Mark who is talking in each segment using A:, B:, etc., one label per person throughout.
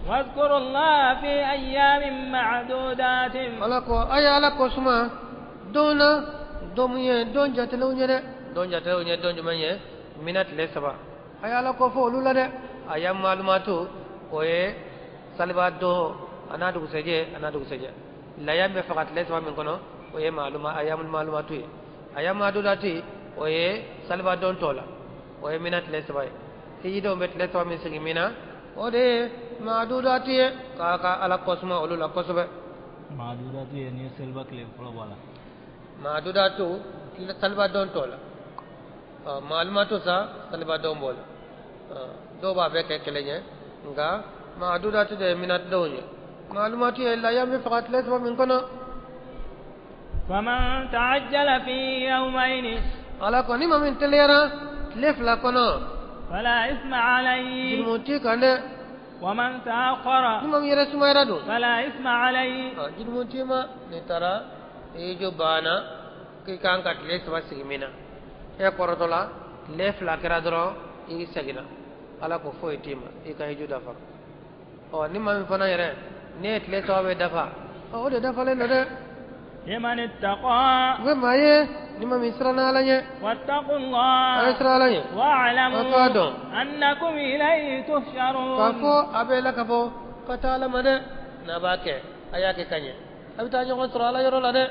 A: واذكروا الله في أيام معدودات.
B: Ala ko a ye Ala ko suma don na, don mun ye don jatelenw ye dɛ. Don jatelenw ye don jumɛn ye? Mina tile 3, a ye Ala ko fɔ olu la dɛ. A ya maalumatu, o ye saliba don a n'a dugusɛjɛ, a n'a dugusɛjɛ laya bɛ faga tile 3 min kɔnɔ, o ye maaluma ayamul maalumatu ye. Ayam maadudati, o ye saliba don tɔ la, o ye mina tile 3 ye. Hijidenw bɛ tile 3 min sigi mina, o de ye maadudati ye, k'a ka Ala kɔsuma olu la kosɛbɛ.
C: Maadudatu ye ni seliba tile fɔlɔ b'a la.
B: Maadudatu, saliba don tɔ la. Maalumatu sa, saliba don b'o la. Dɔw b'a bɛɛ kɛ kelen ye, nka maadudatu de ye mina denw ye. Maalumatu ye laya bɛ faga tile 3 min kɔnɔ.
A: فمن تعجل في يومين.
B: Ala ko ni maa min teliyara tile 2 kɔnɔ,
A: فلا إثم عليه.
B: Jurumu t'i kan dɛ.
A: ومن تأخر
B: Ni maa min yɛrɛ sumayara dun,
A: فلا إثم عليه.
B: Jurumu t'i ma. N'i taara hiju banna k'i kan ka tile 3 sigi min na, e kɔrɔtɔ la tile 2 kɛra dɔrɔn i seginna, Ala ko foyi t'i ma, i ka hiju dafa. Ɔ, ni maa min fana yɛrɛ ne ye tile 3 bɛ dafa, ɔ, o de dafalen don dɛ.
A: لمن اتقى.
B: U bɛ maa ye ni maa min siranna Ala ɲɛ.
A: واتقوا
B: A ye
A: الله
B: siran Ala ɲɛ.
A: واعلموا
B: A k'a dɔn
A: أنكم إليه
B: k'a
A: تحشرون.
B: fɔ a bɛ la ka bɔ ka taa Ala ma dɛ. N'a b'a kɛ, a y'a kɛ ka ɲɛ, a bɛ taa ɲɔgɔn sɔrɔ Ala yɔrɔ la dɛ.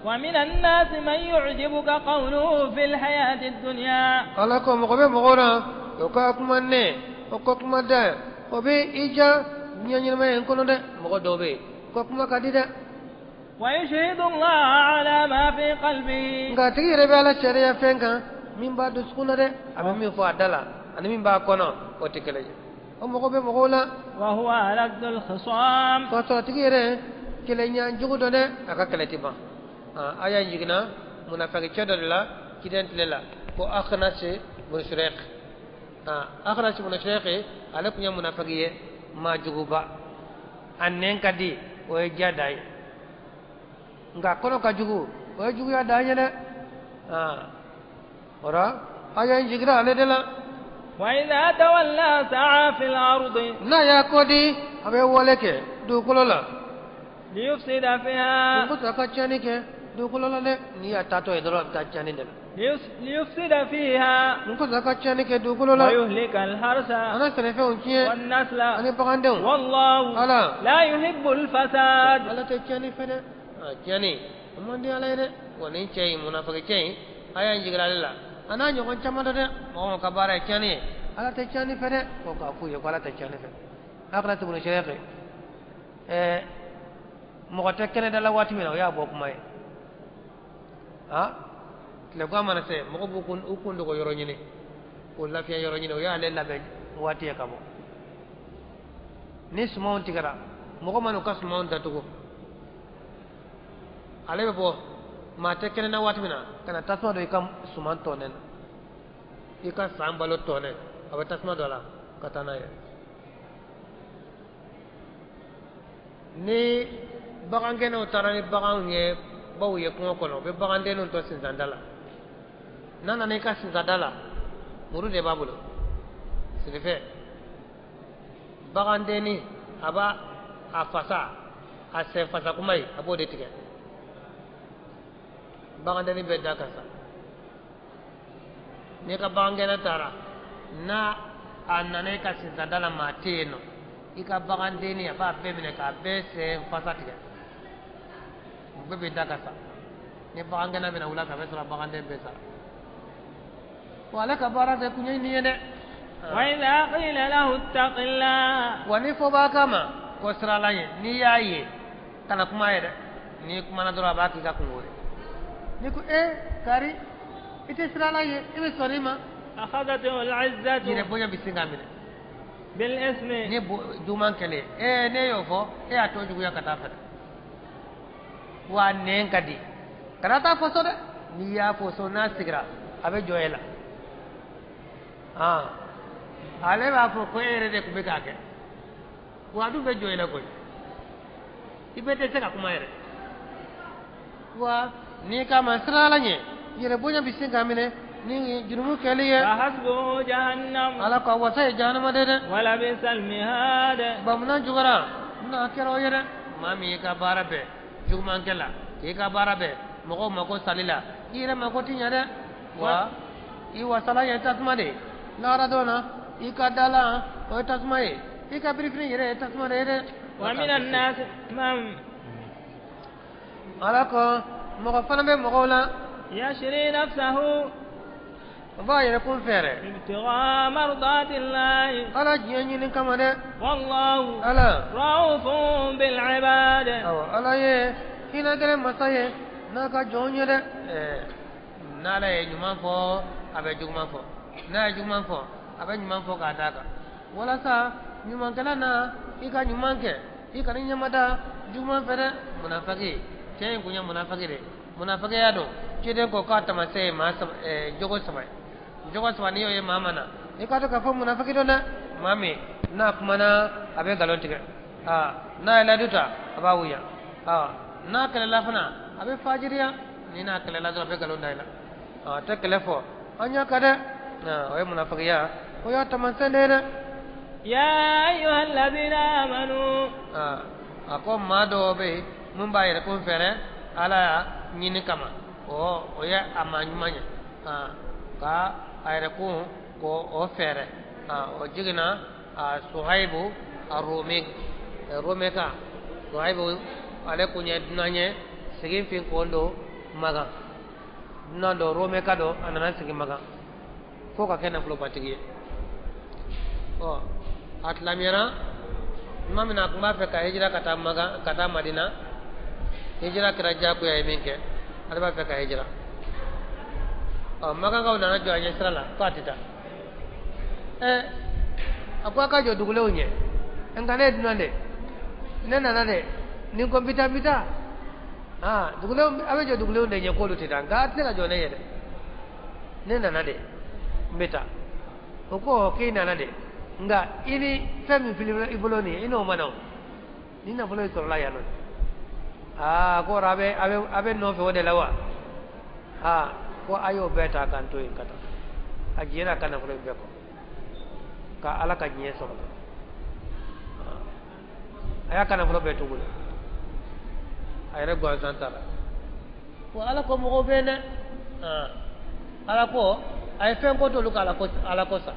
A: ومن الناس من يعجبك قوله في الحياة الدنيا.
B: Ala ko mɔgɔ bɛ mɔgɔw la, o ka kuma nɛ, o ka kuma da, o bɛ i ja diɲɛ ɲɛnamaya in kɔnɔ dɛ. Mɔgɔ dɔw bɛ yen, o ka kuma ka di dɛ.
A: ويشهد الله على ما في قلبه.
B: Nka a tigi yɛrɛ bɛ Ala sariya fɛn kan min b'a dusukun na dɛ. A bɛ min fɔ a da la ani min b'a kɔnɔ, o tɛ kelen ye. O mɔgɔ bɛ mɔgɔw la.
A: وهو ألد الخصام.
B: K'a sɔrɔ a tigi yɛrɛ kɛlɛɲa jugu dɔ dɛ, a ka kɛlɛ tɛ ban. Aya in jiginna munafiki cɛ dɔ de la ciden tile la, ko Akhnasi bun Shuraiq. Akhnasi bun Shuraiq, ale tun ye munafiki ye, maa juguba. A nɛn ka di, o ye diya dan ye, nka kɔnɔ ka jugu, o ye juguya dan ye dɛ. O la aya in jiginna ale de la.
A: وإذا تولى سعى في الأرض.
B: N'a y'a kɔ di, a bɛ wale kɛ dugukolo la.
A: ليفسد فيها.
B: Ko a ka tiɲɛni kɛ dugukolo la dɛ. N'i y'a taatɔ ye dɔrɔn, a bɛ taa tiɲɛni de la.
A: ليفسد فيها.
B: N ko a ka tiɲɛni kɛ dugukolo la.
A: ويهلك الحرث
B: A na sɛnɛfɛnw tiɲɛ
A: والنسل.
B: ani bagandenw.
A: والله
B: Ala
A: لا يحب الفساد.
B: Ala tɛ tiɲɛni fɛ dɛ. Tiɲɛni o man di Ala ye dɛ. Wa nin cɛ in, munafiki cɛ in, a y'an jiginna ale la, a n'a ɲɔgɔn caman dɔ dɛ. Mɔgɔ mɔgɔ ka baara ye tiɲɛni ye, Ala tɛ tiɲɛni fɛ dɛ. Ko k'a f'u ye ko Ala tɛ tiɲɛni fɛ. Akhnasi bun Shuraiq, mɔgɔ tɛ kɛnɛda la waati min na, o y'a bɔ kuma ye. Tilegan mana se, mɔgɔ b'u kun u kun dogo yɔrɔ ɲini k'o lafiya yɔrɔ ɲini, o y'ale labɛn waati ye ka bɔ. Ni sumanw tigɛra, mɔgɔ mana u ka sumanw datugu, ale bɛ bɔ maa tɛ kɛnɛ na waati min na ka na tasuma don i ka suman tɔnɛ na, i ka san balo tɔnɛ, a bɛ tasuma don a la ka taa n'a ye. Ni bagangɛnnaw taara ni baganw ye baw ye kungo kɔnɔ, u bɛ bagandenninw to sinsanda la. N'a nana i ka sinsanda la, muru de b'a bolo sirifɛ. Bagandenni, a b'a a fasa, a sen fasa kuma ye, a b'o de tigɛ. Bagandenni bɛ da ka sa. N'i ka bagangɛnna taara, n'a a nana i ka sinsanda la, maa tɛ yen nɔ, i ka bagandenni, a b'a bɛɛ minɛ k'a bɛɛ sen fasa tigɛ, u bɛɛ bɛ da ka sa. Ni bagangɛnna bɛna wula fɛ, a bɛ sɔrɔ baganden bɛɛ sara. Wa ale ka baara tɛ kun ye nin ye dɛ.
A: وإذا قيل له اتق الله.
B: Wa ni fɔ b'a kama ko siran Ala ɲɛ, n'i y'a ye, kana kuma ye dɛ. N'i kumana dɔrɔn, a b'a k'i ka kungo ye. N'i ko e kari, i tɛ siran Ala ɲɛ, i bɛ sɔn nin ma,
A: أخذته العزة
B: yɛrɛ bonya bɛ sin k'a minɛ.
A: بالإثم.
B: Ni juguman kɛlen ee, ne y'o fɔ, e y'a to juguya ka taa fɛ. Wa nɛn ka di, kana taa fɔ so dɛ. N'i y'a fɔ so, n'a sigira, a bɛ jɔ e la. Ale b'a fɔ ko e yɛrɛ de tun bɛ k'a kɛ, wa a dun bɛ jɔ e la koyi. I bɛ dɛsɛ ka kuma yɛrɛ. Wa n'i k'a ma siran Ala ɲɛ, yɛrɛ bonya bɛ sin k'a minɛ. ni jurumu kɛli ye.
A: فحسبه جهنم.
B: Ala ko a wasa ye jahanama de dɛ.
A: ولبئس المهاد.
B: Bamunan jugara n'a kɛra o ye dɛ. Maa min y'i ka baara bɛɛ jugumankɛ la, k'i ka baara bɛɛ mɔgɔw mako sali la, i yɛrɛ mako ti ɲɛ dɛ. Wa i wasala ye tasuma de ye lahara don na, i ka dalan o ye tasuma ye, i ka birifini yɛrɛ ye tasuma de ye dɛ.
A: ومن الناس من
B: Ala ko mɔgɔ fana bɛ mɔgɔw la
A: يشري نفسه
B: o b'a yɛrɛ kun fɛɛrɛ
A: ابتغاء مرضات الله.
B: Ala diɲɛ ɲini kama dɛ.
A: والله
B: Ala
A: رؤوف بالعباد.
B: Awɔ, Ala ye hinɛ gɛrɛ masa ye n'a ka jɔnw ye dɛ. Ɛɛ, n'Ala ye ɲuman fɔ, a bɛ juguman fɔ, n'a ye juguman fɔ, a bɛ ɲuman fɔ k'a d'a kan, walasa ɲumankɛla na i ka ɲuman kɛ, i kana ɲɛmada juguman fɛ dɛ. Munafaki cɛ in kun ye munafaki de, munafakiya don. Ciden ko k'a taamasiyɛn ye maa saba, ɛɛ, jogo saba ye. Jogo saba, n'i y'o ye maa ma na, i k'a dɔn k'a fɔ munafaki don dɛ. Maa min n'a kumana, a bɛ nkalon tigɛ. Aa, n'a ye layidu ta, a b'a wuya. Aa, n'a kɛlɛla fana, a bɛ fajiriya. Ni n'a kɛlɛla dɔrɔn, a bɛ nkalon da i la. Aa, a tɛ kɛlɛ fɔ an ɲɛ ka dɛ. O ye munafakiya, o y'a taamasiyɛn de ye dɛ.
A: يا أيها الذين آمنوا.
B: Aa, a ko maa dɔw bɛ yen mun b'a yɛrɛ kun fɛrɛ Ala y'a ɲini kama, o ye a maa ɲuman ye. Aa, ka a yɛrɛ kun k'o o fɛɛrɛ. Aa, o jiginna a Suhaibu a Rumi, Rumi kan. Suhaibu ale kun ye dunan ye, sigi fin kun don Magan. Dunan don, Rumi ka don, a nana sigi Magan fo ka kɛ nafolobatigi ye. Ɔ, a tilamiyara tuma min na, a tun b'a fɛ ka hijira ka taa Magan, ka taa Madina. Hijira kɛra diyagoya ye min kɛ, ale b'a fɛ ka hijira. Ɔ, Magankaw nana jɔ a ɲɛ sira la ko a tɛ taa. Ɛ, a ko a ka jɔ dugulenw ɲɛ, nka ne ye dunan de, ne nana de, ni ko n bɛ taa, n bɛ taa. Aa, dugulenw, a bɛ jɔ dugulenw de ɲɛ k'olu tɛ taa, nka a tɛ se ka jɔ ne ɲɛ dɛ, ne nana de, n bɛ taa. O ko k'i nana de, nka i ni fɛn min fili i bolo nin ye, i n'o ma na. O ni nafolo in sɔrɔla yan nɔ. Aa, ko a bɛ a bɛ a bɛ nɔfɛ o de la wa. Aa, ko a y'o bɛɛ ta k'an to yen ka taa. A jɛra a ka nafolo in bɛɛ kɔ ka Ala ka diɲɛ sɔrɔ. A y'a ka nafolo bɛɛ tugu a yɛrɛ gansan ta la. Wa Ala ko mɔgɔw bɛ yen dɛ. Ala ko a ye fɛn ko t'olu ka Ala ko sa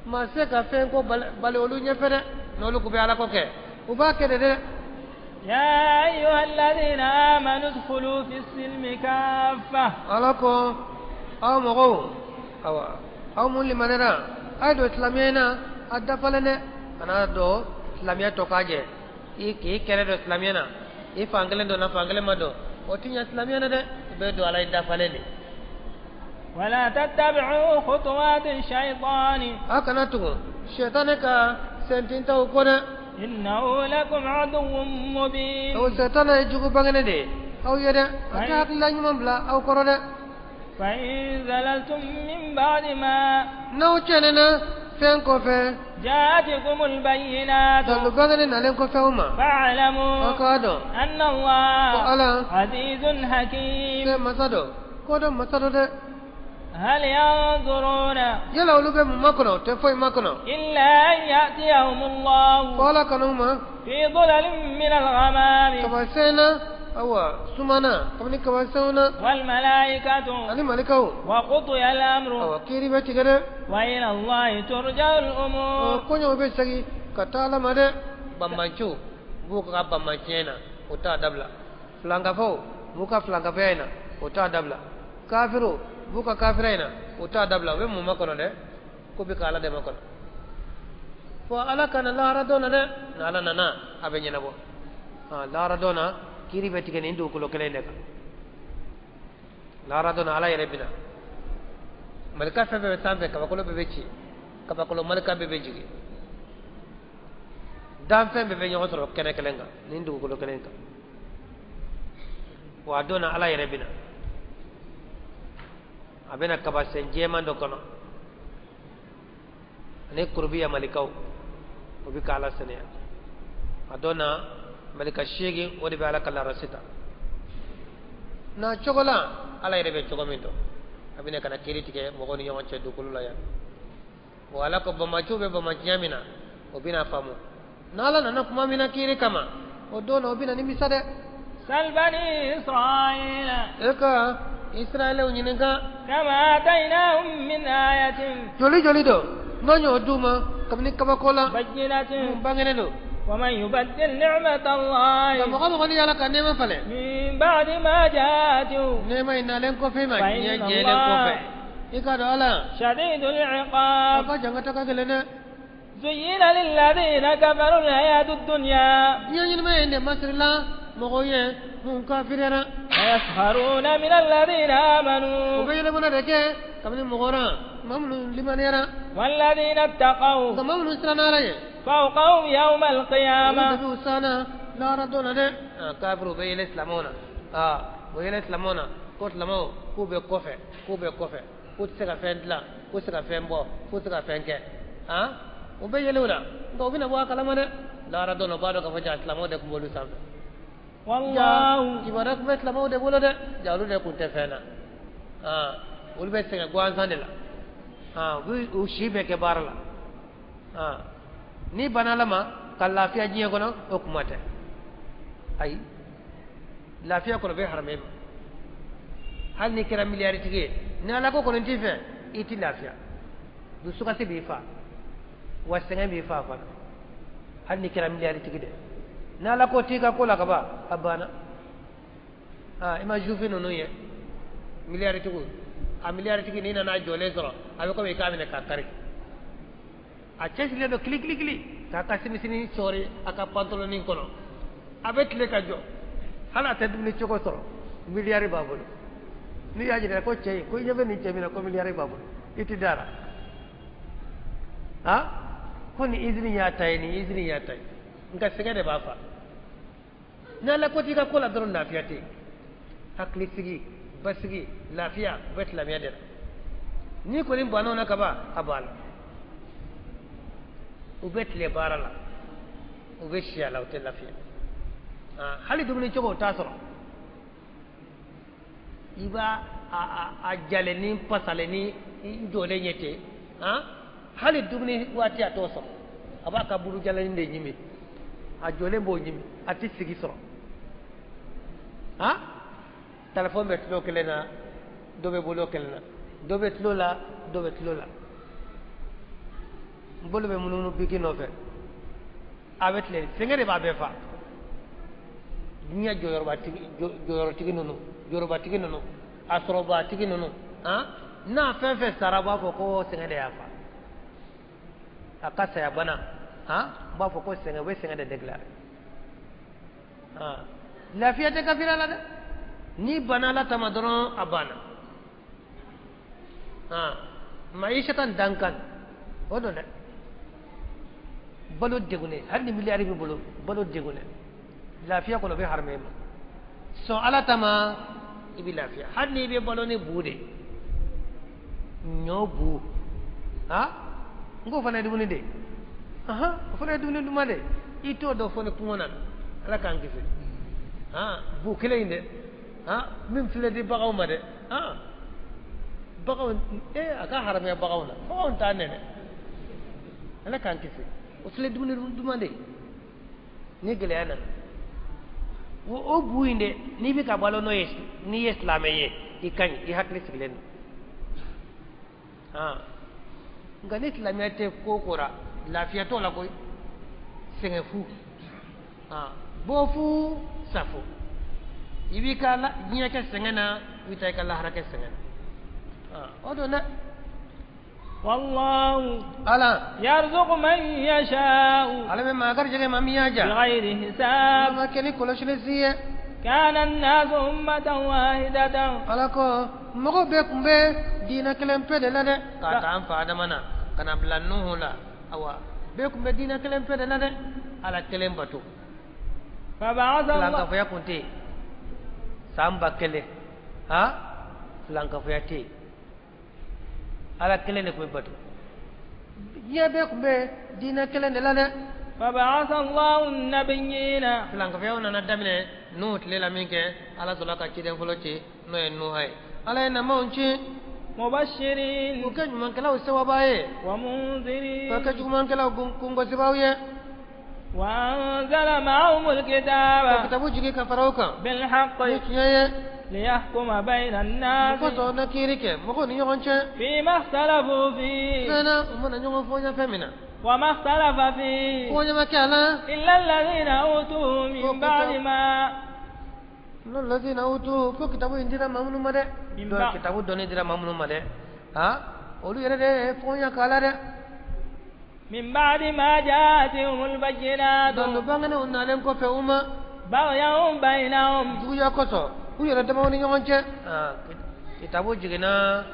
B: maa se ka fɛn ko bali olu ɲɛfɛ dɛ. N'olu kun bɛ Ala ko kɛ, u b'a kɛ de dɛ.
A: يا أيها الذين آمنوا ادخلوا في السلم كافة.
B: Ala ko aw mɔgɔw, awa, aw mun limanera, a ye don silamɛya in na a dafalen dɛ. Kana don silamɛya tɔ k'a jɛ, i k'i kɛrɛ don silamɛya na, i fan kelen donna, fan kelen ma don, o ti ɲɛ silamɛya na dɛ. I bɛ don Ala ye dafalen de.
A: ولا تتبعوا خطوات الشيطان.
B: A kana tugu sɛtanɛ ka sentintaw kɔ dɛ.
A: إنه لكم عدو مبين.
B: O sɛtanɛ ye jugu bangenen de ye aw ye dɛ, a tɛ hakilila ɲuman bila aw kɔrɔ dɛ.
A: فإن زللتم من بعد ما
B: N'aw tiɲɛna fɛn kɔfɛ
A: جاءتكم البينات
B: dalu bangenen nalen kɔfɛ aw ma,
A: فاعلموا
B: aw k'a dɔn
A: أن
B: ko
A: الله
B: Ala
A: عزيز حكيم.
B: fɛn masa dɔ, kodɔn masa dɔ dɛ.
A: هل ينظرون
B: Yala olu bɛ mun makɔnɔ? O tɛ foyi makɔnɔ
A: إلا أن يأتيهم الله
B: ko Ala kan'u ma
A: في ظلل من الغمام
B: kabasɛn na, awa, sumana kabini kabasɛnw na
A: والملائكة
B: ani malikaw
A: وقضي الأمر
B: awa, kiiri bɛ tigɛ dɛ.
A: وإلى الله ترجع الأمور.
B: Koɲɛw bɛ segin ka taa Ala ma dɛ. Banbanciw b'u ka banbanciya in na, o t'a dabila. Filankafow b'u ka filankafoya in na, o t'a dabila. Kafiriw b'u ka kafiriya in na, o t'a dabila. U bɛ mun makɔnɔ dɛ? K'u bɛ ka Ala de makɔnɔ fo Ala kana lahara don na dɛ. N'Ala nana, a bɛ ɲɛnabɔ. Lahara don na, kiiri bɛ tigɛ nin dugukolo kelen in de kan. Lahara don na, Ala yɛrɛ bɛna malika fɛn fɛn bɛ sanfɛ, kabakolo bɛɛ bɛ ci, kabakolo malika bɛɛ bɛ jigin, danfɛn bɛɛ bɛ ɲɔgɔn sɔrɔ kɛnɛ kelen kan nin dugukolo kelen kan. Wa a don na, Ala yɛrɛ bɛna, a bɛna kabasen jɛman dɔ kɔnɔ ani kurubiya malikaw, o bɛ ka Ala sɛnɛya. A don na, malika 8, o de bɛ Ala ka larasi ta. Na cogo la Ala yɛrɛ bɛ cogo min dɔn a bɛna ka na kiiri tigɛ mɔgɔw ni ɲɔgɔn cɛ dugukolo la yan o Ala ko bamaciw bɛ bamaciya min na o bɛna faamu n'Ala nana kuma min na kiiri kama o don na o bɛna nimisa dɛ.
A: سل بني إسرائيل
B: E ka Israɛlɛw ɲininka.
A: كم آتيناهم من آية
B: Joli joli don n'an y'o d'u ma kabini kabako la
A: بينة
B: mun bangenen don.
A: ومن يبدل نعمة
B: Nka
A: الله
B: mɔgɔ mɔgɔ ni y'Ala ka nɛɛma falen
A: من بعد ما جاءته
B: nɛɛma in nalen kɔfɛ i ma
A: فإن
B: diɲɛ jɛlen kɔfɛ
A: الله
B: i k'a dɔn Ala
A: شديد
B: a
A: العقاب
B: ka jangata ka gɛlɛn dɛ.
A: زين للذين كفروا الحياة الدنيا
B: Diɲɛ ɲɛnamaya in de masirila mɔgɔw ye mun kafiriyara
A: ويسخرون من الذين
B: u
A: آمنوا
B: bɛ yɛlɛmana de kɛ kabini mɔgɔ ra maa minnu limaniyara
A: والذين اتقوا
B: nka maa minnu siranna Ala ɲɛ
A: فوقهم يوم
B: olu de
A: القيامة
B: bɛ u sanna lahara don na dɛ. Kafiriw bɛ yɛlɛ silamɛw na u bɛ yɛlɛ silamɛw na ko silamɛw k'u bɛ kɔfɛ k'u bɛ kɔfɛ k'u tɛ se ka fɛn dilan k'u tɛ se ka fɛn bɔ k'u tɛ se ka fɛn kɛ u bɛ yɛlɛ u la nka u bɛna bɔ a kalama dɛ lahara don na u b'a dɔn k'a fɔ ja silamɛw de tun b'olu sanfɛ.
A: والله
B: Kibaruya tun bɛ silamɛw de bolo dɛ ja olu de tun tɛ fɛn na olu bɛ sɛgɛn gansan de la u bɛ u si bɛɛ kɛ baara la n'i banna Ala ma ka lafiya diɲɛ kɔnɔ o kuma tɛ ayi lafiya kɔnɔ bɛ harama e ma hali n'i kɛra miliyaritigi ye ni Ala ko kɔni t'i fɛ i ti lafiya dusukasi b'i fa wa sɛgɛn b'i fa fana hali n'i kɛra miliyaritigi dɛ ni Ala ko t'i ka ko la ka ban a banna i ma jufi ninnu ye miliyaritigi a miliyaritigi n'i nana a jɔlen sɔrɔ a bɛ komi i k'a minɛ k'a kari a cɛsirilen don kili kili kili k'a ka simisini sɔɔri a ka pantalonin kɔnɔ a bɛ tile ka jɔ hali a tɛ dumuni cogo sɔrɔ miliyari b'a bolo n'i y'a ɲininka ko cɛ in ko i ɲɛ bɛ nin cɛ min na ko miliyari b'a bolo i ti da la ko nin izini y'a ta ye nin izini y'a ta ye nka sɛgɛ de b'a fa ni Ala ko t'i ka ko la dɔrɔn lafiya tɛ yen hakilisigi basigi lafiya u bɛ silamɛya de la n'i kɔni banna o na ka ban a banna u bɛ tile baara la u bɛ si a la u tɛ lafiya hali dumuni cogo u t'a sɔrɔ i b'a a jalen ni pasalen ni jɔlen ye ten hali dumuni waati a t'o sɔrɔ a b'a ka buru jalanin de ɲimi a jɔlen b'o ɲimi a tɛ sigi sɔrɔ telefɔni bɛ tulo kelen na dɔ bɛ bolo kelen na dɔ bɛ tulo la dɔ bɛ tulo la n bolo bɛ munumunu biki nɔfɛ a bɛ tile sɛgɛn de b'a bɛɛ fa diɲɛ jɔyɔrɔtigi ninnu jɔyɔrɔbatigi ninnu a sɔrɔbatigi ninnu n'a fɛn fɛn sara u b'a fɔ ko sɛgɛn de y'a fa a ka saya bana u b'a fɔ ko sɛgɛn u bɛ sɛgɛn de déclarer lafiya tɛ kafira la dɛ n'i banna Ala ta ma dɔrɔn a banna maishatan dankan o don dɛ balo degunnen hali ni miliyari b'i bolo balo degunnen lafiya kɔnɔ bɛ harama e ma sɔn Ala ta ma i bɛ lafiya hali n'i bɛ balo ni bu de ɲɔ bu n k'o fana ye dumuni de o fana ye dumuni duman de i t'o dɔn fo ni kungo nana Ala k'an kisi bu kelen in dɛ min filɛ di baganw ma dɛ baganw a ka haramaya baganw na baganw t'a nɛnɛ Ala k'an kisi o filɛ dumuni duman de ni gɛlɛya nana o bu in de n'i bɛ ka balo n'o ye n'i ye silamɛ ye i ka ɲi i hakili sigilen don nka ni silamɛya tɛ ko o ko la lafiya t'o la koyi sɛgɛn fu bɔ fu sa fu i b'i ka diɲɛ kɛ sɛgɛn na i bɛ taa i ka lahara kɛ sɛgɛn na o don dɛ.
A: والله
B: Ala
A: يرزق من يشاء
B: Ala bɛ maa garijɛgɛ maa min y'a ja
A: بغير حساب
B: ma kɛ ni kɔlɔsili si ye.
A: كان الناس أمة واحدة
B: Ala ko mɔgɔw bɛɛ tun bɛ diinɛ kelen pe de la dɛ k'a ta an fa Adama na ka na bila Nuhu la awa bɛɛ tun bɛ diinɛ kelen pe de la dɛ Ala kelen bato
A: فبعث الله
B: filankafoya kun tɛ yen san 1000 filankafoya tɛ yen Ala kelen de tun bɛ bato diɲɛ bɛɛ tun bɛ diinɛ kelen de la dɛ.
A: فبعث الله النبيين
B: Filankafoyaw nana daminɛ Nuhu tile la min kɛ Ala sɔrɔla ka ciden fɔlɔ ci n'o ye Nuha ye. Ala ye namaw ci
A: مبشرين
B: k'u kɛ ɲumankɛlaw sewabaa ye,
A: ومنذرين
B: k'u kɛ jugumankɛlaw kungosibaaw ye.
A: وأنزل معهم الكتاب
B: Ka kitabu jigi ka fara o kan
A: بالحق
B: ni tiɲɛ ye
A: ليحكم بين الناس
B: kosɔn na kiiri kɛ mɔgɔw ni ɲɔgɔn cɛ
A: فيما اختلفوا فيه
B: fɛn na u mana ɲɔgɔn fɔ fɛn min na
A: وما اختلف فيه
B: fɔ ɲama kɛ a la.
A: إلا الذين أوتوه من بعد ما
B: الذين أوتوه ko kitabu in dira maa minnu ma dɛ,
A: Min
B: kitabu dɔnni dira maa minnu ma dɛ, ha olu yɛrɛ de ye fɔɲa k'a la dɛ.
A: من بعد ما جاءتهم البينات
B: Dalilu bangenenw nalen kɔfɛ u ma
A: بغيا بينهم
B: juguya kosɔn u yɛrɛ damaw ni ɲɔgɔn cɛ. Kitabu jiginna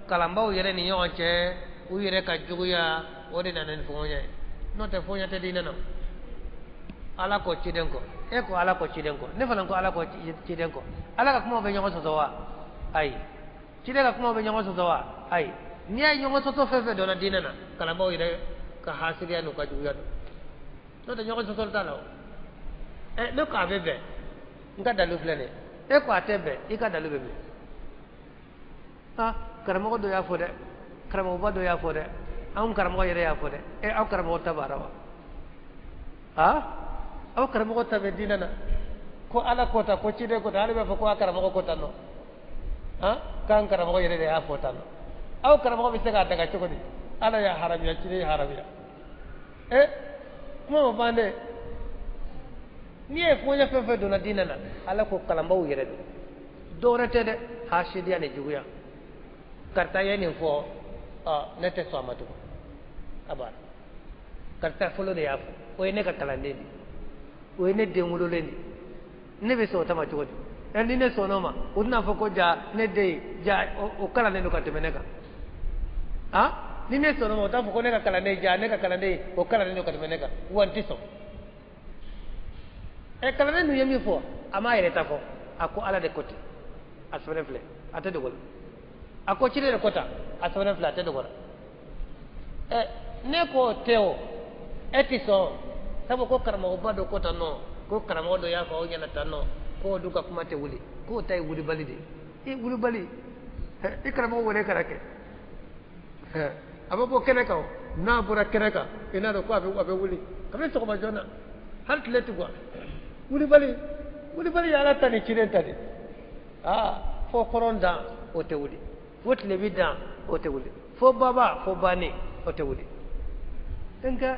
B: kalanbaw yɛrɛ ni ɲɔgɔn cɛ, u yɛrɛ ka juguya o de nana ni fɔɲa ye, n'o tɛ fɔɲa tɛ diinɛ na. Ala ko ciden kɔ, e ko Ala ko ciden kɔ, ne fana ko Ala ko ciden kɔ. Ala ka kumaw bɛ ɲɔgɔn sɔsɔ wa? Ayi. Ciden ka kumaw bɛ ɲɔgɔn sɔsɔ wa? Ayi. N'i y'a ye ɲɔgɔn sɔsɔ fɛn fɛn donna diinɛ na, kalanbaw yɛrɛ ka hasiriya n'u ka juguya don, n'o tɛ ɲɔgɔn sɔsɔ t'a la o. Ɛ ne ko a bɛ bɛn, n ka dalu filɛ nin ye, e ko a tɛ bɛn, i ka dalu bɛ min? Ah, karamɔgɔ dɔ y'a fɔ dɛ, karamɔgɔba dɔ y'a fɔ dɛ, anw karamɔgɔ yɛrɛ y'a fɔ dɛ. Ɛ aw karamɔgɔ ta b'a la wa? Ah, aw karamɔgɔ ta bɛ diinɛ na ko Ala ko ta, ko ciden ko ta, hali b'a fɔ ko a karamɔgɔ ko tan nɔ. Ah, k'an karamɔgɔ yɛrɛ de y'a fɔ tan nɔ. Aw karamɔgɔ bɛ se k'a daga cogo di? Ala y'a haramuya, ciden y'a haramuya. Ɛ kuma ma ban dɛ. N'i ye fɔɲɛ fɛn fɛn donna diinɛ na, Ala ko kalanbaw yɛrɛ don, dɔwɛrɛ tɛ dɛ, hasidiya ni juguya. Karisa ye nin fɔ, ne tɛ sɔn a ma tugun, a banna. Karisa fɔlɔ de y'a fɔ, o ye ne ka kalanden de ye, o ye ne den wololen de ye, ne bɛ sɔn o ta ma cogo di? Ɛ ni ne sɔnn'o ma, o tɛna fɔ ko ja ne den ja o kalannen don ka tɛmɛ ne kan. Ah, ni ne sɔnn'o ma, o t'a fɔ ko ne ka kalanden ja ne ka kalanden o kalannen don ka tɛmɛ ne kan, wa n tɛ sɔn. Ɛ kalanden dun ye min fɔ, a m'a yɛrɛ ta fɔ, a ko Ala de ko ten, a sɛbɛnnen filɛ, a tɛ dogo la. A ko ciden de ko tan, a sɛbɛnnen filɛ, a tɛ dogo la. Ɛ ne ko tɛ o, e ti sɔn, sabu ko karamɔgɔba dɔ ko tan nɔ, ko karamɔgɔ dɔ y'a fɔ aw ɲɛna tan nɔ, k'o dun ka kuma tɛ wuli, k'o ta ye wulibali de ye. I wulibali, i karamɔgɔ wele kana kɛ, a bɛ bɔ kɛnɛ kan o, n'a bɔra kɛnɛ kan i n'a dɔn ko a bɛ wuli kabini sɔgɔma joona, hali tile tɛ gan. Wulibali, wulibali ye Ala ta ni ciden ta de. Aa fo kɔrɔn dan o tɛ wuli, fo tilebi dan o tɛ wuli, fo baba fo banni o tɛ wuli. Nka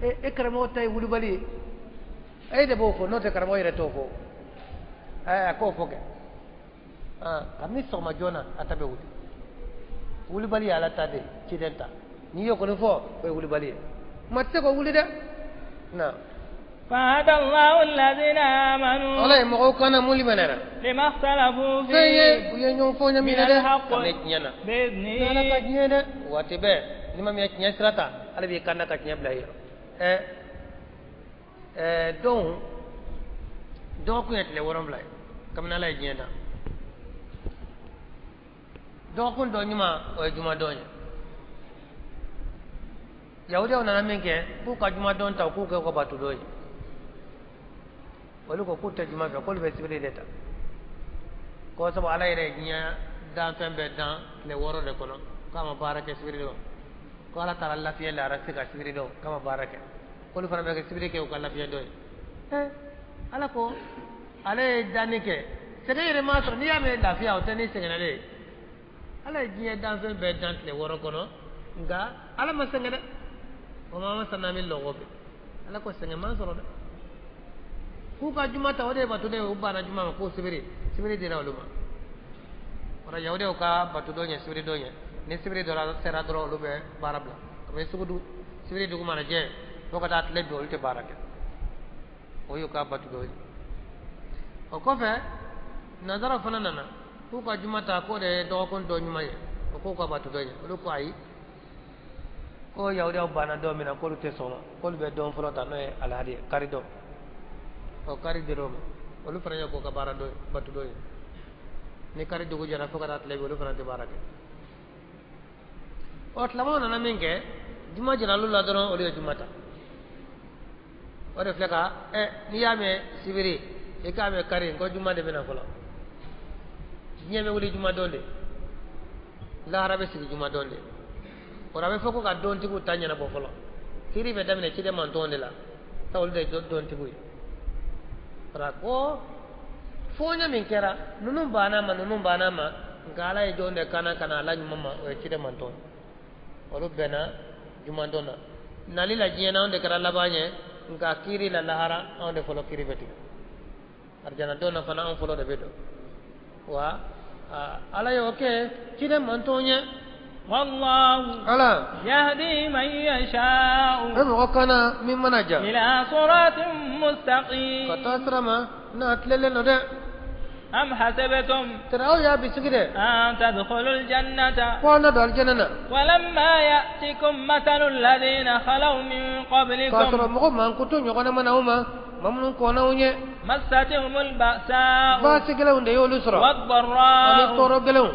B: e karamɔgɔ ta ye wulibali ye, e de b'o fɔ, n'o tɛ karamɔgɔ yɛrɛ t'o fɔ. Ɛ a k'o fɔ kɛ, kabini sɔgɔma joona a ta bɛ wuli. Wulibali ye Ala ta de ye, ciden ta. N'i y'o kɔni fɔ, o ye wulibali ye, kuma tɛ se k'o wuli dɛ. Na
A: فهدى الله الذين آمنوا
B: Ala ye mɔgɔw kana muli mɛnɛ
A: لما اختلفوا
B: fɛn ye
A: فيه
B: u ye ɲɔgɔn fɔ ɲɛ min
A: من
B: na dɛ,
A: الحق
B: kabini tiɲɛ na ni Ala ka
A: بإذنه
B: diɲɛ dɛ. Waati bɛɛ ni ma min ye tiɲɛ sira ta, Ala b'i kanda ka tiɲɛ bila i yɔrɔ. Ɛ ɛ don dɔgɔkun ye tile 7 ye kabini Ala ye diɲɛ dan. Dɔgɔkun dɔ ɲuman o ye jumadon ye. Yahudiyaw nana min kɛ, k'u ka jumadon ta k'u kɛ u ka bato don ye. Olu ko k'u tɛ juma fɛ, k'olu bɛ sibiri de ta, ko sabu Ala yɛrɛ ye diɲɛ danfɛn bɛɛ dan tile 6 de kɔnɔ, k'a ma baara kɛ sibiri don, ko Ala taara lafiya la se ka sibiri don k'a ma baara kɛ, k'olu fana bɛ kɛ sibiri kɛ u ka lafiya don ye. Ɛ Ala ko ale ye danni kɛ, sɛgɛn yɛrɛ m'a sɔrɔ, n'i y'a mɛn lafiya o tɛ ni sɛgɛnna de ye. Ala ye diɲɛ danfɛn bɛɛ dan tile 6 kɔnɔ, nka Ala ma sɛgɛn dɛ. O ma sanna min lɔgɔ bɛ, Ala ko sɛgɛn ma sɔrɔ dɛ. K'u ka juma ta o de ye bato de ye, u banna juma ma k'o sibiri, sibiri dira olu ma. O la yahudiyaw ka bato don ye sibiri don ye, ni sibiri dɔ sera dɔrɔn olu bɛ baara bila. Kabini sugu sibiri dugu mana jɛ fo ka taa tile bin, olu tɛ baara kɛ, o y'u ka bato don ye. O kɔfɛ nanzaraw fana nana k'u ka juma ta k'o de ye dɔgɔkun dɔ ɲuman ye, o k'u ka bato don ye. Olu ko ayi, ko yahudiyaw banna don min na k'olu tɛ sɔn o ma, k'olu bɛ don fɔlɔ ta n'o ye alahadi ye, kari don. Ɔ kari dir'o ma, olu fana y'o k'u ka baara don ye, bato don ye. Ni kari dugu jɛra fo ka taa tile bin, olu fana tɛ baara kɛ. Ɔ silamɛw nana min kɛ, juma jira olu la dɔrɔn, olu ye juma ta. O de filɛ ka ɛ n'i y'a mɛn sibiri, i k'a bɛ kari ko juma de bɛ na fɔlɔ. Diɲɛ bɛ wuli juma don de, lahara bɛ sigi juma don de. O la a bɛ fɔ ko ka dontigiw ta ɲɛnabɔ fɔlɔ. Kiri bɛ daminɛ ciden mantɔn de la, sa olu de ye dontigiw ye. O la ko fɔɲɔ min kɛra, ninnu banna ma, ninnu banna ma, nka Ala ye jɔn de kana ka na ala ɲuman ma, o ye ciden mantɔn ye. Olu bɛnna jumadon na. Nali la diɲɛ na, anw de kɛra laban ye, nka kiri la lahara, anw de fɔlɔ kiri bɛ tigɛ. Arijana don na fana, anw fɔlɔ de bɛ don. Wa Ala y'o kɛ ciden mantɔn ye.
A: والله
B: Ala
A: يهدي من يشاء
B: bɛ mɔgɔ kana min mana ja
A: إلى صراط
B: ka
A: مستقيم.
B: taa sira ma n'a tilelen don dɛ.
A: أم حسبتم
B: Tɛrɛ aw y'a bisigi dɛ
A: أن تدخلوا الجنة
B: ko aw na don alijana na
A: ولما يأتكم مثل الذين خلوا من
B: k'a sɔrɔ
A: قبلكم
B: mɔgɔ mankutu ɲɔgɔnna ma na aw ma, maa minnu kɔnna aw ɲɛ,
A: مستهم البأساء
B: baasi gɛlɛnw de y'olu sɔrɔ ani
A: والضراء
B: tɔɔrɔ gɛlɛnw,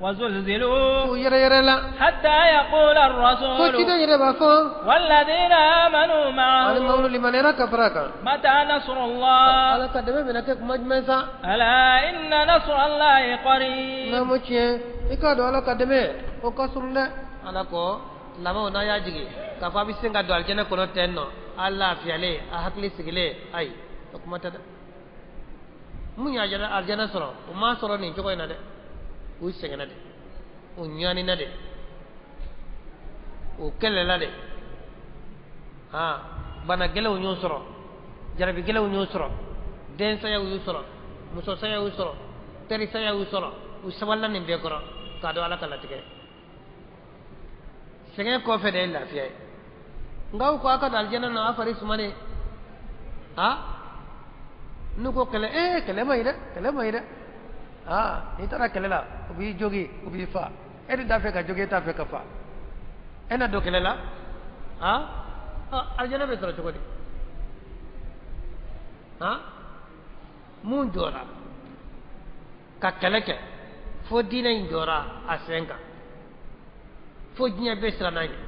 A: وزلزلوا
B: k'u yɛrɛ yɛrɛ la
A: حتى يقول
B: fo
A: الرسول
B: ciden yɛrɛ b'a fɔ
A: والذين آمنوا
B: ani
A: معه
B: maa minnu limaniyara ka fara a kan,
A: متى نصر الله
B: Ala ka dɛmɛ bɛna kɛ kuma jumɛn sa?
A: ألا إن نصر الله قريب.
B: N'a ma tiɲɛ, i k'a dɔn Ala ka dɛmɛ o ka surun dɛ. Ala ko silamɛw, n'a y'a jigin k'a fɔ a bɛ se ka don alijɛnɛ kɔnɔ ten nɔ, a lafiyalen, a hakili sigilen, ayi, o kuma tɛ dɛ. Mun ye alijɛnɛ sɔrɔ, o m'a sɔrɔ nin cogo in na dɛ. U sɛgɛnna de, u ɲanina de, u kɛlɛla de, han, bana gɛlɛnw y'u sɔrɔ, jarabi gɛlɛnw y'u sɔrɔ, den saya y'u sɔrɔ, muso saya y'u sɔrɔ, teri saya y'u sɔrɔ. U sabalila nin bɛɛ kɔrɔ k'a dɔn Ala ka latigɛ. Sɛgɛn kɔfɛ de ye lafiya ye. Nka aw ko aw ka don alijɛnɛ na, aw fari sumanen, ha, n'u ko kɛlɛ, ee, kɛlɛ ma ɲi dɛ, kɛlɛ ma ɲi dɛ. Aa, n'i taara kɛlɛ la, u b'i jogi, u b'i fa. E de t'a fɛ ka jogi, e t'a fɛ ka fa, e na don kɛlɛ la? Ha, alijɛnɛ bɛ sɔrɔ cogo di? Ha, mun jɔra ka kɛlɛ kɛ fo diinɛ in jɔra a sen kan, fo diɲɛ bɛɛ siran n'a ɲɛ,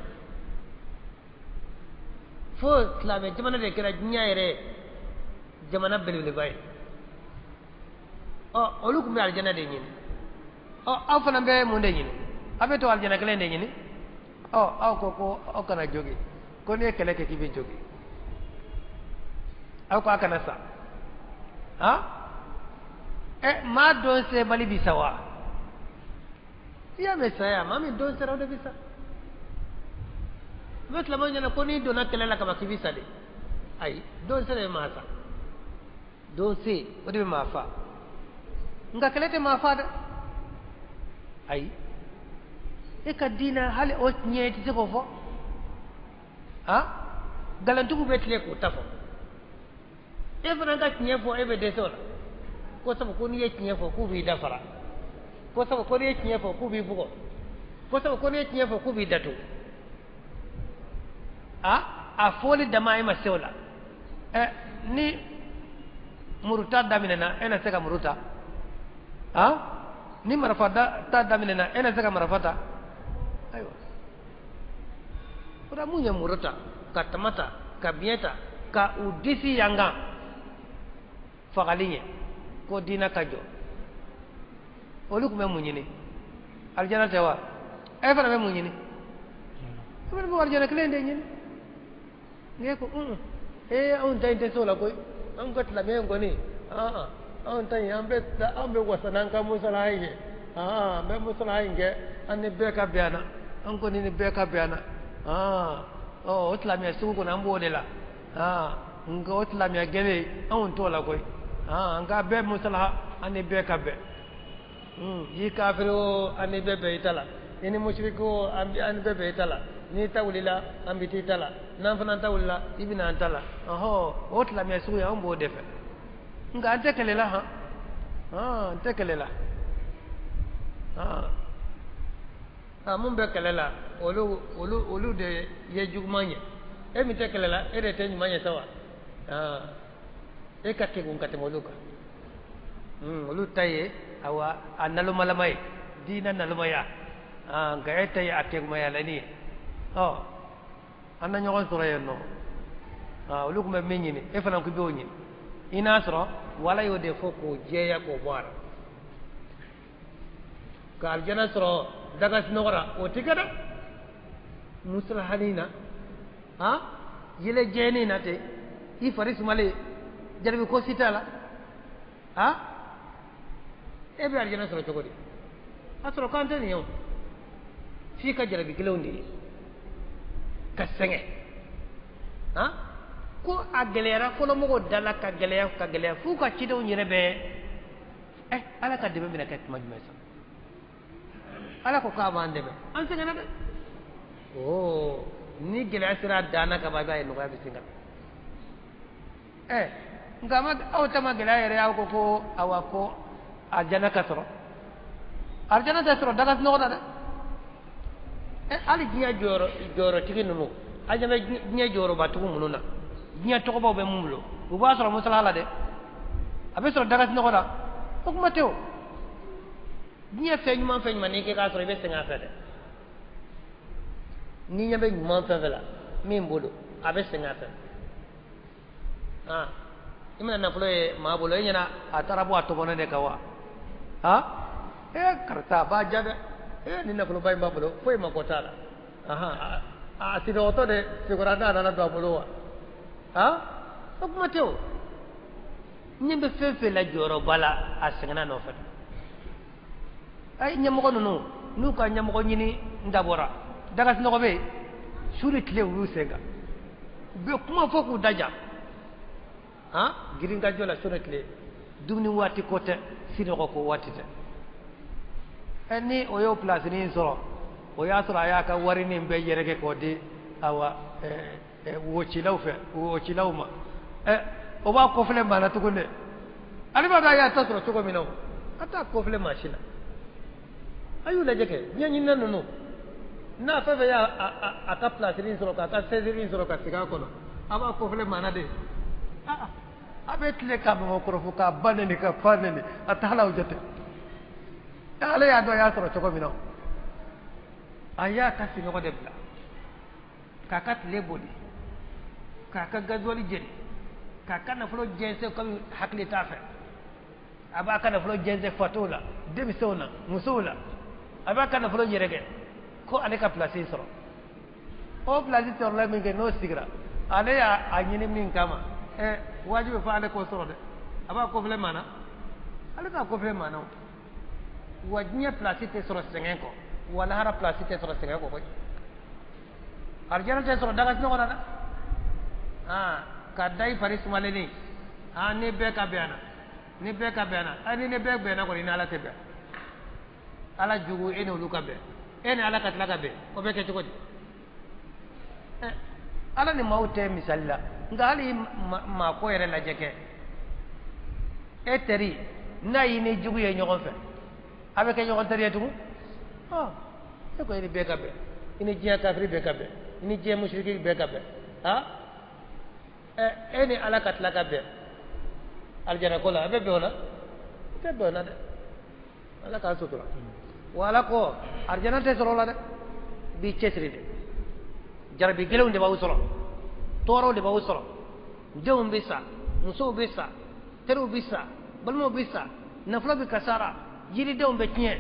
B: fo silamɛ jamana de kɛra diɲɛ yɛrɛ jamana belebeleba ye? Ɔ, olu tun bɛ alijɛnɛ de ɲini. Ɔ, aw fana bɛ mun de ɲini? Aw bɛ to alijɛnɛ kelen de ɲini. Ɔ, aw ko ko aw kana jogi, ko n'i ye kɛlɛ kɛ k'i bɛ jogi. Aw ko a kana sa. Han, ɛ, maa dɔn sebali bi sa wa? I y'a mɛn saya, maa min dɔn sera, o de bi sa. N bɛ silamɛw ɲɛna ko n'i donna kɛlɛ la kaban, k'i bi sa de. Ayi, don se de bɛ maa sa, don se o de bɛ maa fa, nka kɛlɛ tɛ maa fa dɛ. Ayi, e ka diinɛ hali o tiɲɛ, i tɛ se k'o fɔ. Han, galantigiw bɛ tile k'o ta fɔ, e fana ka tiɲɛ fɔ, e bɛ dɛsɛ o la, ko sabu ko n'i ye tiɲɛ fɔ k'u b'i dafara, ko sabu ko n'i ye tiɲɛ fɔ k'u b'i bugɔ, ko sabu ko n'i ye tiɲɛ fɔ k'u b'i datugu. A fɔli dama, e ma se o la. Ɛ, ni muruta daminɛna, e na se ka muru ta? A, ni marifa ta daminɛna, e na se ka marifa ta? Ayiwa, o la mun ye muru ta, ka tama ta, ka biɲɛ ta, ka u disi yangan fagali ɲɛ ko diinɛ ka jɔ, olu tun bɛ mun ɲini? Alijana tɛ wa? E fana bɛ mun ɲini? E fana bɛ alijana kelen de ɲini. N'i ko un, ee, anw ta in tɛ se o la koyi, anw ka silamɛya in kɔni, anw ta in, an bɛ wasa n'an ka musalaha in ye, an bɛ musalaha in kɛ, an ni bɛɛ ka bɛn a na, an kɔni ni bɛɛ ka bɛn a na. Ɔ, o silamɛya sugu kɔni, an b'o de la. Nka o silamɛya gɛlɛn, anw t'o la koyi. An ka bɛɛ musalaha, an ni bɛɛ ka bɛn. I kafiri o, an ni bɛɛ bɛn i ta la, i ni musiriki o, an ni bɛɛ bɛn i ta la. N'i ta wulila, an bɛ t'i ta la, n'an fana ta wulila, i bɛ n'an ta la. Ɔhɔ, o silamɛya sugu in, anw b'o de fɛ, nka an tɛ kɛlɛ la. Han, an tɛ kɛlɛ la. Han, mun bɛ kɛlɛ la, olu de ye juguman ye. E min tɛ kɛlɛ la, e de tɛ ɲuman ye sa wa? E ka kegun ka tɛmɛ olu kan. Olu ta ye awa a nalomalama ye, diinɛ nalomaya, nka e ta ye a kegumayalani ye. Ɔ, an na ɲɔgɔn sɔrɔ yen nɔ. Olu tun bɛ min ɲini, e fana ko i b'o ɲini. I n'a sɔrɔ wala y'o de fɔ k'o jɛya k'o bɔ a la ka alijana sɔrɔ daga sunɔgɔ la o tɛ kɛ dɛ musalahani na han yɛlɛ jɛni na ten i fari sumalen jarabi ko si t'a la han e bɛ alijana sɔrɔ cogo di a sɔrɔ k'an tɛ nin ye o f'i ka jarabi kelenw de ye ka sɛgɛn han ko a gɛlɛyara fɔlɔmɔgɔw da la ka gɛlɛya ka gɛlɛya f'u ka cidenw yɛrɛ bɛ ɛ ala ka dɛmɛ bɛna kɛ tuma jumɛn sa ala ko k'a b'an dɛmɛ an sɛgɛnna dɛ oo ni gɛlɛya sera a dan na ka ban i b'a ye nɔgɔya bɛ sin ka na ɛ nka ma aw ta ma gɛlɛya yɛrɛ aw ko ko awa ko alijana ka sɔrɔ alijana tɛ sɔrɔ daga sunɔgɔ la dɛ ɛ hali diɲɛ jɔyɔrɔ jɔyɔrɔtigi ninnu a ɲɛ bɛ diɲɛ jɔyɔrɔbatigiw minnu na diɲɛ tɔgɔbaw bɛ mun bolo u b'a sɔrɔ musala la dɛ a bɛ sɔrɔ daga sunɔgɔ la o kuma tɛ o diɲɛ fɛn ɲuman fɛn ɲuman n'i k'i k'a sɔrɔ i bɛ sɛgɛn a fɛ dɛ n'i ɲɛ bɛ ɲuman fɛn fɛn la min bolo a bɛ sɛgɛn a fɛ ah i mana nafolo ye maa bolo e ɲɛna a taara bɔ a tɔmɔnen de kan wa ah e karisa a b'a ja dɛ e ni nafoloba in b'a bolo foyi mako t'a la ahan a sinɔgɔtɔ de sigura n'a nana don a bolo wa ah o kuma tɛ o ɲɛ bɛ fɛn fɛn la jɔyɔrɔba la a sɛgɛnna nɔfɛ dɛ a ye ɲɛmɔgɔ ninnu n'u ka ɲɛmɔgɔ ɲini n dabɔra daga sunɔgɔ bɛ yen su ni tile u y'u sen kan u bɛ kuma fɔ k'u daja han girinkajɔ la su ni tile dumuni waati ko tɛ sinɔgɔ ko waati tɛ ɛ ni o y'o pilasinin sɔrɔ o y'a sɔrɔ a y'a ka wari nin bɛɛ yɛrɛkɛ k'o di awa ɛ wocilaw fɛ wocilaw ma ɛ o b'a kɔfilɛ maa la tuguni dɛ ale b'a dɔn a y'a ta sɔrɔ cogo min na o a t'a kɔfilɛ maa si la a y'u lajɛ kɛ diɲɛ ɲinina ninnu n'a fɛn fɛn y'a a ka pilasinin sɔrɔ k'a ka sɛsinin sɔrɔ ka sigi a kɔnɔ a b'a kɔfilɛ maa na de a bɛ tile ka mɔgɔ kɔrɔfɔ k'a ba neni ka fa neni a t'a la o jate ale y'a dɔn a y'a sɔrɔ cogo min na a y'a ka sunɔgɔ de bila k'a ka tile boli k'a ka gazuwali jeni k'a ka nafolo jɛnsɛn komi hakili t'a fɛ a b'a ka nafolo jɛnsɛn fatɔw la denmisɛnw na musow la a b'a ka nafolo yɛrɛkɛ ko ale ka pilasi sɔrɔ o pilasi sɔrɔla min kɛ n'o sigira ale y'a ɲini min kama ɛ wajibi fɔ ale k'o sɔrɔ dɛ a b'a kɔfilɛ maa na ale t'a kɔfilɛ maa na o wa diɲɛ pilasi tɛ sɔrɔ sɛgɛn kɔ wa lahara pilasi tɛ sɔrɔ sɛgɛn kɔ koyi arijana tɛ sɔrɔ daga sunɔgɔ la dɛ aa ka da i fari sumalenni aa ni bɛɛ ka bɛn a na ni bɛɛ ka bɛn a na ni bɛɛ bɛnna kɔni i ni ala tɛ bɛn ala jugu e n'olu ka bɛn e ni ala ka tila ka bɛn o bɛ kɛ cogo di ɛ ala ni maaw tɛ misali la nka hali maa ko yɛrɛ lajɛ kɛ e teri n'a y'i ni jugu ye ɲɔgɔn fɛ a bɛ kɛ ɲɔgɔn teri ye tugun e ko i ni bɛɛ ka bɛn i ni diɲɛ kafiri bɛɛ ka bɛn i ni diɲɛ musiriki bɛɛ ka bɛn ɛ e ni ala ka tila ka bɛn alijana ko la a bɛ bɛn o la i tɛ bɛn o la dɛ ala k'an sutura wa ala ko alijana tɛ sɔrɔ o la dɛ i b'i cɛsiri de jarabi gɛlɛnw de b'aw sɔrɔ tɔɔrɔw de b'aw sɔrɔ denw bɛ sa musow bɛ sa teriw bɛ sa balimaw bɛ sa nafolo bɛ kasara yiridenw bɛ tiɲɛ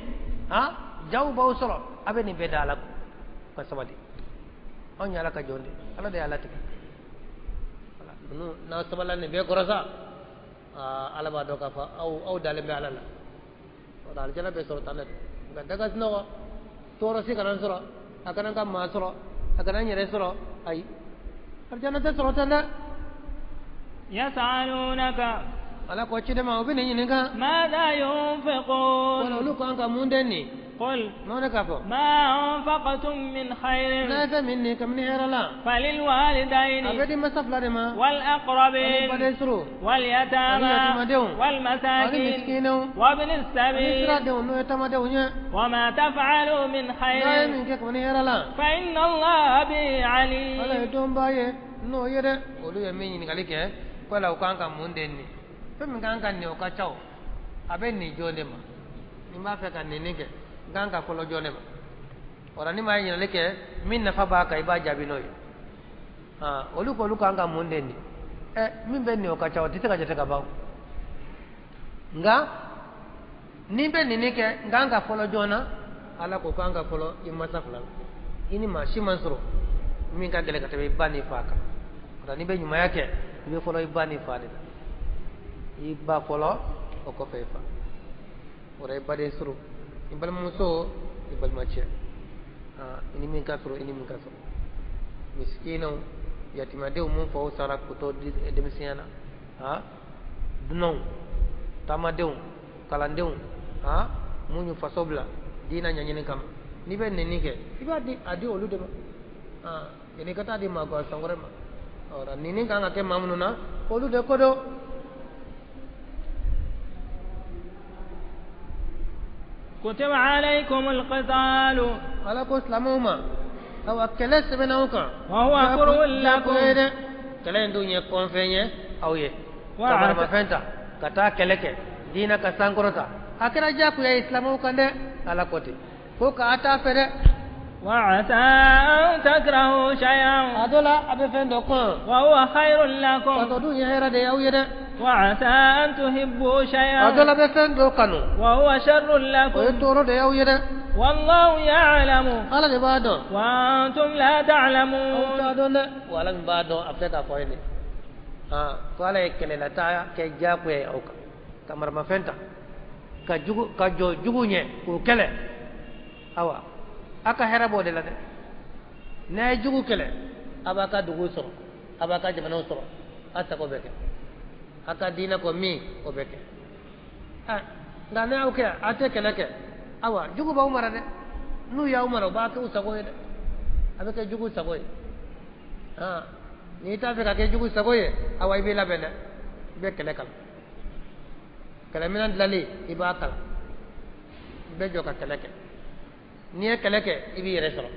B: han jaw b'aw sɔrɔ a bɛ nin bɛɛ da ala kun ka sabali anw ye ala ka jɔn de ala de y'a latigɛ wala ninnu n'aw sabalila nin bɛɛ kɔrɔ sa ala b'a dɔn k'a fɔ aw dalen bɛ ala la wala alijana bɛ sɔrɔ tan dɛ nka daga sunɔgɔ tɔɔrɔ si kana n sɔrɔ a kana n ka maa sɔrɔ a kana n yɛrɛ sɔrɔ ayi alijana tɛ sɔrɔ tan dɛ
A: yasalunaka
B: ala ko ci de ma o bɛ nin ɲininka
A: ماذا ينفقون
B: wala olu kan ka mun de nin
A: قل
B: nɔ k'a fɔ
A: ما أنفقتم من خير
B: n'a ye fɛn min nin kabini hɛrɛ la
A: فللوالدين
B: a bɛ di masa fila de ma ani
A: والأقربين
B: baden suru
A: واليتامى
B: ani yatimadenw ani
A: والمساكين
B: misikinɛw
A: وابن
B: ani
A: السبيل
B: siradenw n'o ye tamadenw ye
A: وما تفعلوا من
B: n'a ye
A: خير
B: min kɛ kabini hɛrɛ la
A: فإن الله به
B: ala ye
A: عليم
B: dɔnbaa ye n'o ye dɛ olu ye min ɲininkali kɛ ko la u kan ka mun de nin fɛn min kan ka nin o ka ca o a bɛ nin jɔn de ma ni n b'a fɛ ka nin kɛ n kan ka fɔlɔ jɔn de ma o la ni maa ye ɲininkali kɛ min nafa b'a kan i b'a jaabi n'o ye olu ko olu kan ka mun de nin Ɛ min bɛ nin o ka ca, o tɛ se ka jate ka ban. Nka ni bɛ nin kɛ, n kan ka fɔlɔ joona. Ala ko k'an ka fɔlɔ i masa fila la. I ni maa si man sɔrɔ min ka gɛlɛn ka tɛmɛ i ba ni fa kan. O la, n'i bɛ ɲumanya kɛ, i bɛ fɔlɔ i ba ni fa de la. I ba fɔlɔ, o kɔfɛ i fa. O la, i baden sɔrɔ, i balimamuso, i balimacɛ, i ni min ka sɔrɔ, i ni min ka sɔrɔ, misikinaw, yatimadenw, mun faw sara k'u to denmisɛnya na, dunanw, taamadenw, kalandenw, mun y'u faso bila diina ɲɛɲini kama. N'i bɛ nɛni kɛ, i b'a di a di olu de ma, yanni i ka taa di maa gansan wɛrɛ ma. Ɔ nɛni kan ka kɛ maa minnu na, olu de ko don.
A: كتب عليكم القتال.
B: Ala ko silamɛw ma, awa, kɛlɛ sɛbɛnna aw kan.
A: وهو كره لكم.
B: Dɛ, kɛlɛ in dun ye kɔnfɛn ye aw ye. Ka maramafɛn ta ka taa kɛlɛ kɛ diinɛ ka sankɔrɔta, a kɛra diyagoya ye silamɛw kan dɛ. Ala ko ten ko k'a t'a fɛ dɛ.
A: وعسى أن تكرهوا شيئا
B: A dɔ la, a bɛ fɛn dɔ kɔn
A: وهو خير
B: ka
A: لكم
B: tɔ dun ye hɛrɛ de ye aw ye dɛ.
A: وعسى أن تحبوا
B: A dɔ
A: شيئا
B: la, bɛ fɛn dɔ kanu
A: وهو شر
B: o ye
A: لكم
B: tɔɔrɔ de ye aw ye dɛ.
A: والله يعلم
B: Ala de b'a dɔn
A: وأنتم لا
B: aw
A: تعلمون.
B: t'a dɔn dɛ. Wa Ala min b'a dɔn, a filɛ k'a fɔ ye de ko Ala ye kɛlɛlata kɛ diyagoya ye aw kan, ka maramafɛn ta ka jugu ka jɔ jugu ɲɛ k'o kɛlɛ. Awa, a ka hɛrɛ b'o de la dɛ. N'a ye jugu kɛlɛ, a b'a ka dugu sɔrɔ, a b'a ka jamanaw sɔrɔ, a sago bɛ kɛ, a ka diinɛ ko min, o bɛ kɛ. Ɛ, nka n'a y'aw kɛ a tɛ kɛlɛ kɛ, awa, jugu b'aw mara dɛ. N'u y'aw mara, u b'a kɛ u sago ye dɛ. A bɛ kɛ jugu sago ye. N'i t'a fɛ ka kɛ jugu sago ye, awa, i b'i labɛn dɛ. I bɛ kɛlɛ kalan, kɛlɛminɛn dilanli i b'a kalan, i bɛ jɔ ka kɛlɛ kɛ. N'i ye kɛlɛ kɛ, i b'i yɛrɛ sɔrɔ.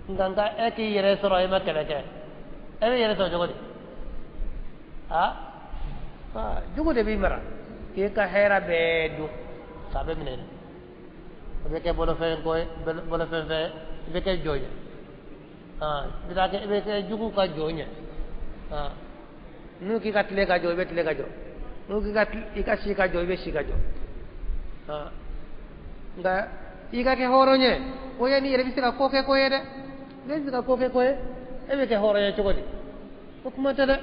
B: Nka e k'i yɛrɛ sɔrɔ, e ma kɛlɛ kɛ, e bɛ yɛrɛ sɔrɔ cogo di? Aa, jugu de b'i mara k'i ka hɛrɛ bɛɛ dun k'a bɛɛ minɛ. O bɛ kɛ bolofɛn ko ye, bolofɛn fɛn, i bɛ kɛ jɔn ye. I bɛ taa kɛ, i bɛ kɛ jugu ka jɔn ye. N'u k'i ka tile ka jɔ, i bɛ tile ka jɔ. N'u k'i ka i ka si ka jɔ, i bɛ si ka jɔ. Nka i ka kɛ hɔrɔn ye, o ye n'i yɛrɛ bɛ se ka ko kɛ ko ye dɛ. Ne bɛ se ka ko kɛ ko ye, e bɛ kɛ hɔrɔn ye cogo di? O kuma tɛ dɛ.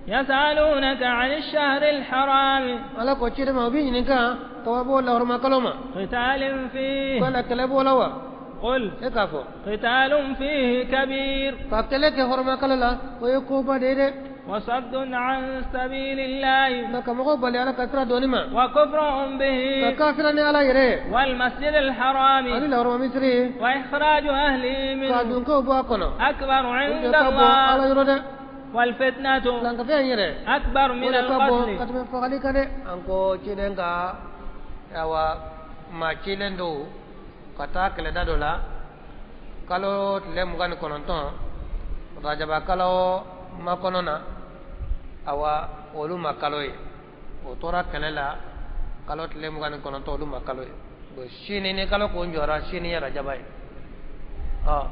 A: يسألونك عن الشهر الحرام
B: Ala ko ciden ma, o b'i ɲininka ka bɔ lahɔrɔma kalo ma.
A: قتال فيه.
B: Ko ala kɛlɛ b'o la wa?
A: قل
B: E k'a fɔ
A: قتال فيه كبير.
B: ka kɛlɛ kɛ hɔrɔma kalo la, o ye koba de ye dɛ.
A: وصد عن سبيل الله
B: Nka ka mɔgɔw bali Ala ka sira dɔɔni ma
A: وكفر
B: ka
A: به
B: kafira ni Ala yɛrɛ ye
A: والمسجد الحرام
B: ani lahɔrɔma misiri
A: وإخراج أهله
B: ka
A: منه
B: dunkew bɔ a kɔnɔ
A: أكبر
B: o de
A: عند
B: ka bon Ala
A: الله
B: yɔrɔ dɛ.
A: والفتنة
B: Lankafɛn yɛrɛ
A: أكبر
B: o
A: من
B: de ka bon
A: القتل.
B: ka tɛmɛ fagali kan dɛ. An ko ciden ka, awa, maa cilen don ka taa kɛlɛda dɔ la kalo tile 29, rajaba kalo makɔnɔ na. Awa, olu ma kalo ye. O tora kɛlɛ la kalo tile 29, olu ma kalo ye. Bon, sini ni kalo kun jɔra, sini ye rajaba ye. Ɔ,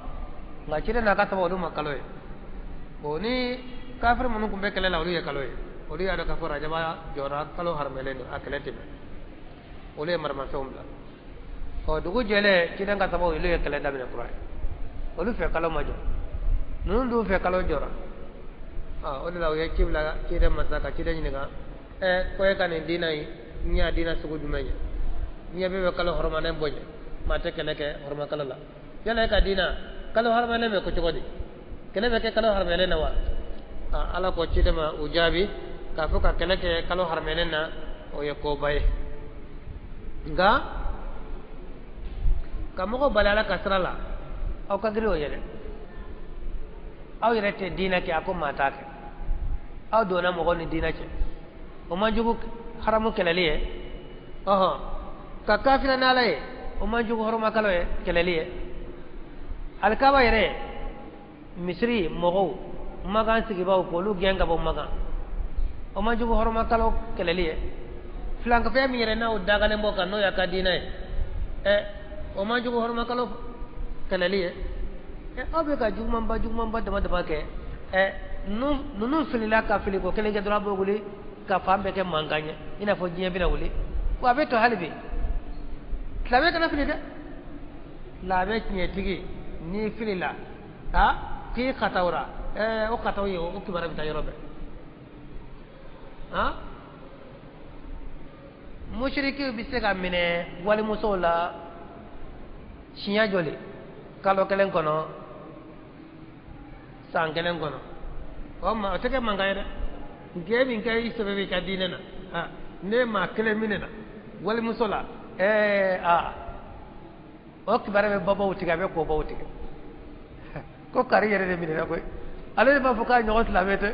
B: nka ciden n'a ka saba, olu ma kalo ye. Bon, ni kafiri minnu tun bɛ kɛlɛ la, olu ye kalo ye. Olu y'a dɔn k'a fɔ rajaba jɔra, kalo haramɛlen don, a kɛlɛ tɛ bɛn. Olu ye maramafɛnw bila. Ɔ, dugu jɛlen, ciden ka sababu, olu ye kɛlɛ daminɛ kura ye. Olu fɛ kalo ma jɔ, ninnu dun fɛ kalo jɔra. Ɔ, o de la u ye ci bila ciden ma sa ka ciden ɲininka: ɛ, ko e ka nin diinɛ in, n y'a diinɛ sugu jumɛn ye? Ɲɛ bɛ kalo hɔrɔmanen bonya, maa tɛ kɛlɛ kɛ hɔrɔma kalo la. Yala e ka diinɛ, kalo hɔrɔmanen bɛ ko cogo di? Kɛlɛ bɛ kɛ kalo haramɛlen na wa? Ala ko ciden ma u jaabi k'a fɔ ka kɛlɛ kɛ kalo haramɛlen na, o ye koba ye. Nka ka mɔgɔw bali Ala ka sira la, aw ka girin o ye dɛ. Aw yɛrɛ tɛ diinɛ kɛ, a ko maa t'a kɛ. Aw donna mɔgɔw ni diinɛ cɛ, o man jugu haramu kɛlɛli ye. Ɔhɔn, ka kafira n'Ala ye, o man jugu hɔrɔma kalo ye kɛlɛli ye. Alikaba yɛrɛ, misiri mɔgɔw, makan sigibaw, k'olu gɛn ka bɔ makan, o man jugu hɔrɔma kalo kɛlɛli ye. Filankafɛn min yɛrɛ n'aw dagalen bɔ kan, n'o y'a ka diinɛ ye, ɛ, o man jugu hɔrɔma kalo kɛlɛli ye. Ɛ, aw bɛ ka jugumanba jugumanba dama dama kɛ. Ɛ, Ninnu filila ka fili ko kelen kɛ dɔrɔn a b'o wuli ka fan bɛɛ kɛ mankan ye i n'a fɔ diɲɛ bɛna wuli wa a bɛ to hali bi silamɛ kana fili dɛ silamɛ tiɲɛtigi n'i filila a k'i katawra o kataw ye o kibaruya bɛ taa yɔrɔ bɛɛ han musirikiw bɛ se ka minɛ walimusow la siɲɛ joli kalo kelen kɔnɔ san kelen kɔnɔ o ma o tɛ kɛ mankan ye dɛ nk'e min kɛ i sɛbɛ b'i ka diinɛ na a ne maa kelen minɛ na walimuso la a o kibaruya bɛ babaw tigɛ a bɛ kobaw tigɛ ko kari yɛrɛ de minɛna koyi ale de b'a fɔ k'a ɲɔgɔn silamɛ tɛ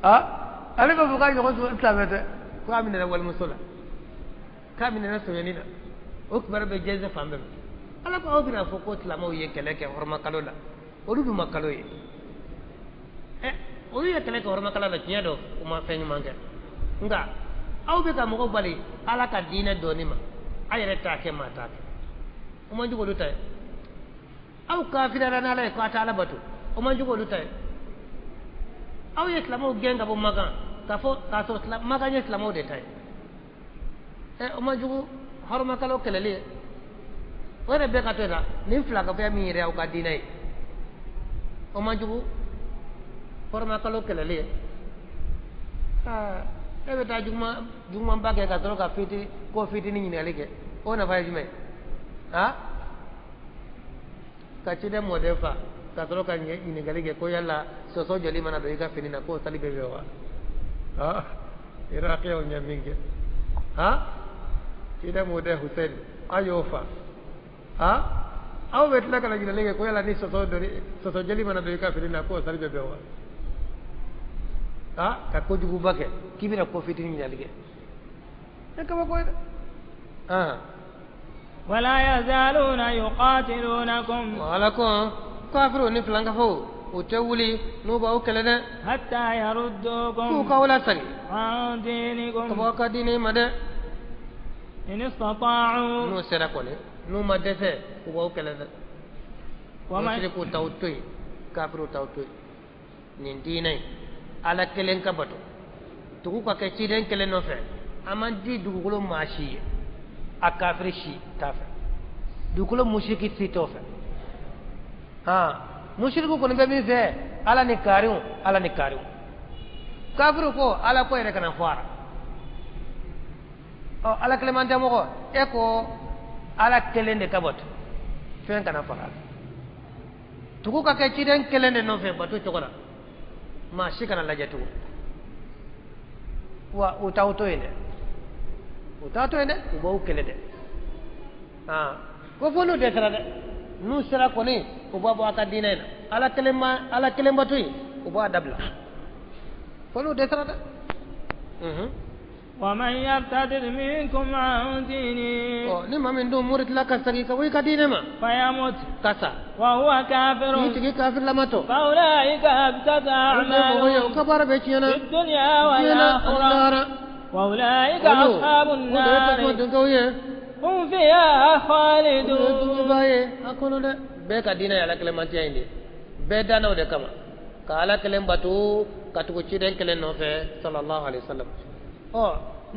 B: a ale b'a fɔ k'a ɲɔgɔn silamɛ tɛ ko a minɛna walimuso la k'a minɛna sonyani na o kibaruya bɛ jɛnsɛn fan bɛɛ ala ko aw bɛna fɔ ko silamɛw ye kɛlɛ kɛ hɔrɔma kalo la olu dun ma kalo ye olu ye kɛlɛ kɛ hɔrɔma kalo la tiɲɛ don u ma fɛn ɲuman kɛ nka aw bɛ ka mɔgɔw bali ala ka diinɛ dɔɔni ma a yɛrɛ t'a kɛ maa t'a kɛ o man jugu olu ta ye aw kafiriyara n'ala ye k'a tɛ ala bato o man jugu olu ta ye aw ye silamɛw gɛn ka bɔ Makan k'a fɔ k'a sɔrɔ Makan ye silamɛw de ta ye o man jugu hɔrɔma kalo kɛlɛli ye o yɛrɛ bɛɛ ka to yen sa nin filakafoya min yɛrɛ y'aw ka diinɛ ye o man jugu hɔrɔma kalo kɛlɛli ye e bɛ taa jugumanba kɛ ka sɔrɔ ka fiti ko fitinin ɲininkali kɛ o nafa ye jumɛn ye a ka ciden mɔden fa ka sɔrɔ ka ɲininkali kɛ ko yala sɔsɔ joli mana don i ka fini na k'o sali bɛ bɛn wa a irakiyaw ɲɛ min kɛ a ciden mɔden Hussein a y'o fa a aw bɛ tila ka na ɲininkali kɛ ko yala ni sɔsɔ joli mana don i ka fini na k'o sali bɛ bɛn wa a ka kojuguba kɛ k'i bɛna ko fitinin ɲininkali kɛ e kabako ye dɛ.
A: ولا يزالون يقاتلونكم
B: ولكم كافرون نفلان كفو وتولي نوبا وكلنا
A: حتى يردوكم
B: كولا سري
A: عن دينكم
B: كبوكا ديني مدى
A: إن استطاعوا
B: نو سرقوني نو مدسة وكلنا ومشركو توتوي كافرو توتوي نين ديني على كلين كبتو تقوكا كتيرين كلين نوفي أما دي دوغلو ماشي a kafiri si t'a fɛ dugukolo musiriki si t'o fɛ han musiriku kɔni bɛ min fɛ ala ni kariw ala ni kariw kafiriw ko ala ko yɛrɛ kana fɔ a la ɔ ala kelen man tɛ mɔgɔ e ko ala kelen de ka bato fɛn kana fara a la tugu ka kɛ ciden kelen de nɔfɛ bato cogo la maa si kana lajɛ tugun wa u t'aw to yen dɛ u t'a to yen dɛ u b'aw kɛlɛ dɛ ko fo n'u dɛsɛra dɛ n'u sera kɔni u b'a bɔ a ka diinɛ in na ala kelen ma ala kelen bato in u b'a dabila fo n'u dɛsɛra dɛ.
A: ومن يرتد منكم عن دينه
B: ni maa min dun muritila ka segin ka bɔ i ka diinɛ ma
A: فيمت
B: kasa
A: وهو كافر
B: n'i tigi kafir lama to
A: فأولئك حبطت أعمالهم
B: o ka baara bɛɛ tiɲɛna
A: في الدنيا والآخرة وأولئك أصحاب النار هم فيها خالدون
B: bɛɛ ka diinɛ ye ala kelenmantiya in de ye bɛɛ danna o de kama ka ala kelen bato ka tugu ciden kelen nɔfɛ sallallahu alaihi wasallam ɔ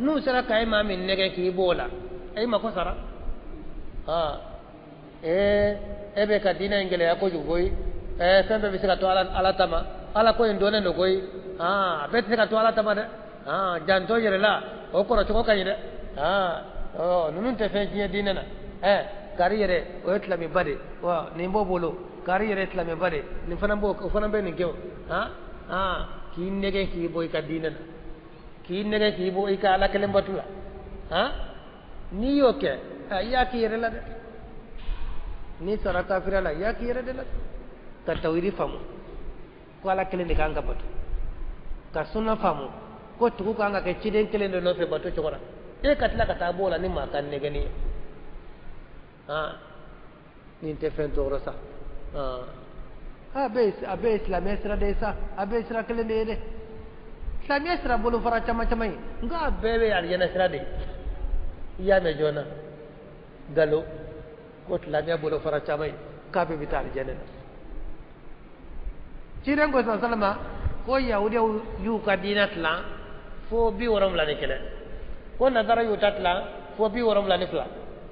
B: n'u sera ka e maa min nɛgɛ k'i b'o la e mako sara e bɛ ka diinɛ in gɛlɛya kojugu koyi fɛn bɛɛ bɛ se ka to ala ta ma ala ko in dɔnnen don koyi a bɛɛ tɛ se ka to ala ta ma dɛ janto yɛrɛ la o kɔrɔ cogo ka ɲi dɛ ninnu tɛ fɛn tiɲɛ diinɛ na kari yɛrɛ o ye silamɛba de wa nin b'o bolo kari yɛrɛ ye silamɛba de nin fana b'o o fana bɛ nin kɛ o k'i nɛgɛ k'i bɔ i ka diinɛ na k'i nɛgɛ k'i bɔ i ka ala kelen batu la n'i y'o kɛ i y'a k'i yɛrɛ la dɛ n'i sara kafiriya la i y'a k'i yɛrɛ de la ka tawhidi faamu ko ala kelen de kan ka bato ka sunna faamu ko tugu kan ka kɛ ciden kelen de nɔfɛ bato cogo la e ka tila ka taa b'o la ni maa ka nɛgɛnni ye nin tɛ fɛn tɔɔrɔ sa a bɛɛ ye silamɛya sira de ye sa a bɛɛ ye sira kelen de ye dɛ silamɛya sira bolofara caman caman ye nka a bɛɛ bɛ alijana sira de ye i y'a mɛn joona galo ko silamɛya bolofara caman ye k'a bɛɛ bɛ taa alijana na ciden ko salama ko yahudiyaw y'u ka diinɛ tilan fo 71, ko nasara y'u ta tilan fo 72,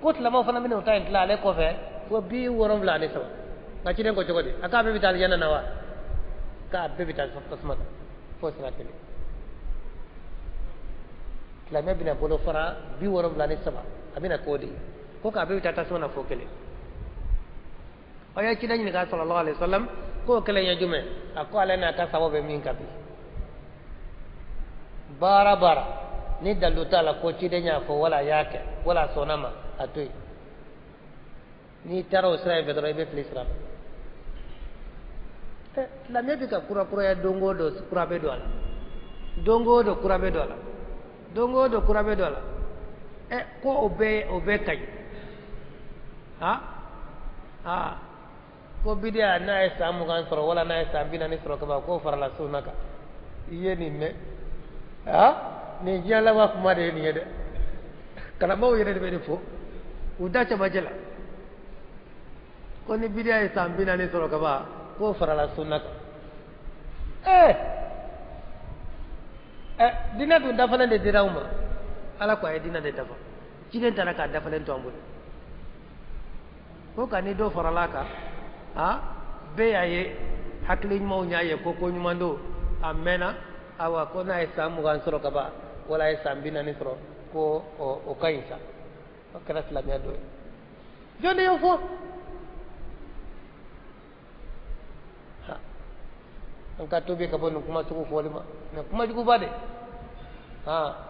B: ko silamɛw fana bɛna u ta in tilan ale kɔfɛ fo 73. Nka ciden ko cogo di? A k'a bɛɛ bɛ taa alijana na wa? K'a bɛɛ bɛ taa tasuma na fo sira kelen. Silamɛ bɛna bolo fara 73, a bɛna k'o de ye, ko k'a bɛɛ bɛ taa tasuma na fo kelen. Aw ye ciden ɲininka sallallahu alaihi wasallam k'o kelen ye jumɛn? A ko ale n'a ka sababu bɛ min kan bi. Baara baara ni dalilu t'a la ko ciden y'a fɔ wala a y'a kɛ wala a sɔnna ma, a to yen. N'i taara o sira in fɛ dɔrɔn i bɛ fili sira la. Silamɛ bɛ ka kura kuraya don o don, kura bɛ don a la, don o don kura bɛ don a la, don o don kura bɛ don a la. Ko o bɛɛ ka ɲi. Ko bidiya n'a ye san 20 sɔrɔ wala n'a ye san 40 sɔrɔ kaban k'o farala sunna kan. I ye nin mɛn? Nin diɲɛ laban kuma de ye nin ye dɛ. Karamɔgɔw yɛrɛ de bɛ nin fɔ u da cɛmancɛ la, ko ni bidiya ye san 40 sɔrɔ kaban k'o farala sunna kan. Diinɛ dun dafalen de dira anw ma. Ala ko a ye diinɛ de dafa, ciden taara k'a dafalen to an bolo. Ko ka ni dɔ farala a kan, bɛɛ y'a ye, hakili ɲumanw y'a ye ko ko ɲuman don, a mɛnna. Awa ko n'a ye san 20 sɔrɔ kaban wala a ye san 40 sɔrɔ ko o ka ɲi sa. O kɛra silamɛya dɔ ye. Jɔn de y'o fɔ? An ka tobi ka bɔ nin kuma sugu fɔli ma, nin kuma juguba de.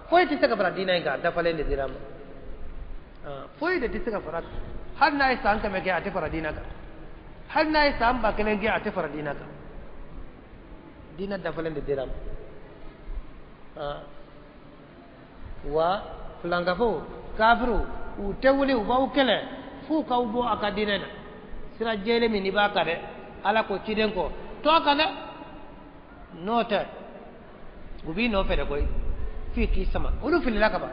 B: Foyi tɛ se ka fara diinɛ in kan, a dafalen de dira a ma. Foyi de tɛ se ka fara, hali n'a ye san 100 kɛ a tɛ fara diinɛ kan, hali n'a ye san 1000 kɛ a tɛ fara diinɛ kan. Diinɛ dafalen de dira a ma. Wa filankafow, kafiriw, u tɛ wuli u b'aw kɛlɛ f'u k'aw bɔ a ka diinɛ na. Sira jɛlen min n'i b'a kan dɛ, Ala ko ciden kɔ to a kan dɛ, n'o tɛ u b'i nɔfɛ de koyi, f'i k'i sama. Olu filila ka ban,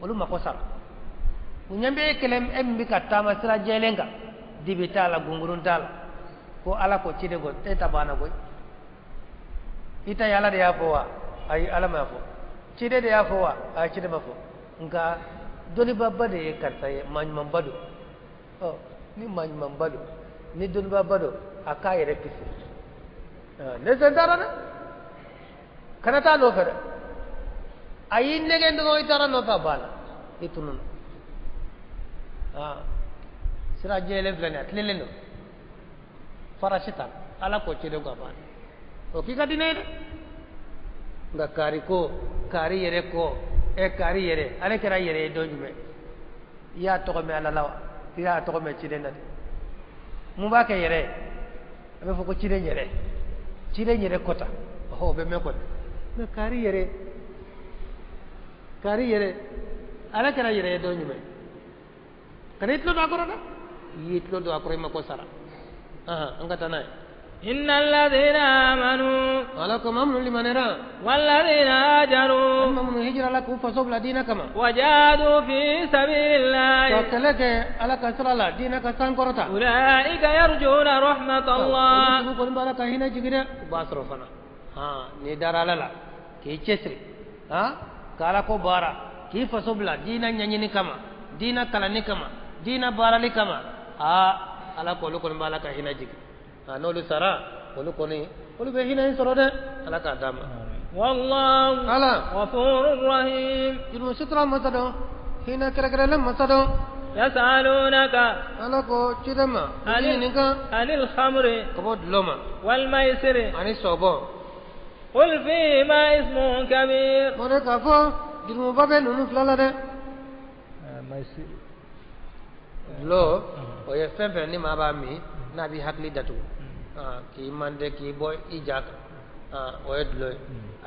B: olu mako sara. U ɲɛ bɛ e kelen, e min bɛ ka taama sira jɛlen kan, dibi t'a la, gungurun t'a la, ko Ala ko ciden kɔ, e ta banna koyi. I ta ye Ala de y'a fɔ wa? Ayi, Ala m'a fɔ. Ciden de y'a fɔ wa? Ayi, ciden ma fɔ. Nka dɔnnibaba de ye karisa ye, maa ɲumanba don. Ni maa ɲumanba don, ni dɔnnibaba don, a k'a yɛrɛ kisi. Ne sen taara dɛ, kana taa nɔfɛ dɛ. A y'i nɛgɛn dɔrɔn i taara nɔfɛ, a banna, i tununna. Sira jɛlen filɛ nin ye, a tilenlen don, farasi t'a la. Ala ko ciden ko a banna, o k'i ka diinɛ ye dɛ. Nka kari ko, kari yɛrɛ ko, kari yɛrɛ, ale kɛra yɛrɛ ye don jumɛn? I y'a tɔgɔ mɛn Ala la wa? I y'a tɔgɔ mɛn ciden na de? Mun b'a kɛ yɛrɛ ye? A bɛ fɔ ko ciden yɛrɛ, ciden yɛrɛ kɔta, o bɛ mɛn kɔni. Mɛ kari yɛrɛ, kari yɛrɛ, ale kɛra yɛrɛ ye don jumɛn? Kana i tulo don a kɔrɔ dɛ, i y'i tulo don a kɔrɔ i ma ko sara. An ka taa n'a ye.
A: إن الذين آمنوا
B: ولكم أمن لمن يرى
A: والذين هاجروا
B: أمن هجر لكم فصوب دينكما
A: وجاهدوا في سبيل الله
B: وكلك على كسر الله دينك سانكرتا
A: أولئك يرجون رحمة الله
B: قل بالك هنا جينا باسرفنا ها ندار على لا كي تشري ها كالاكو بارا كي فصوب لا دينا نيني كما دينا كلاني كما دينا بارالي كما ها على كل قل بالك هنا جينا n'olu sara olu kɔni olu bɛ hinɛ in sɔrɔ dɛ ala k'a d'a ma
A: wallahu
B: ala
A: ghafurur rahim
B: jurumu sutura masa dɔn hinɛ kɛrɛnkɛrɛnlen masa dɔn
A: yasalunaka
B: ala ko ciden ma u b'i ɲininka
A: anil khamri
B: ka bɔ dulɔ ma
A: wal maisiri
B: ani sɔbɔ
A: qul fihima ismun kabir
B: o de k'a fɔ jurumuba bɛ ninnu fila la dɛ dulɔ o ye fɛn fɛn ni maa b'a min n'a b'i hakili datugu k'i mande k'i bɔ i ja kan o ye dulɔ ye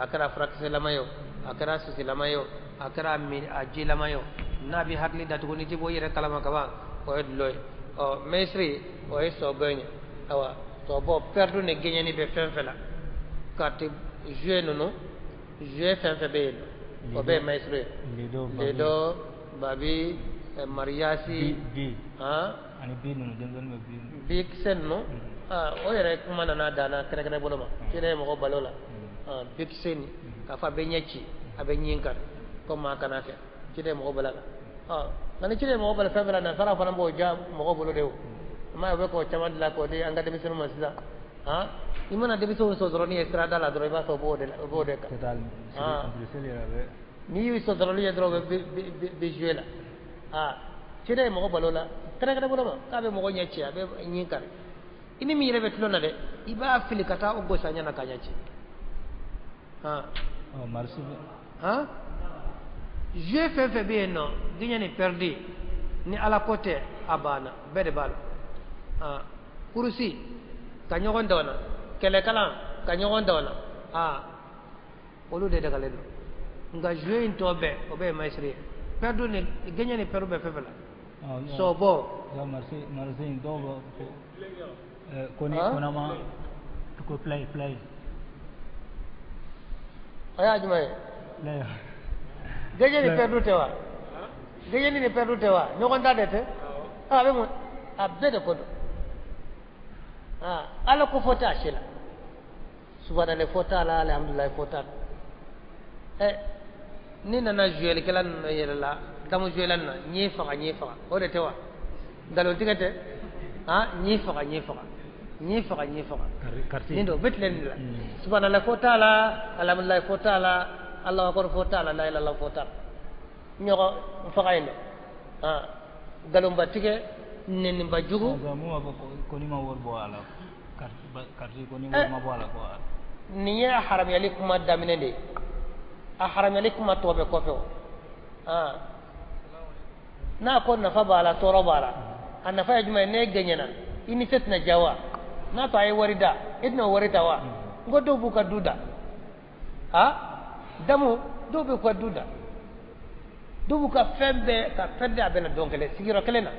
B: a kɛra furakisɛlama ye o a kɛra sisilama ye o a kɛra a jilama ye o n'a b'i hakili datugu n'i ti bɔ i yɛrɛ kalama kaban o ye dulɔ ye ɔ mɛsiri o ye sɔbɔ ye awa sɔbɔ pɛrɛdu ni gɛɲɛni bɛ fɛn fɛn la carte jouer ninnu jouer fɛn fɛn bɛ yen o bɛɛ ye mɛsiri ye ledo babi mariyasi
C: Ani bi ninnu denmisɛnnin bɛ bi.
B: Bi kisɛ ninnu o yɛrɛ kuma nana danna kɛrɛkɛrɛ bolo ma. Kira ye mɔgɔ balo la. Bi kisɛ nin k'a fɔ a bɛ ɲɛ ci a bɛ ɲin kari ko maa kana kɛ kira ye mɔgɔ balo la. Nka ni kira ye mɔgɔ balo fɛn fɛn la nasara fana b'o ja mɔgɔ bolo de o. I m'a ye u bɛ k'o caman dilan k'o di an ka denmisɛnninw ma sisan. I mana denmisɛnw sɔsɔrɔ ye sirada la dɔrɔn i b'a sɔrɔ u b'o de kan. N'i y'u sɔsɔrɔli ye dɔrɔn u bɛ jouer la. Kira ye mɔgɔ balo la kɛrɛkɛrɛ bolo ma k'a bɛ mɔgɔ ɲɛ ci a bɛ ɲin kari. I ni min yɛrɛ bɛ tulon na dɛ i b'a fili ka taa o gosi a ɲɛ na k'a ɲɛ ci. Jouer fɛn fɛn bɛ yen nɔ gagné ni perdu ni ala ko tɛ a banna bɛɛ de b'a la. Kurusi ka ɲɔgɔn da o la kɛlɛkalan ka ɲɔgɔn da o la olu de dagalen don nka jouer in tɔ bɛɛ o bɛɛ ye maïsiri ye perdu ni gagné ni perdu bɛ fɛn fɛn la. Sɔbɔ.
C: Marisi in dɔw b'a fɔ ko ni kɔnɔma ko play play.
B: O y'a jumɛn ye. Gagné ni perdu tɛ wa. Gagné ni perdu tɛ wa ɲɔgɔn da de tɛ. A bɛ mun a bɛɛ de ko don. Ala ko fɔ t'a si la. Subhanallah fɔ t'a la alhamdulilayi fɔ t'a la. Ni nana jouer-likɛla ninnu yɛrɛ la damu jouer-la ninnu n y'i faga n y'i faga o de tɛ wa nkalontigɛ tɛ n y'i faga n y'i faga n y'i faga n y'i faga nin don u bɛ tilen nin de la subhanallah fɔ t'a la alhamdulilayi fɔ t'a la Allahu akbar fɔ t'a la la ilaha illallah fɔ t'a la ɲɔgɔn faga in don nkalonbatigɛ nɛniba jugu.
C: Ko ni ma wari bɔ a la kariti ko ni wari ma bɔ a la ko.
B: Nin ye a haramuyali kuma daminɛ de ye. A haramuyali kuma tɔ bɛ kɔfɛ o n'a ko nafa b'a la tɔɔrɔ b'a la a nafa ye jumɛn ye n'e gɛɲɛna i ni se tɛna diya wa n'a to a ye wari da i tɛna o wari ta wa n ko dɔw b'u ka du da damu dɔw b'u ka du da dɔw b'u ka fɛn bɛɛ ka fɛn bɛɛ a bɛna don kelen sigiyɔrɔ kelen na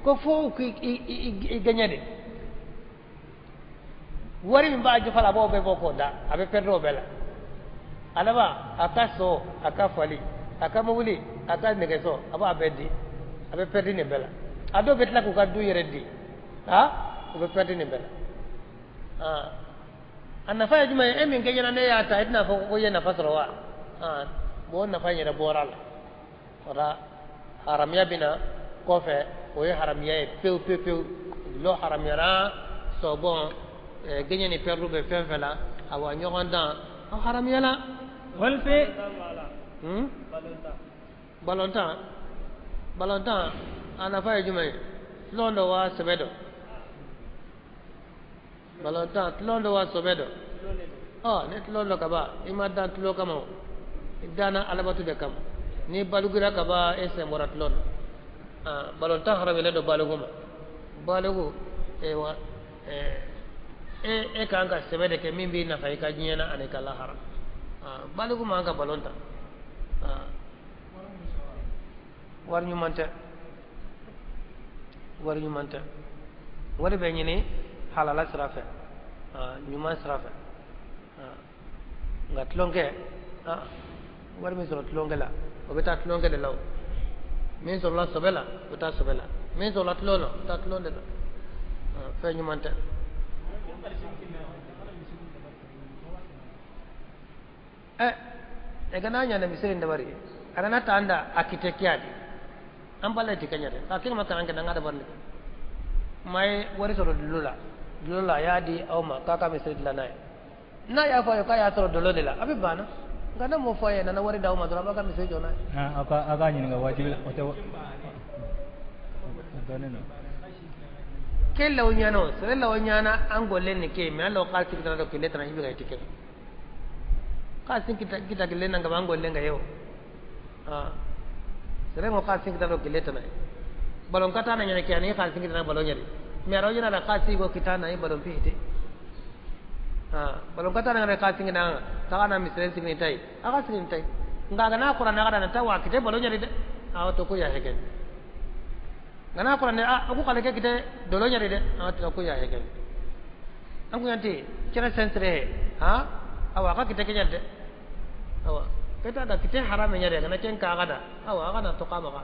B: ko fo k'i gɛɲɛ de wari min b'a jɔfa la a b'o bɛɛ bɔ k'o da a bɛ pɛrɛn o bɛɛ la. A laban a ka so a ka fali a ka mobili a ka nɛgɛso a b'a bɛɛ di a bɛ pɛrɛdi nin bɛɛ la a dɔw bɛ tila k'u ka du yɛrɛ di u bɛ pɛrɛdi nin bɛɛ la a nafa ye jumɛn ye e min kɛɲɛna ne y'a ta e tɛna fɔ ko i ye nafa sɔrɔ wa bon o nafa in yɛrɛ bɔra a la o la haramuya bɛ na kɔfɛ o ye haramuya ye pewu pewu pewu dulɔ haramuyara sɔbɔn gɛɲɛ ni pɛrɛdu bɛ fɛn fɛn la awa ɲɔgɔn dan a haramuyala.
A: Walfe.
B: Balontan balontan a nafa ye jumɛn ye tulon dɔ wa sɛbɛ dɔ balontan tulon dɔ wa sɛbɛ dɔ ni tulon dɔ kaba i ma dan tulon kama o i danna alabatu de kama n'i balugura kaba e sen bɔra tulon na balontan haramuyalen don balogu ma balogu e kan ka sɛbɛ de kɛ min b'i nafa i ka diɲɛ na ani ka lahara baliku man ka balon ta wari ɲuman tɛ wari ɲuman tɛ wari bɛ ɲini halala sira fɛ ɲuman sira fɛ nka tulonkɛ wari min sɔrɔ tulonkɛ la o bɛ taa tulonkɛ de la o min sɔrɔla sɔbɛ la o bɛ taa sɔbɛ la min sɔrɔla tulon na o bɛ taa tulon de la fɛn ɲuman tɛ. E gana ñana misiri ndabari arana ta anda akite kiadi an balle ti kanyade ka kima kan an nga dabar ni mai wari soro dulula dulula ya di aw ma kaka misiri dilana na ya fa ka ya soro dolo de la abi bana ngana mo fa ye na wari daw ma dora ba ka misiri jona
C: aka aka ñi nga wajibi o te doneno
B: ke law ñano sere law ñana an golle ni ke me allo qalti do ke letra ibi ga tike ka sin kita kile nanga bango lenga yeo sere mo ka sin kita do kile tana balon kata na nyane kiani ka sin kita na balon nyari me aro nyana ka sin go kita na balon pihite balon kata na ka sin na ka na misre sin ni tai aka sin tai nga na qur'an na na tawa kite balon nyari de awa to ko ya hegen ngana qur'an a ku kale ke kite dolo nyari de awa to ko ya hegen an ku yanti kira sentre ha awa ka kite kenya de awa keta da kite harame nyari kana ken ka gada awa kana to ka ma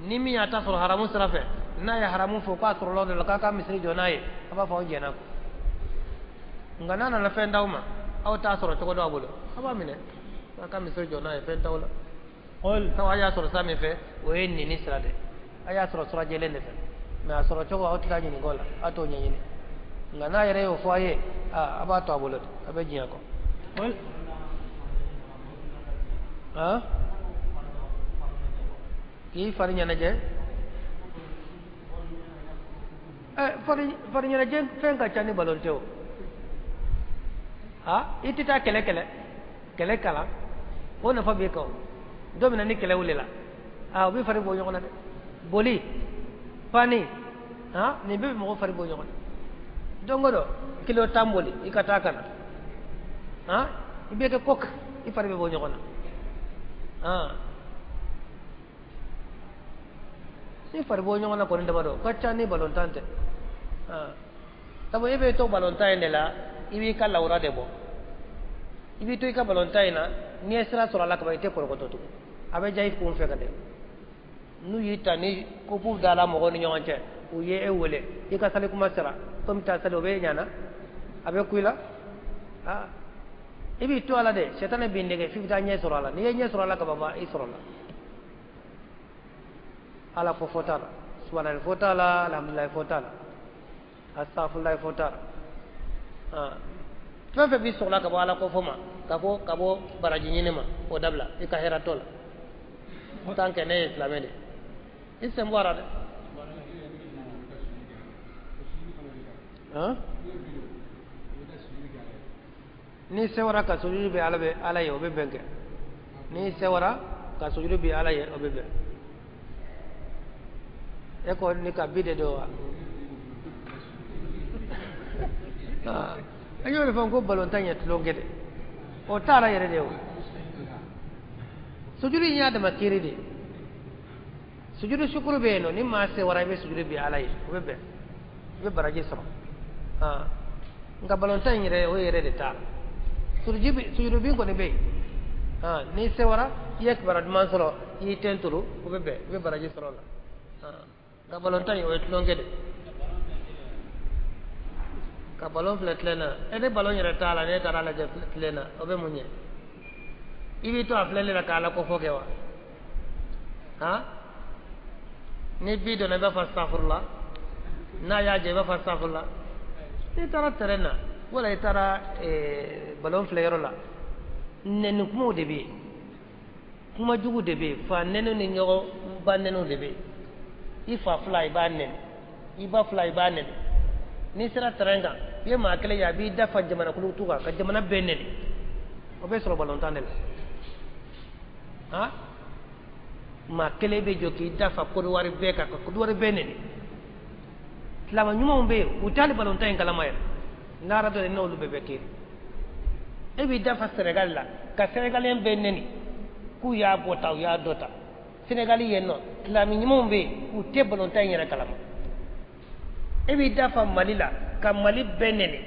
B: Ni min y'a ta sɔrɔ haramu sira fɛ, n'a ye haramu fɔ k'a sɔrɔla o de la k'a ka misiri jɔ n'a ye, a b'a fɔ aw jɛnna kɔ. Nka n'a nana fɛn d'aw ma, aw t'a sɔrɔ cogo dɔ a bolo, a b'a minɛ k'a ka misiri jɔ n'a ye, fɛn t'aw la. Sabu a y'a sɔrɔ sira min fɛ, o ye neni sira de, a y'a sɔrɔ sira jɛlen de fɛ, mɛ a sɔrɔ cogo aw tɛ taa ɲininka o la, aw t'o ɲɛɲini. Nka n'a yɛrɛ y'o fɔ a ye, a b'a to a bolo de, a bɛ diɲɛ kɔ. K'i fari ɲɛnajɛ, fari ɲɛnajɛ fɛn ka ca ni balon tɛ o. I tɛ taa kɛlɛ kɛlɛ kalan, o nafa b'i kan o. Don min na ni kɛlɛ wulila, o b'i fari bɔ ɲɔgɔn na dɛ. Boli, panni, nin bɛɛ bɛ mɔgɔ fari bɔ ɲɔgɔn na. Don o don kilo 10 boli i ka taa ka na, i bɛ kɛ kok, i fari bɛ bɔ ɲɔgɔn na. Ni fari bɔ ɲɔgɔn na kɔni dama dɔ ka ca ni balontan tɛ. Sabu e bɛ to balontan in de la, i b'i ka lawura de bɔ, i b'i to i ka balontan in na, n'i ye sira sɔrɔ a la kaban i tɛ kɔrɔkɔtɔ tugun, a bɛ diya i kun fɛ ka dɛ. N'u y'i ta ni kopu dala mɔgɔw ni ɲɔgɔn cɛ, u ye e wele, i ka sali kuma sera, komi taa sali o bɛ ɲana, a bɛ ku i la. I b'i to a la dɛ, sɛtanɛ b'i nɛgɛ f'i bɛ taa ɲɛ sɔrɔ a la. N'i ye ɲɛ sɔrɔ a la kaban, i sɔrɔ la. Ala ko fɔ t'a la, subahanallahi fɔ t'a la, alhamdulilayi fɔ t'a la, astaghfirullahi fɔ t'a la. Fɛn fɛn b'i sɔgɔla ka bɔ ala ko fɔ ma, ka bɔ baraji ɲini ma, o dabila, i ka hɛrɛ t'o la. Tant que ne ye silamɛ de, i sen bɔra dɛ. Ni sewara ka sujudu bɛ ala ye, o bɛ bɛn kɛ. Ni sewara ka sujudu bɛ ala ye, o bɛ bɛn. E ko ni ka bi de don wa? An y'o de fɔ ko balontan ye tulonkɛ de, o t'a la yɛrɛ de o. Sujudu in y'a dama kiiri de. Sujudu sukuru bɛ yen nɔ, ni maa sewara i bɛ sujudu bi ala ye, o bɛ bɛn, i bɛ baraji sɔrɔ. Nka balontan in yɛrɛ, o yɛrɛ de t'a la. Sujudu bin kɔni bɛ yen. N'i sewara i ye kibaruya duman sɔrɔ, i y'i ten turu, o bɛ bɛn, i bɛ baraji sɔrɔ o la. Nka balontan in o ye tulonkɛ de. Ka balon filɛ tilen na, e ni balon yɛrɛ t'a la, n'e taara lajɛ tilen na, o bɛ mun ɲɛ? I b'i to a filɛli la k'ala ko fɔ kɛ wa? Ni bi donna i b'a fɔ astafurula, n'a y'a jɛ i b'a fɔ astafurula. N'i taara terrain na, wala i taara balon filɛ yɔrɔ la, nɛni kumaw de bɛ yen, kuma jugu de bɛ yen, fa nɛniw ni ɲɔgɔn ba nɛniw de bɛ yen. I fa fila i b'a nɛni, i ba fila i b'a nɛni. N'i sera terrain kan, i ye maa kelen ye, a b'i dafa jamana kulutu kan ka jamana bɛɛ nɛni, o bɛ sɔrɔ balontan de la. Maa kelen bɛ jɔ k'i dafa Kodowari bɛɛ kan ka Kodowari bɛɛ nɛni. Silamɛ ɲumanw bɛ yen, u t'ale balontan in kalama yɛrɛ, n'ara dɔ de n'olu bɛɛ bɛ kiri. E b'i dafa Senegali la ka Senegaliyɛn bɛɛ nɛni k'u y'a bɔ ta, u y'a dɔ ta. Senegali yen nɔ, silamɛ ɲumanw bɛ yen, u tɛ balontan in yɛrɛ kalama. E b'i dafa Mali la ka Mali bɛɛ nɛni.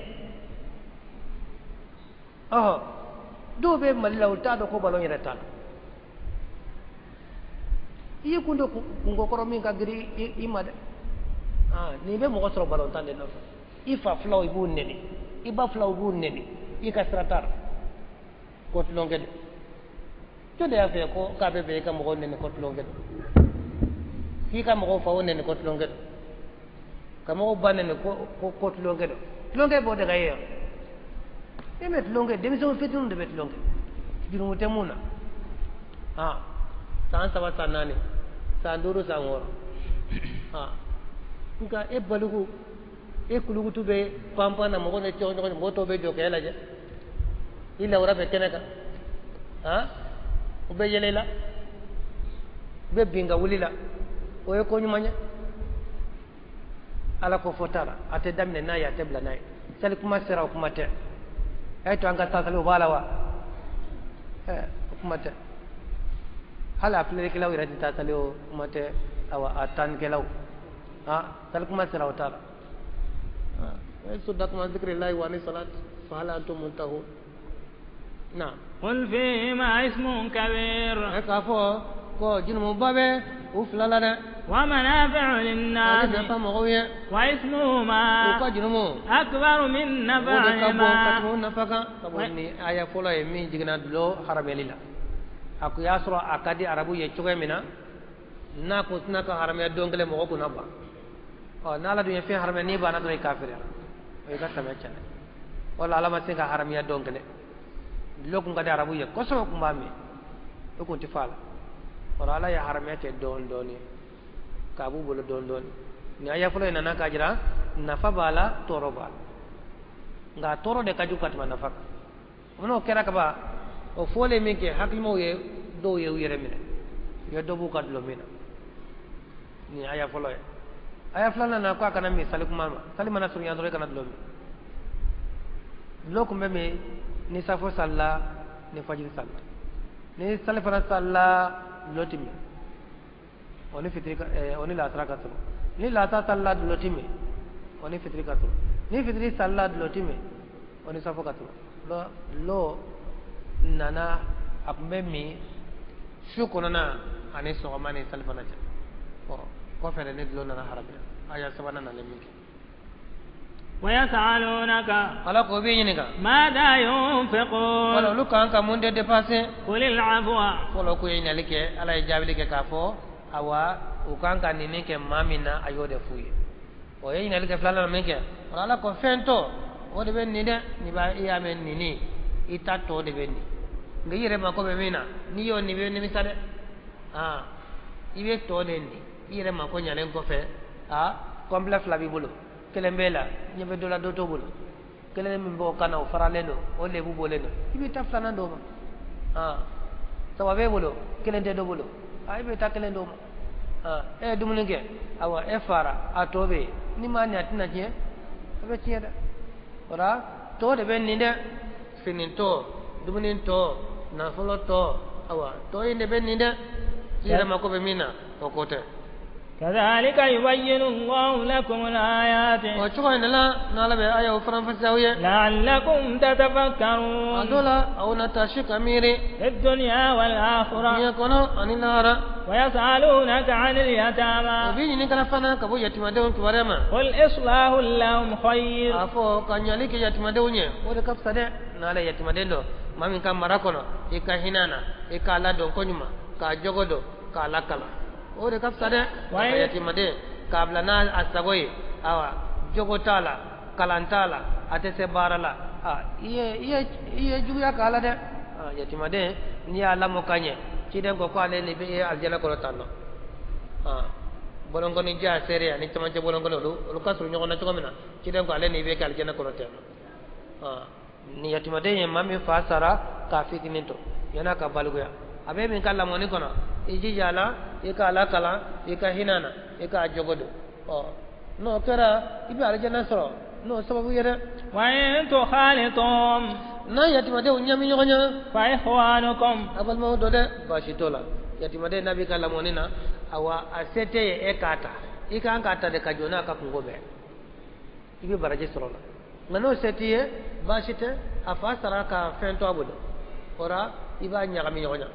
B: Dɔw bɛ Mali la, u t'a dɔn ko balon yɛrɛ t'a la. I y'i kun don kunko kɔrɔ min ka girin i ma dɛ. Nin bɛ mɔgɔ sɔrɔ balontan de nɔfɛ. I fa filaw i b'u nɛni, i ba filaw i b'u nɛni, i ka sira t'a la. Ko tulonkɛ de. Jɔn de y'a fɛ ko k'a bɛ bɛn i ka mɔgɔw nɛni ko tulonkɛ don? K'i ka mɔgɔw faw nɛni ko tulonkɛ don? Ka mɔgɔw ba nɛni ko tulonkɛ don? Tulonkɛ b'o de ka ye yan. E bɛ tulonkɛ, denmisɛnw fitininw de bɛ tulonkɛ, jurumu tɛ mun na. San 3, san 4, san 5, san 6. Nka e baliku, e kulukutu bɛ panpan na, mɔgɔ ni ɲɔgɔn, mɔgɔ tɔw bɛ jɔ k'e lajɛ, i lawura bɛ kɛnɛ kan, u bɛ yɛlɛ i la, u bɛ bin ka wuli la, o ye ko ɲuman ye. Ala ko fɔ t'a la, a tɛ daminɛ n'a ye, a tɛ bila n'a ye. Sali kuma sera, o kuma tɛ. A ye to an ka taa sali, o b'a la wa? O kuma tɛ. Hali a filɛlikɛlaw yɛrɛ tɛ taa sali, o kuma tɛ. Awa a tannikɛlaw, sali kuma sera, o t'a la. صدق ما ذكر الله وعن الصلاة فهل أنتم منتهون. نعم.
A: قل فيهما اسم كبير.
B: كافو Ko junumuba bɛ u fila la dɛ.
A: ومنافع للناس.
B: O nafa mɔgɔw ye.
A: وإثمهما.
B: U ka jurumu.
A: أكبر من
B: O de ka bon ka
A: نفعهما.
B: tɛmɛ u nafa kan. Sabu ni aya fɔlɔ ye min jiginna dulɔ haramuyali la. A ko y'a sɔrɔ a ka di arabu ye cogoya min na, n'a ko tɛna ka haramuya don kelen mɔgɔ kunna ban. Ɔ n'ala dun ye fɛn haramuya n'i banna dɔrɔn i kafiriya. O y'i ka silamɛya tiɲɛ dɛ. Wala ala ma se ka haramuya don kelen. Dulɔ kun ka di arabu ye kosɛbɛ, kun b'a min. O kun tɛ fɔ a la. Ɔ ala ye haramuya kɛ dɔɔni dɔɔni. K'a b'u bolo dɔɔni dɔɔni. Ni aya fɔlɔ in nana k'a jira nafa b'a la, tɔɔrɔ b'a la. Nka tɔɔrɔ de ka jugu ka tɛmɛ nafa kan. O n'o kɛra kaban, o fɔlen min kɛ hakilimaw ye, dɔw ye u yɛrɛ minɛ. U ye dɔ b'u ka dulɔ min na. Nin aya fɔlɔ ye. Aya filanan na ko a kana min sali kuma ma. Sali mana surunya dɔrɔn i kana dulɔ min. Dulɔ kun bɛ min ni safo salila, ni fajiri salila. Ni sali fana salila, dulɔ ti min. O ni fitiri ka o ni lasara ka surun. Ni lasara salila, dulɔ ti min. O ni fitiri ka surun. Ni fitiri salila, dulɔ ti min. O ni safo ka surun. Dulɔ nana a kun bɛ min su kɔnɔna ani sɔgɔma ni salifana cɛ. Ɔ kɔfɛ de ni dulɔ nana haramuya. Aya sabanan nalen min kɛ.
A: ويسألونك.
B: Ala ko b'i ɲininka.
A: ماذا ينفقون.
B: Wala olu kan ka mun de dépenser?
A: قل العفو.
B: Fɔlɔ ko ye ɲininkali kɛ, ala ye jaabili kɛ k'a fɔ awa u kan ka nin kɛ maa min na, a y'o de f'u ye. O ye ɲininkali kɛ filanan min kɛ, o ala ko fɛn tɔ o de bɛ nin dɛ. N'i b'a i y'a mɛn nin, i ta tɔ de bɛ nin. Nka i yɛrɛ mako bɛ min na, n'i y'o nin, i bɛ nimisa dɛ. Aa i bɛ tɔ de nin i yɛrɛ mako ɲalen kɔfɛ. Aa complet fila b'i bolo, kelen b'e la, ɲɛ bɛ dɔ la, dɔ t'o bolo. Kelen min b'o kan na, o faralen don, o lebu bɔlen don, i bɛ taa filanan d'o ma. Aa saba b'e bolo, kelen tɛ dɔ bolo, aa i bɛ taa kelen d'o ma. Aa e ye dumuni kɛ, awa e fara, a tɔ bɛ yen, n'i m'a nin a tɛna tiɲɛ, a bɛ tiɲɛ dɛ. O la tɔ de bɛ nin dɛ, fini tɔ, dumuni tɔ, nafolo tɔ, awa tɔ in de bɛ nin dɛ. I yɛrɛ mako bɛ min na, o ko tɛ.
A: كذلك يبين الله لكم الآيات.
B: O cogo in de la n'ala bɛ ayaw faranfasiya aw ye.
A: لعلكم
B: A
A: تتفكرون.
B: dɔ la aw na taasi ka miiri.
A: في الدنيا والآخرة.
B: Diɲɛ kɔnɔ ani lahara.
A: ويسألونك عن
B: O
A: اليتامى.
B: b'i ɲininka fana ka bɔ yatimadenw kibaruya ma.
A: قل إصلاح لهم خير.
B: A fɔ ka ɲali kɛ yatimadenw ye, o de ka fisa dɛ. N'ala ye yatimaden dɔ maa min ka mara kɔnɔ, i ka hinɛ a na, i k'a ladon koɲuman, k'a jogo dɔn, k'a lakalan, o de ka fisa dɛ. Ka yatimaden k'a bila n'a a sago ye, awa jogo t'a la, kalan t'a la, a tɛ se baara la, a i ye juguya k'a la dɛ. Yatimaden n'i y'a lamɔ ka ɲɛ, ciden ko k'ale ni bɛ e alijana kɔnɔ tan nɔ. Bɔlɔnkɔni ja seere ani camancɛ bɔlɔnkɔni, olu ka surun ɲɔgɔn na cogo min na, ciden ko ale ni bɛ kɛ alijana kɔnɔ ten nɔ. Ni yatimaden ye maa min fa sara k'a fitinin to yan'a ka balikuya, a bɛ min ka lamɔni kɔnɔ, i jija a la, i k'a lakalan, i ka hinɛ a na, i k'a jogo don. Ɔ n'o kɛra, i bɛ alijana sɔrɔ n'o sababu ye dɛ.
A: وإن تخالطهم.
B: N'a yatimadenw ɲami ɲɔgɔn ɲɛ.
A: فإخوانكم.
B: A balimaw dɔ dɛ, baasi t'o la. Yatimaden n'a b'i ka lamɔni na, awa a se tɛ ye e k'a ta, i kan k'a ta de ka jɔ n'a ka kungo bɛɛ, i bɛ baraji sɔrɔ o la. Nka n'o se t'i ye, baasi tɛ. A fa sara ka fɛn to a bolo, o la i b'a ɲagami ɲɔgɔn na.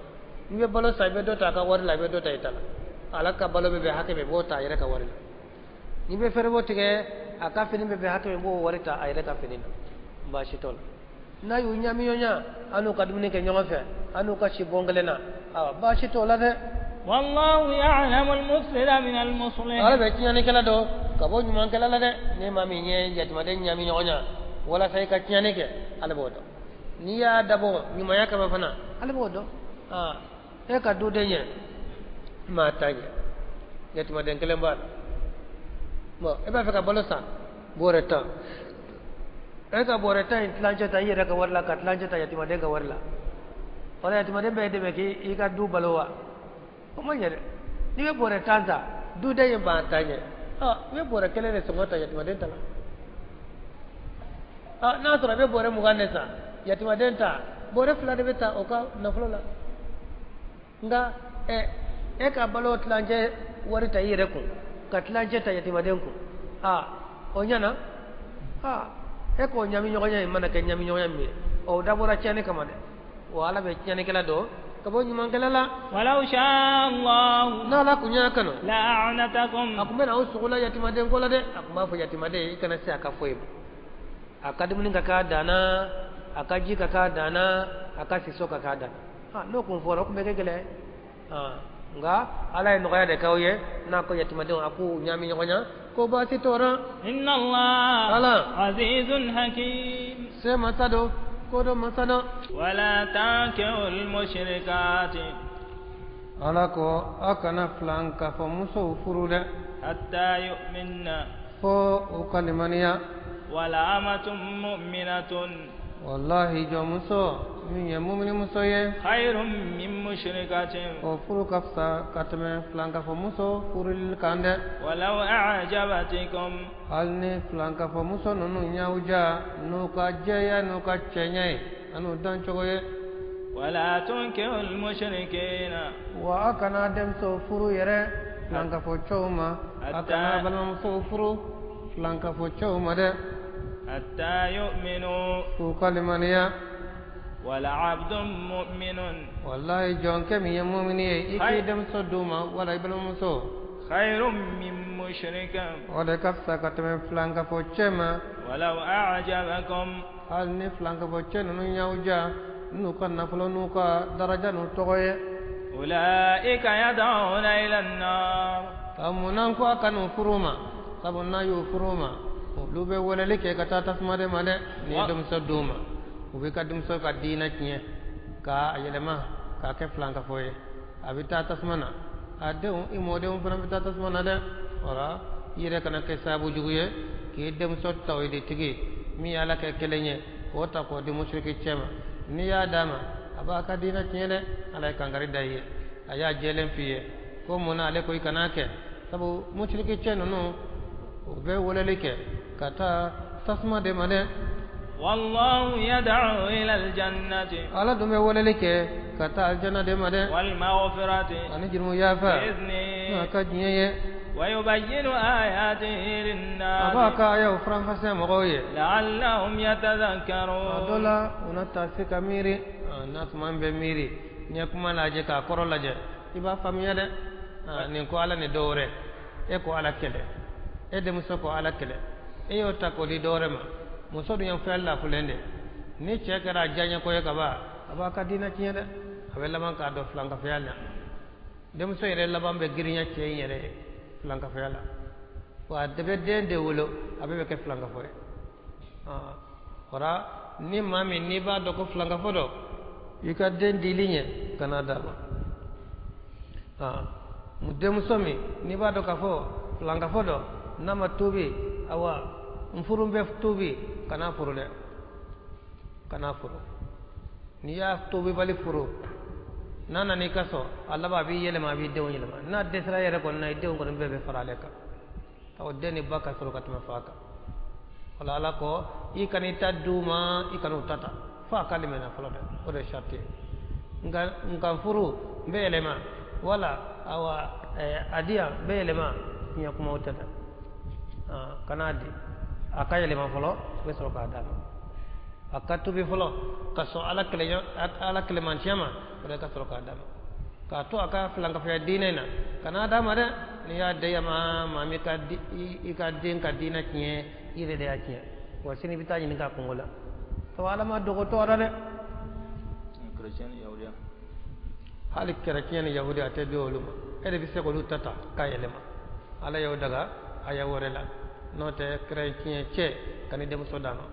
B: N'i bɛ balo san, i bɛ dɔ ta a ka wari la, i bɛ dɔ ta i ta la. Ala ka balo bɛ bɛn hakɛ min, i b'o ta a yɛrɛ ka wari la. N'i bɛ fɛrɛbɔ tigɛ, a ka fini bɛ bɛn hakɛ min, i b'o wari ta a yɛrɛ ka fini na, baasi t'o la. N'a y'u ɲami ɲɔgɔn na, an n'u ka dumuni kɛ ɲɔgɔn fɛ, an n'u ka si bɔn kelen na, awa baasi t'o la dɛ.
A: والله يعلم المفسد من المصلح.
B: Ala bɛ tiɲɛnikɛla dɔn ka bɔ ɲumankɛla la dɛ. Ni maa min ye yatimaden ɲami ɲɔgɔn na walasa i ka tiɲɛni kɛ, ala b'o dɔn. N'i y'a dabɔ ɲumanya kama fana, ala b'o dɔn. Aa e ka duden ye maa ta ɲɛ, yatimaden kelen b'a la. Bon, e b'a fɛ ka balo san bɔrɛ 10, e ka bɔrɛ 10 in tilancɛ ta i yɛrɛ ka wari la, ka tilancɛ ta yatimaden ka wari la. Wala yatimaden bɛ dɛmɛ k'i ka du balo wa? O ma ɲɛ dɛ. N'i bɛ bɔrɛ 10 ta, duden ye maa ta ɲɛ, i bɛ bɔrɛ kelen de sɔngɔ ta yatimaden ta la. N'a sɔrɔ i bɛ bɔrɛ 20 de san, yatimaden ta bɔrɛ 2 de bɛ ta o ka nafolo la. Nka e ka balo tilancɛ wari ta i yɛrɛ kun, ka tilancɛ ta yatimaden kun, o ɲɛna. E k'o ɲami ɲɔgɔnya in mana kɛ ɲami ɲɔgɔnya min ye, o dabɔra tiɲɛni kama dɛ. O ala bɛ tiɲɛnikɛla dɔn. ka bɔ ɲumankɛla la.
A: Walaw shaa Allah.
B: N'Ala kun y'a kanu.
A: La'anatakum.
B: A kun bɛna aw sogo la yatimaden ko la dɛ. A kun b'a fɔ yatimaden i kana se a ka foyi ma. A ka dumuni ka k'a dan na, a ka ji ka k'a dan na, a ka siso ka k'a dan na. N'o kun fɔra o kun bɛ kɛ gɛlɛya ye. Nka Ala ye nɔgɔya de k'aw ye n'a ko yatimadenw a k'u ɲaami ɲɔgɔn na ko baasi t'o la.
A: Inna Allah.
B: Ala.
A: Azizun hakim.
B: Se masa don. Kodo masana.
A: Wala tankihul mushrikati.
B: Ala ko a kana filan k'a fɔ musow furu dɛ.
A: Hatta yu'minna.
B: Fo u ka limaniya.
A: Wala amatun mu'minatun.
B: Wallahi jɔnmuso min ye muminimuso ye.
A: Khayrun min mushrikatin.
B: O furu ka fisa ka tɛmɛ filankafɔmuso furuli kan dɛ.
A: Walaw a'jabatikum.
B: Hali ni filankafɔmuso ninnu y'aw ja n'u ka jɛya n'u ka cɛɲɛ ye an'u dancogo ye.
A: Wala tunkihul mushrikina.
B: Wa a kana denmuso furu yɛrɛ filankafɔcɛw ma. A kana balimamusow furu filankafɔcɛw ma dɛ.
A: Hatta yu'minu.
B: K'u ka limaniya.
A: Wala abdun mu'minun.
B: Wallahi jɔnkɛ min ye mumini ye i k'i denmuso d'u ma wala i balimamuso.
A: Khayrun min mushrikin.
B: O de ka fisa ka tɛmɛ filankafɔ cɛ ma.
A: Walaw a'jabakum.
B: Hali ni filankafɔ cɛ ninnu y'aw ja n'u ka nafolo n'u ka daraja n'u tɔgɔ ye.
A: Ulaika yad'una ila an-nar.
B: Ka munna ko a kan'u furu ma sabu n'a y'u furu ma olu bɛ weleli kɛ ka taa tasuma de ma dɛ. N'i ye denmuso d'u ma u b'i ka denmuso ka diinɛ tiɲɛ k'a yɛlɛma k'a kɛ filankafɔ ye a bɛ taa tasuma na a denw i mɔdenw fana bɛ taa tasuma na dɛ. Wala i yɛrɛ kana kɛ sababu jugu ye k'i denmuso tawhiditigi min ye Ala kɛ kelen ye k'o ta k'o di musiriki cɛ ma n'i y'a d'a ma a b'a ka diinɛ tiɲɛ dɛ. Ala ye kankari da i ye a y'a jɛlen f'i ye ko mun na ale ko i kan'a kɛ sabu musiriki cɛ ninnu u bɛ weleli kɛ ka taa tasuma de ma dɛ.
A: Wallahu yad'u ila al-jannati.
B: Ala dun bɛ weleli kɛ ka taa aljanna de ma dɛ.
A: Wal maghfirati.
B: Ani jurumu yafa.
A: Bi'izni.
B: N'a ka diɲɛ ye.
A: Wa yubayyinu ayatihi lin-nas.
B: A b'a ka ayaw faranfasiya mɔgɔw ye.
A: La'allahum yatadhakkarun.
B: A dɔ la u na taa se ka miiri n'a tuma bɛ miiri n'i ye kuma lajɛ k'a kɔrɔ lajɛ i b'a faamuya dɛ. Nin ko Ala ni dɔ wɛrɛ e ko Ala kɛlɛ e denmuso ko Ala kɛlɛ e y'o ta k'o di dɔ wɛrɛ ma. Muso dun ye fɛn lafulen de ni cɛ kɛra a diyaɲɛko ye ka ban a b'a ka diinɛ tiɲɛ dɛ. A bɛ laban k'a dɔn filankafɔya la. Denmuso yɛrɛ laban bɛ girinya cɛ in yɛrɛ ye filankafɔya la wa a bɛ den de wolo a bɛɛ bɛ kɛ filankafɔ ye. Wala ni maa min n'i b'a dɔn ko filankafɔ dɔ i ka den dili ɲɛ kana d'a ma. Denmuso min n'i b'a dɔn k'a fɔ filankafɔ dɔ n'a ma tuubi awa n furu bɛ tuubi kana furu dɛ kana furu. N'i y'a tuubibali furu n'a nana i ka so a laban a b'i yɛlɛma a b'i denw yɛlɛma n'a dɛsɛra yɛrɛ kɔni na i denw kɔni bɛɛ bɛ fara ale kan o den ni ba ka sɔrɔ ka tɛmɛ fa kan. Wala Ala ko i kana i ta d'u ma i kana u ta ta fo a ka limaniya fɔlɔ dɛ o de ye sariti ye. Nka furu n bɛ yɛlɛma wala awa a di yan n bɛ yɛlɛma tiɲɛ kumaw tɛ dɛ. Kana di a ka yɛlɛma fɔlɔ i bɛ sɔrɔ k'a d'a ma. A ka tubi fɔlɔ ka sɔn Ala kɛlɛmantiya ma o de ka sɔrɔ k'a d'a ma. K'a to a ka filankafoya diinɛ na kana d'a ma dɛ. N'i y'a di a ma maa min ka i ka den ka diinɛ tiɲɛ i yɛrɛ de y'a tiɲɛ wa sini i bɛ taa ɲininka a kungo la sabu Ala ma dogo tɔ la dɛ. Hali chrétien ni yahudi a tɛ di olu ma e de bɛ se k'olu ta ta k'a yɛlɛma. Ala y'o daga a y'o wɛrɛ la n'o tɛ chrétien cɛ ka n'i denmuso d'a ma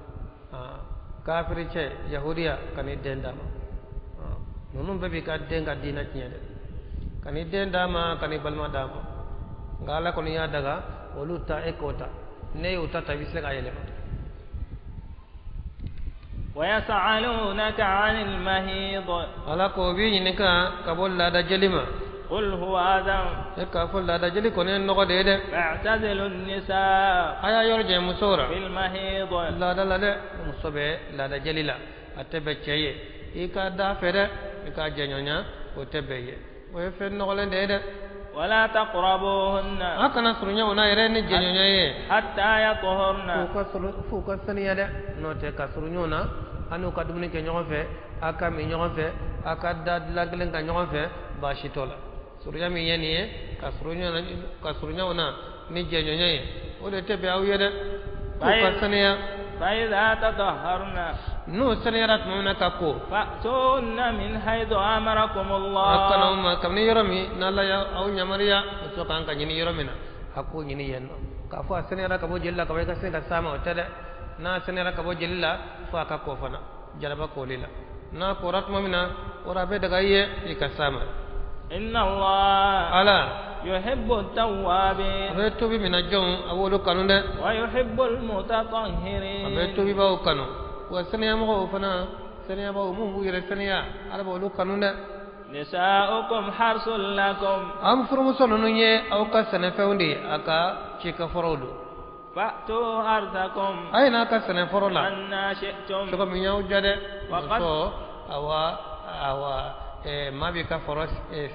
B: kafiri cɛ yahudiya ka n'i den d'a ma ninnu bɛɛ b'i ka den ka diinɛ tiɲɛ dɛ. Ka n'i den d'a ma ka n'i balima d'a ma nka Ala kɔni y'a daga olu ta e k'o ta n'e y'o ta ta i bɛ se k'a yɛlɛma.
A: ويسألونك عن المهيض.
B: Ala ko b'i ɲininka ka bɔ laada jeli ma.
A: قل هو أذى.
B: E k'a fɔ laada jeli kɔni ye nɔgɔ de ye dɛ.
A: فاعتزلوا النساء.
B: A y'a yɔrɔ janya musow la.
A: في المهيض.
B: Laada la dɛ muso bɛ laada jeli la a tɛ bɛn cɛ ye i ka da fɛ dɛ i ka jɛɲɔgɔnya o tɛ bɛn ye o ye fɛn nɔgɔlen de ye dɛ.
A: ولا تقربوهن.
B: A kana surunya u na yɛrɛ ni jɛɲɔgɔnya ye.
A: حتى يطهرن.
B: F'u ka saniya dɛ n'o tɛ ka surunya u na a n'u ka dumuni kɛ ɲɔgɔn fɛ a ka min ɲɔgɔn fɛ a ka da dilan kelen kan ɲɔgɔn fɛ baasi t'o la surunya min ye nin ye ka surunya o na ni jɛɲɔgɔnya ye o de tɛ bɛn aw ye dɛ k'u ka saniya
A: فإذا تطهرن
B: n'u saniyara tuma min na ka ko
A: فأتوهن من حيث أمركم الله
B: a kana u ma kabini yɔrɔ min n'Ala y'aw yamaruya muso kan ka ɲini yɔrɔ min na a k'o ɲini yen nɔ k'a fɔ a saniyara ka bɔ jeli la ka bɔ i ka se ka s'a ma o tɛ dɛ n'a saniyara ka bɔ jeli la fo a ka ko fana jaraba koli la n'a kora tuma min na o a bɛ daga i ye i ka s'a ma
A: إن الله
B: ala
A: يحب التوابين
B: a bɛ tobi mina jɔnw a b'olu kanu dɛ
A: ويحب
B: a bɛ
A: المتطهرين
B: tobibaw kanu wa saniyamɔgɔw fana saniyabaw mun b'u yɛrɛ saniya ala b'olu kanu dɛ
A: نساؤكم حرث لكم
B: an furumuso ninnu ye aw ka sɛnɛfɛnw de ye a ka cikɛforow don
A: فأتوا حرثكم
B: a ye n'a ka sɛnɛforo la
A: أنا شئتم
B: cogo min y'aw ja dɛ
A: Waqad-
B: muso awa awa maa b'i ka foro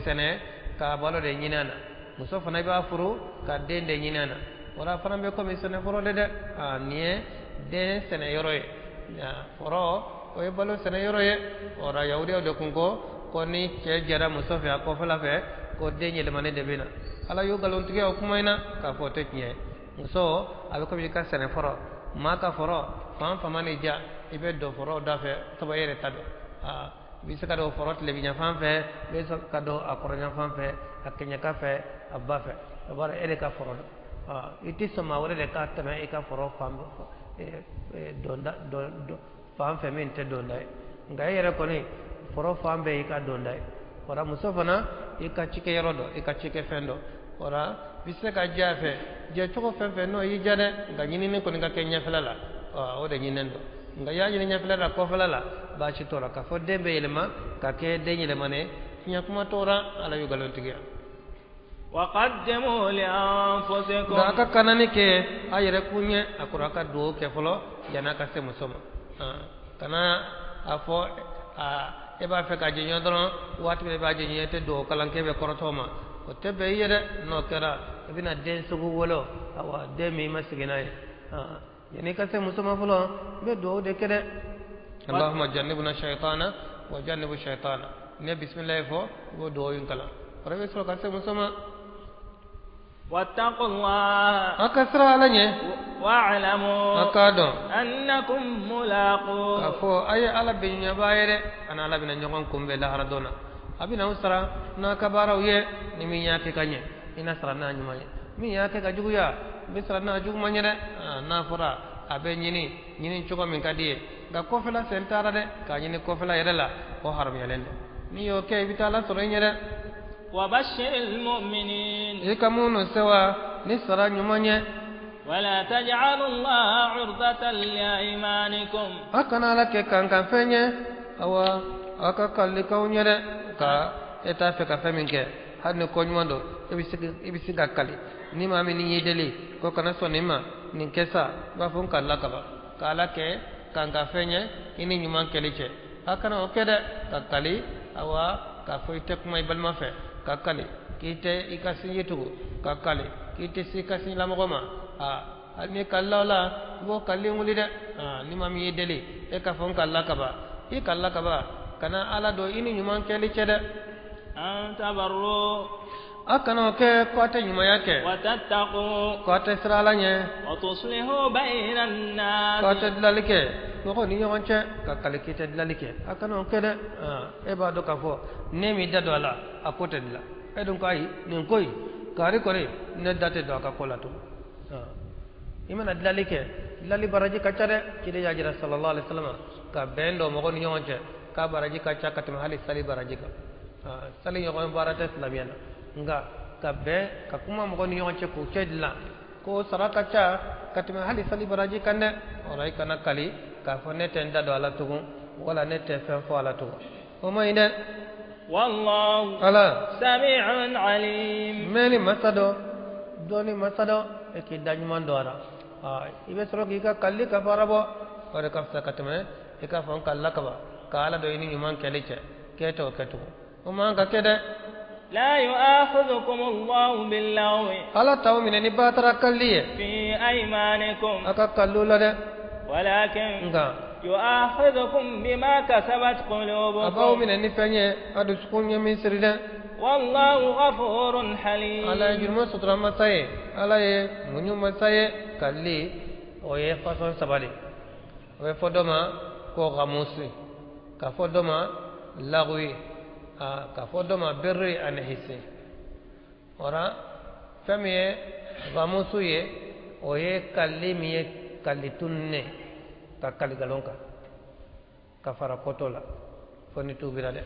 B: sɛnɛ ka balo de ɲini a na muso fana i b'a furu ka den de ɲini a na wala fana bɛ komi sɛnɛforo de dɛ nin ye den sɛnɛyɔrɔ ye foro o ye balo sɛnɛyɔrɔ ye o la yahudiyaw de kun ko ni cɛ jɛra muso fɛ a kɔfɛla fɛ ko den yɛlɛmani de bɛ na ala y'o nkalontigiya o kuma in na k'a fɔ o tɛ tiɲɛ ye muso a bɛ komi i ka sɛnɛforo maa ka foro fan fan mana ja i bɛ don foro da fɛ sabu e yɛrɛ ta don i bɛ se ka don foro tilebinyanfan fɛ i bɛ se ka don a kɔrɔnyanfan fɛ a kɛɲɛka fɛ a ba fɛ o b'a dɔn e de ka foro don i tɛ sɔn maa wɛrɛ de ka tɛmɛ i ka foro fan fan fɛ min tɛ donda ye nka e yɛrɛ kɔni foro fan bɛɛ y'i ka donda ye o la muso fana i ka cikɛyɔrɔ dɔn i ka cikɛfɛn dɔn o la i bɛ se ka jɛ a fɛ jɛ cogo fɛn fɛn n'o y'i diya dɛ nka ɲinini kɔni ka kɛ ɲɛfɛla la o de ɲininen don nka i y'a ɲini ɲɛfɛla la kɔfɛla la baasi t'o la k'a fɔ den bɛ yɛlɛma ka kɛ den yɛlɛmanen fiɲɛ kuma t'o la ala y'u nkalontigiya
A: وقدموا لأنفسكم
B: nka a ka kanani kɛ a yɛrɛ kun ɲɛ a kɔrɔ a ka dugawu kɛ fɔlɔ yan'a ka se muso ma kana a fɔ e b'a fɛ ka jɛɲɔgɔn dɔrɔn waati bɛɛ i b'a jɛɲɔgɔn i tɛ dugawu kalan k'e bɛ kɔrɔtɔ o ma o tɛ bɛn i ye dɛ n'o kɛra i bɛna den sugu wolo awa den min i ma sigi n'a ye yanni i ka se muso ma fɔlɔ i bɛ dugawu de kɛ dɛ allahumma jannibna shaytana wa jannibu shaytana n'i ye bisimilayi fɔ i b'o dugawu in kalan o bɛ sɔrɔ ka se muso ma
A: واتقوا الله
B: a ka siran ala ɲɛ
A: واعلموا
B: a k'a dɔn
A: أنكم ملاقوه
B: k'a fɔ a ye ala bɛnɲɛbaa ye dɛ a n'ala bɛna ɲɔgɔn kunbɛn lahara don na a bɛna aw sara n'a ka baaraw ye ni min y'a kɛ ka ɲɛ i na sara n'a ɲuman ye min y'a kɛ ka juguya i bɛ sara n'a juguman ye dɛ n'a fɔra a bɛ ɲini ɲini cogo min ka di ye nka kɔfɛla sen taara dɛ k'a ɲini kɔfɛla yɛrɛ la o haramuyalen don n'i y'o kɛ i bɛ taa ala sɔrɔ i ɲɛ dɛ
A: وبشر المؤمنين
B: i ka minnu sewa ni sara ɲuman ye
A: ولا تجعلوا الله عرضة لأيمانكم
B: a kana ala kɛ kankanfɛn ye awa a ka kalilikanw ye dɛ ka e t'a fɛ ka fɛn min kɛ hali ni ko ɲuman don i bɛ se ka kali ni maa min y'i deli ko kana sɔn nin ma nin kɛ sa i b'a fɔ n kalila ka ban ka ala kɛ kankanfɛn ye i ni ɲuman kɛli cɛ a kana o kɛ dɛ ka kali awa k'a fɔ i tɛ kuma i balima fɛ ka kali k'i tɛ i ka sinji tugu ka kali k'i tɛ se i ka sinjilamɔgɔ ma hali n'i kalila o la i b'o kalili wuli dɛ ni maa min y'i deli e k'a fɔ n kalila ka ban i kalila ka ban kana ala don i ni ɲuman kɛli cɛ dɛ
A: أن تبروا
B: a kana o kɛ ko a tɛ ɲumanya kɛ
A: وتتقوا
B: ko a tɛ siran ala ɲɛ
A: وتصلحوا بين
B: ko a
A: الناس
B: tɛ dilali kɛ mɔgɔw ni ɲɔgɔn cɛ ka kali k'i tɛ dilali kɛ a kana o kɛ dɛ e b'a dɔn k'a fɔ ne m'i da don a la a ko tɛ dilan e dun ko ayi nin ko in kari kɔni ne da tɛ don a ka ko la tugun i mana dilali kɛ dilali baraji ka ca dɛ ciden y'a jira sallallahu alaihi wasallam ka bɛn don mɔgɔw ni ɲɔgɔn cɛ k'a baraji ka ca ka tɛmɛ hali sali baraji kan sali ɲɔgɔn baara tɛ silamɛya la nka ka bɛn ka kuma mɔgɔw ni ɲɔgɔn cɛ k'u cɛ dilan ko sara ka ca ka tɛmɛ hali sali baraji kan dɛ o la i kana kali k'a fɔ ne tɛ n da don a la tugun wala ne tɛ fɛn fɔ a la tugun o man ɲi dɛ
A: والله
B: ala
A: سميع عليم
B: mɛnni masa dɔ dɔnni masa dɔ e k'i da ɲuman don a la i bɛ sɔrɔ k'i ka kalili kafaara bɔ o de ka fisa ka tɛmɛ i k'a fɔ n kalila ka ban ka ala dɔn i ni ɲuman kɛli cɛ k'e t'o kɛ tugun o man ka kɛ dɛ
A: لا يؤاخذكم الله باللغو
B: ala t'aw minɛ ni batara kalili ye
A: في أيمانكم
B: a ka kalilu la dɛ
A: ولكن
B: nka
A: يؤاخذكم بما كسبت قلوبكم.
B: A b'aw minɛ ni fɛn ye a dusukun ye min siri dɛ.
A: والله غفور حليم.
B: Ala ye jurumu sutura masa ye, Ala ye muɲu masa ye. Kali o ye façon saba de. O bɛ fɔ dɔ ma ko gamusi, ka fɔ dɔ ma lagwi, ka fɔ dɔ ma birri ani hisi. Wara fɛn min ye gamusu ye, o ye kali min ye kali tununnen, ka kali nkalon kan ka fara kɔtɔ la fo ni tuubira dɛ.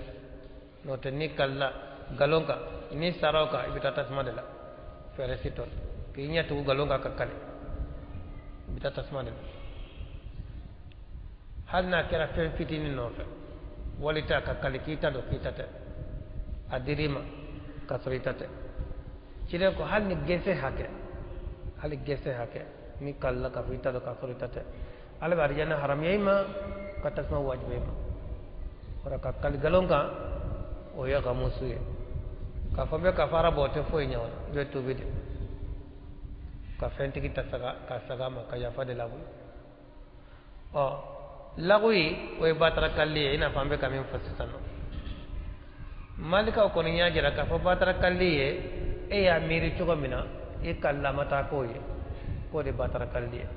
B: N'o tɛ ni kalila nkalon kan, ni sara o kan, i bɛ taa tasuma de la. Fɛɛrɛ si t'o la. K'i ɲɛ tugu nkalon kan ka kali, i bɛ taa tasuma de la. Hali n'a kɛra fɛn fitinin nɔfɛ, walita ka kali k'i ta don k'i ta tɛ, a dir'i ma k'a sɔrɔ i ta tɛ. Ciden ko hali ni gese hakɛ, hali gese hakɛ, ni kalila k'a fɔ i ta don k'a sɔrɔ i ta tɛ, Ala bɛ arijana haramuya i ma, ka tasuma wajibiya i ma. Wala ka kali nkalon kan, o ye gamusu ye. K'a fɔ n bɛ kafara bɔ, o tɛ foyi ɲɛ o la, i bɛ tuubi de, ka fɛntigi ta saga ka saga ma, ka yafa de la bolo. Ɔ lagwi, o ye batara kali ye, i n'a fɔ an bɛ ka min fɔ sisan nɔ. Malikaw kɔni y'a jira k'a fɔ batara kali ye, e y'a miiri cogo min na, i kalila ma taa k'o ye, k'o de batara kali ye.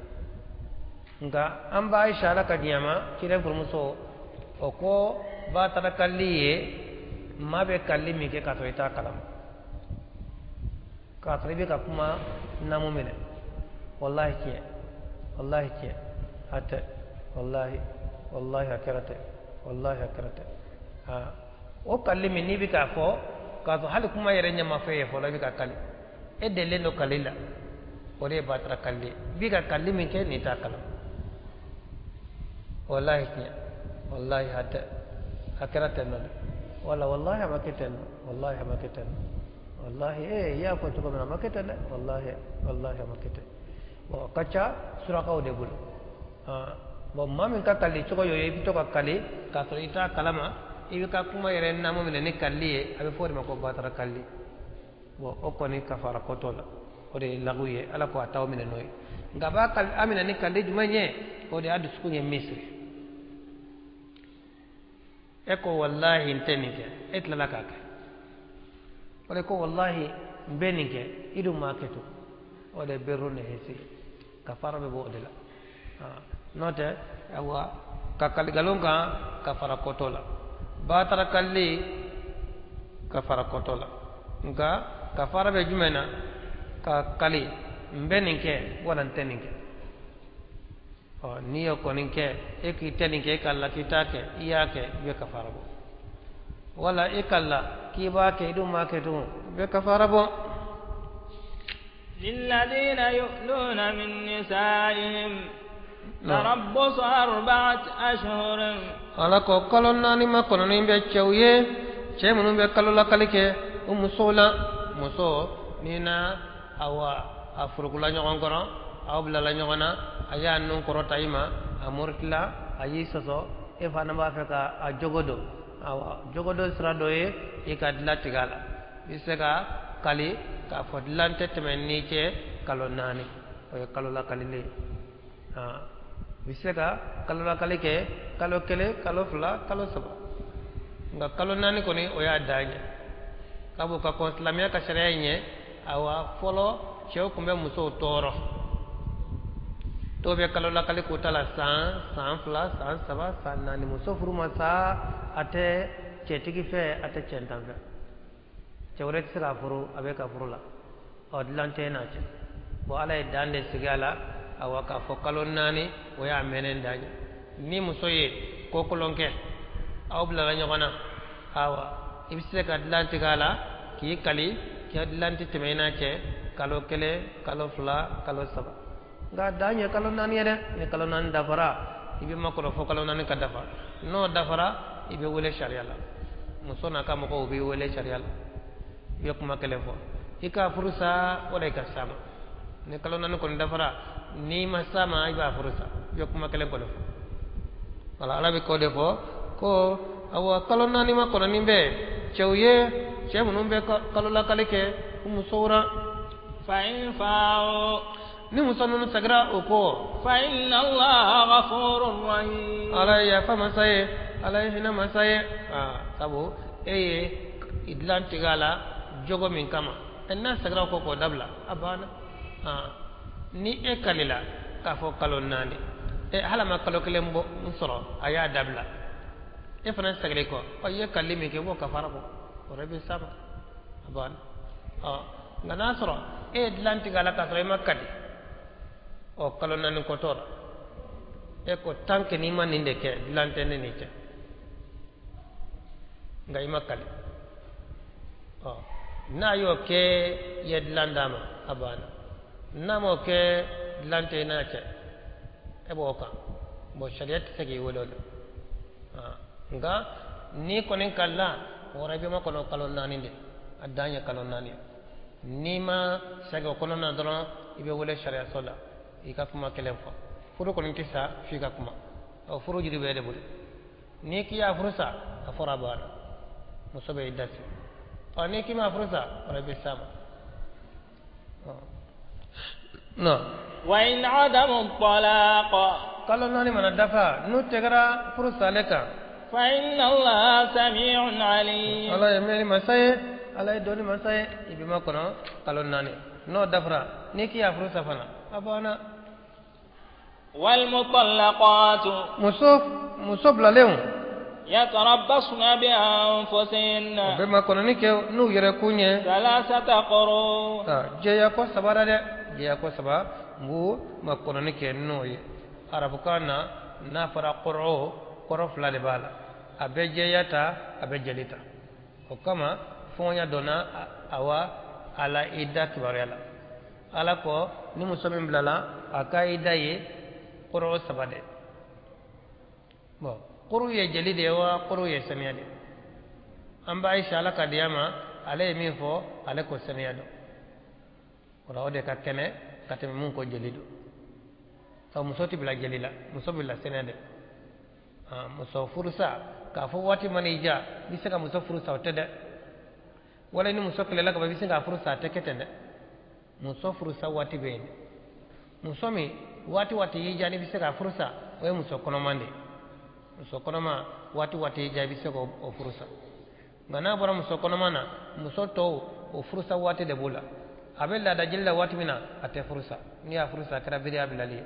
B: Nka an ba Aisha, Ala ka diɲɛ ma, ciden furumuso, o ko batara kali ye maa bɛ kali min kɛ k'a sɔrɔ i t'a kalama, k'a sɔrɔ i bɛ ka kuma naamu minɛ. Walahi tiɲɛ, walahi tiɲɛ, a tɛ, walahi, walahi a kɛra tɛ, walahi a kɛra tɛ. O kali min n'i bɛ k'a fɔ k'a sɔrɔ hali kuma yɛrɛ ɲɛ ma fɔ e ye fɔlɔ, i bɛ ka kali, e delilen don kali la, o de ye batara kali ye. I bɛ ka kali min kɛ n'i t'a kalama. Walahi tiɲɛ, walahi a tɛ, a kɛra ten nɔ dɛ, wala walahi a ma kɛ ten nɔ, walahi a ma kɛ ten nɔ, walahi ee i y'a fɔ cogo min na, a ma kɛ ten dɛ, walahi, walahi a ma kɛ ten. Bon, a ka ca surakaw de bolo. Bon, maa min ka kali cogo y'o ye, i bɛ to ka kali k'a sɔrɔ i t'a kalama, i bɛ ka kuma yɛrɛ naamu minɛ ni kali ye, a bɛ fɔ o de ma ko batara kali. Bon, o kɔni kafara ko t'o la, o de ye lagu ye. Ala ko a t'aw minɛ n'o ye. Nka a b'a kali, a minɛ ni kali jumɛn ye? O de y'a dusukun ye min siri. E ko walahi n tɛ nin kɛ, e tilala k'a kɛ. O de ko walahi n bɛ nin kɛ, i dun m'a kɛ to. O de ye birru ni hisi, kafara bɛ bɔ o de la. N'o tɛ, awa ka kali nkalon kan, ka fara kɔtɔ la, batara kali ka fara kɔtɔ la. Nka kafara bɛ jumɛn na? Ka kali n bɛ nin kɛ wala n tɛ nin kɛ. Ɔ n'i y'o kɔni kɛ, e k'i tɛ nin kɛ, e k'a la k'i t'a kɛ, i y'a kɛ, i bɛ kafara bɔ. Wala e k'a la k'i b'a kɛ, i dun m'a kɛ tugun, i bɛ kafara bɔ.
A: للذين يؤلون من نسائهم تربص 4 أشهر.
B: Ala ko kalo 4 makɔnɔni bɛ cɛw ye, cɛ minnu bɛ kalo lakali kɛ u musow la. Muso ni na awa a furukula ɲɔgɔn kɔrɔ, aw bilala ɲɔgɔn na, a y'a nun kɔrɔta i ma, a murutila, a y'i sɔsɔ, e fana b'a fɛ ka a jogo don. Awa jogo don sira dɔ ye i ka dilan tigɛ a la. I bɛ se ka kali k'a fɔ dilan tɛ tɛmɛ n'i cɛ kalo 4, o ye kalo lakalilen ye. I bɛ se ka kalo lakali kɛ kalo 1, kalo 2, kalo 3, nka kalo 4 kɔni o y'a dan ye. Sabu ka kɔn silamɛya ka sariya in ɲɛ, awa fɔlɔ cɛw tun bɛ musow tɔɔrɔ. Dɔw bɛ kalo lakali k'u ta la san, san 2, san 3, san 4. Muso furu ma sa, a tɛ cɛtigi fɛ, a tɛ cɛntan fɛ, cɛ wɛrɛ tɛ se k'a furu, a bɛ ka furu la, ɔ dilan tɛ n'a cɛ. Bon, Ala ye dan de sigi a la, awa k'a fɔ kalo 4, o y'a mɛnnen dan ye. Ni muso ye ko kolon kɛ, aw bilala ɲɔgɔn na, awa i bɛ se ka dilan tigɛ a la k'i kali k'i ka dilan tɛ tɛmɛ i n'a cɛ kalo 1, kalo 2, kalo 3. Nka dan ye kalo 4 ye dɛ. Ni kalo 4 dafara, i bɛ makɔrɔ fo kalo 4 ka dafa. N'o dafara, i bɛ wele sariya la. Muso n'a ka mɔgɔw b'i wele sariya la, i bɛ kuma kelen fɔ, i ka furu sa wala i ka s'a ma. Ni kalo 4 kɔni dafara, n'i ma s'a ma, i b'a furu sa, i bɛ kuma kelen kɔni fɔ. Wala Ala bɛ k'o de fɔ ko awa kalo 4 ma kɔnɔni bɛ cɛw ye, cɛ minnu bɛ kalo lakali kɛ u musow la.
A: فإن فاءوا.
B: Ni muso ninnu segira o kɔ,
A: fa inna Allaha ghafurur rahim.
B: Ala ye yafa masa ye, Ala ye hinɛ masa ye. Sabu e ye dilan tigɛ a la jogo min kama, n'a segira o kɔ k'o dabila, a banna. Ni e kalila k'a fɔ kalo 4, hali a ma kalo 1 bɔ n sɔrɔ, a y'a dabila, e fana segira kɔ, i ye kalili min kɛ, i b'o kafara bɔ, o yɛrɛ bɛ s'a ma, a banna. Nka n'a sɔrɔ e ye dilan tigɛ a la k'a sɔrɔ e ma kali, kalo 4 kɔtɔ la, e ko tant que n'i ma nin de kɛ, dilan tɛ ne ni cɛ, nka i ma kali. N'a y'o kɛ, i ye dilan d'a ma, a banna. N'a m'o kɛ, dilan tɛ i n'a cɛ, e b'o kan. Bon, sariya tɛ se k'i wele o la. Nka n'i kɔni kalila, o yɔrɔ i bɛ makɔnɔ kalo 4 de, a dan ye kalo 4 ye. N'i ma segin o kɔnɔna na dɔrɔn, i bɛ wele sariyaso la, i ka kuma kelen fɔ. Furu kɔni tɛ sa f'i ka kuma. Furu jiri bɛ e de bolo. N'i k'i y'a furu sa, a fɔra a banna, muso bɛ i da se. N'i k'i ma furu sa, o bɛ s'a ma. Non.
A: Wa in adamu talaq.
B: Kalo 4 mana dafa, n'u tɛgɛra furu salen kan,
A: fa inna Allaha sami'un alim.
B: Ala ye mɛnni masa ye, Ala ye dɔnni masa ye. I bɛ makɔnɔ kalo 4, n'o dafara, n'i k'i y'a furu sa fana, a banna.
A: Wal mutallaqatu.
B: Muso bilalenw,
A: yatarabbasna bi anfusihinna.
B: U bɛ makɔnɔni kɛ n'u yɛrɛ kun ye.
A: Thalathata quru.
B: Jɛya ko 3 la dɛ, jɛya ko 3 n b'u makɔnɔni kɛ n'o ye. Arabukan na, n'a fɔra quru, kɔrɔ 2 de b'a la. A bɛ jɛya ta, a bɛ jeli ta. O kama fɔɲa donna awa ala i da kibaruya la. Ala ko ni muso min bilala, a ka i da ye quru 3 de. Bon, quru ye jeli de ye wa quru ye saniya de? An b'a Aisha, Ala ka diya ma, ale ye min fɔ, ale ko saniya don. O la o de ka kɛnɛ ka tɛmɛ mun ko jeli don. Sabu muso tɛ bila jeli la, muso bɛ bila saniya de. Muso furusa, k'a fɔ waati mana i diya, i bɛ se ka muso furu sa, o tɛ dɛ. Wala ni muso kɛlɛla ka ban, i bɛ se k'a furu sa, a tɛ kɛ ten dɛ. Muso furusa waati bɛ yen dɛ. Muso min waati waati y'i diya n'i bɛ se k'a furu sa, o ye muso kɔnɔman de ye. Muso kɔnɔma waati waati y'i diya, i bɛ se k'o furu sa. Nka n'a bɔra muso kɔnɔma na, muso tɔw o furusa waati de b'o la. A bɛ laada jeli la waati min na, a tɛ furu sa. N'i y'a furu sa, a kɛra biriya bilali ye.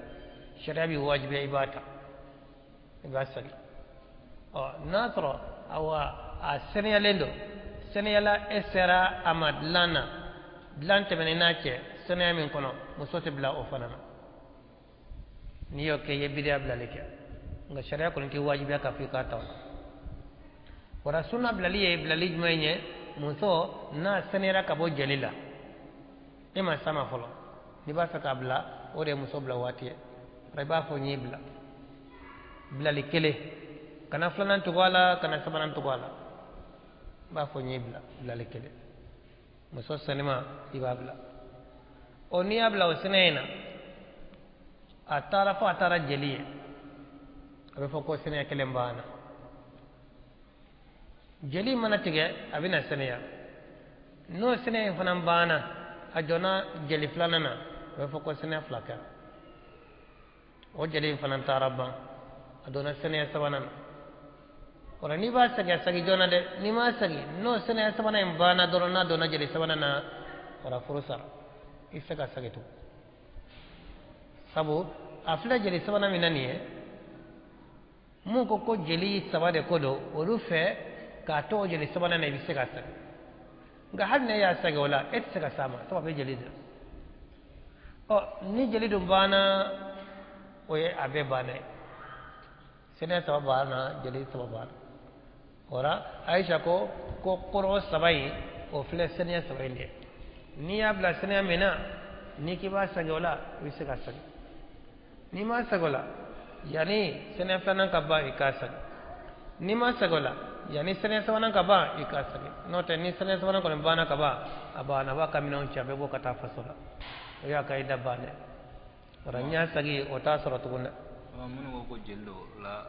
B: Sariya b'i wajibiya, i b'a ta, i b'a sagi. N'a sɔrɔ awa a sɛnɛyalen don, sɛnɛyala e sera a ma dilan na, dilan tɛmɛnen n'a cɛ sɛnɛya min kɔnɔ, muso tɛ bila o fana na. N'i y'o kɛ, i ye biriya bilali kɛ. Nka sariya kɔni tɛ wajibiya k'a fɔ i k'a ta o la. Wara sunna bilali ye bilali jumɛn ye? Muso n'a sɛnɛyara ka bɔ jeli la, e ma s'a ma fɔlɔ, n'i b'a fɛ k'a bila, o de ye muso bila waati ye. I b'a fɔ n y'i bila, bilali kelen, kana filanan tugu a la, kana sabanan tugu a la. I b'a fɔ n y'i bila, bilali kelen. Muso sɛnɛma i b'a bila. N'i y'a bila o sɛnɛ in na, a taara fo a taara jeli ye, a bɛ fɔ ko sɛnɛya kelen banna. Jeli mana tigɛ, a bɛna sɛnɛya. N'o sɛnɛya in fana banna, a jɔnna jeli filanan na, a bɛ fɔ ko sɛnɛya 2 kɛra. O jeli in fana taara ban, a donna sɛnɛya sabanan na. O la n'i b'a segin, a segin joona dɛ. N'i m'a segin, n'o sɛnɛya sabanan in banna dɔrɔn, n'a donna jeli sabanan na, o la furu sara, i tɛ se ka segin tugun. Sabu a filɛ jeli sabanan min na nin ye, mun ko ko jeli 3 de ko don, olu fɛ k'a to o jeli sabanan na, i bɛ se ka segin. Nka hali n'e y'a segin o la, e tɛ se ka s'a ma, sabu a bɛ jeli de la. Ni jeli dun banna, o ye a bɛɛ banna ye. Sɛnɛ 3 banna, jeli 3 banna. O la Aisha ko ko kɔrɔ 3 in, o filɛ sɛnɛya 3 in de ye. N'i y'a bila sɛnɛya min na, n'i k'i b'a segin o la, i bɛ se ka segin. N'i ma segin o la, yanni sɛnɛya filanan ka ban, i k'a segin. N'i ma segin o la, yanni sɛnɛya sabanan ka ban, i k'a segin. N'o tɛ, ni sɛnɛya sabanan kɔni banna ka ban, a banna, a b'a ka minɛnw cɛ, a bɛ bɔ ka taa faso la. O y'a ka i da bannen. O la n y'a segin, o t'a sɔrɔ tugun dɛ.
C: Minnu ko ko jeli don, o la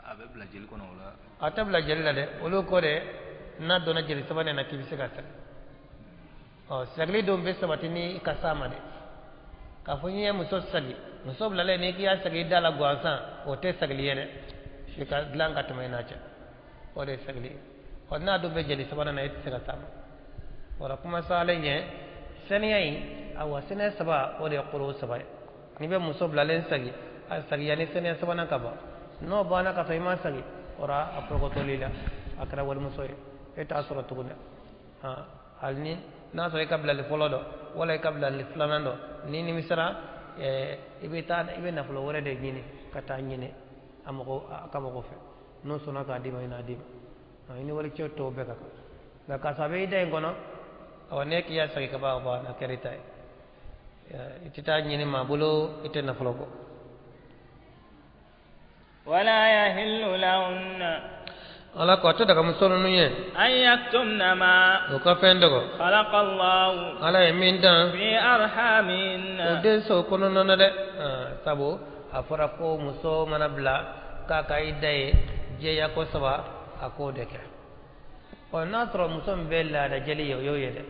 C: a bɛ bila jeli kɔnɔ o la.
B: A tɛ bila jeli la dɛ, olu ko de n'a donna jeli sabanan na k'i bɛ se ka segin. Segili dun bɛ sabati ni ka s'a ma dɛ. K'a fɔ n'i ye muso sagi, muso bilalen n'i k'i y'a sagi i da la gansan, o tɛ sagili ye dɛ. F'i ka dilan ka tɛmɛ i n'a cɛ, o de ye sagili ye. Ɔ n'a dun bɛ jeli sabanan na, e tɛ se ka s'a ma. O la kuma salen ɲɛ saniya in, awa saniya saba, o de ye kolo saba ye. N'i bɛ muso bilalen sagi, a sagi yanni saniya sabanan ka ban. N'o banna ka sɔrɔ i ma sagi, o la a forokotɔli la, a kɛra walimuso ye, e t'a sɔrɔ tuguni. Hali ni n'a sɔrɔ i ka bilali fɔlɔ dɔ wala i ka bilali filanan dɔ, ni nimisara, i bɛ taa i bɛ nafolo wɛrɛ de ɲini ka taa ɲini a mɔgɔ a ka mɔgɔ fɛ. N'o sɔnna k'a d'i ma, i n'a d'i ma, i ni walicɛ tɔw bɛɛ ka kan. Nka k'a sɔrɔ a bɛ i da in kɔnɔ, awa n'e k'i y'a sagi ka ban, a kɛra i ta ye. I tɛ taa ɲini maa bolo, i tɛ nafolo bɔ.
A: Wala yahillu lahunna,
B: Ala ko a tɛ daga muso ninnu ye
A: an yaktumna ma
B: u ka fɛn dogo
A: khalaqa Allahu
B: Ala ye min dan
A: fi arhamihinna,
B: o den so kɔnɔna na dɛ. Sabu a fɔra ko muso mana bila k'a ka i da ye jɛya ko saba, a k'o de kɛ. Ɔ n'a sɔrɔ muso min bɛ laada jeli ye, o y'o ye dɛ.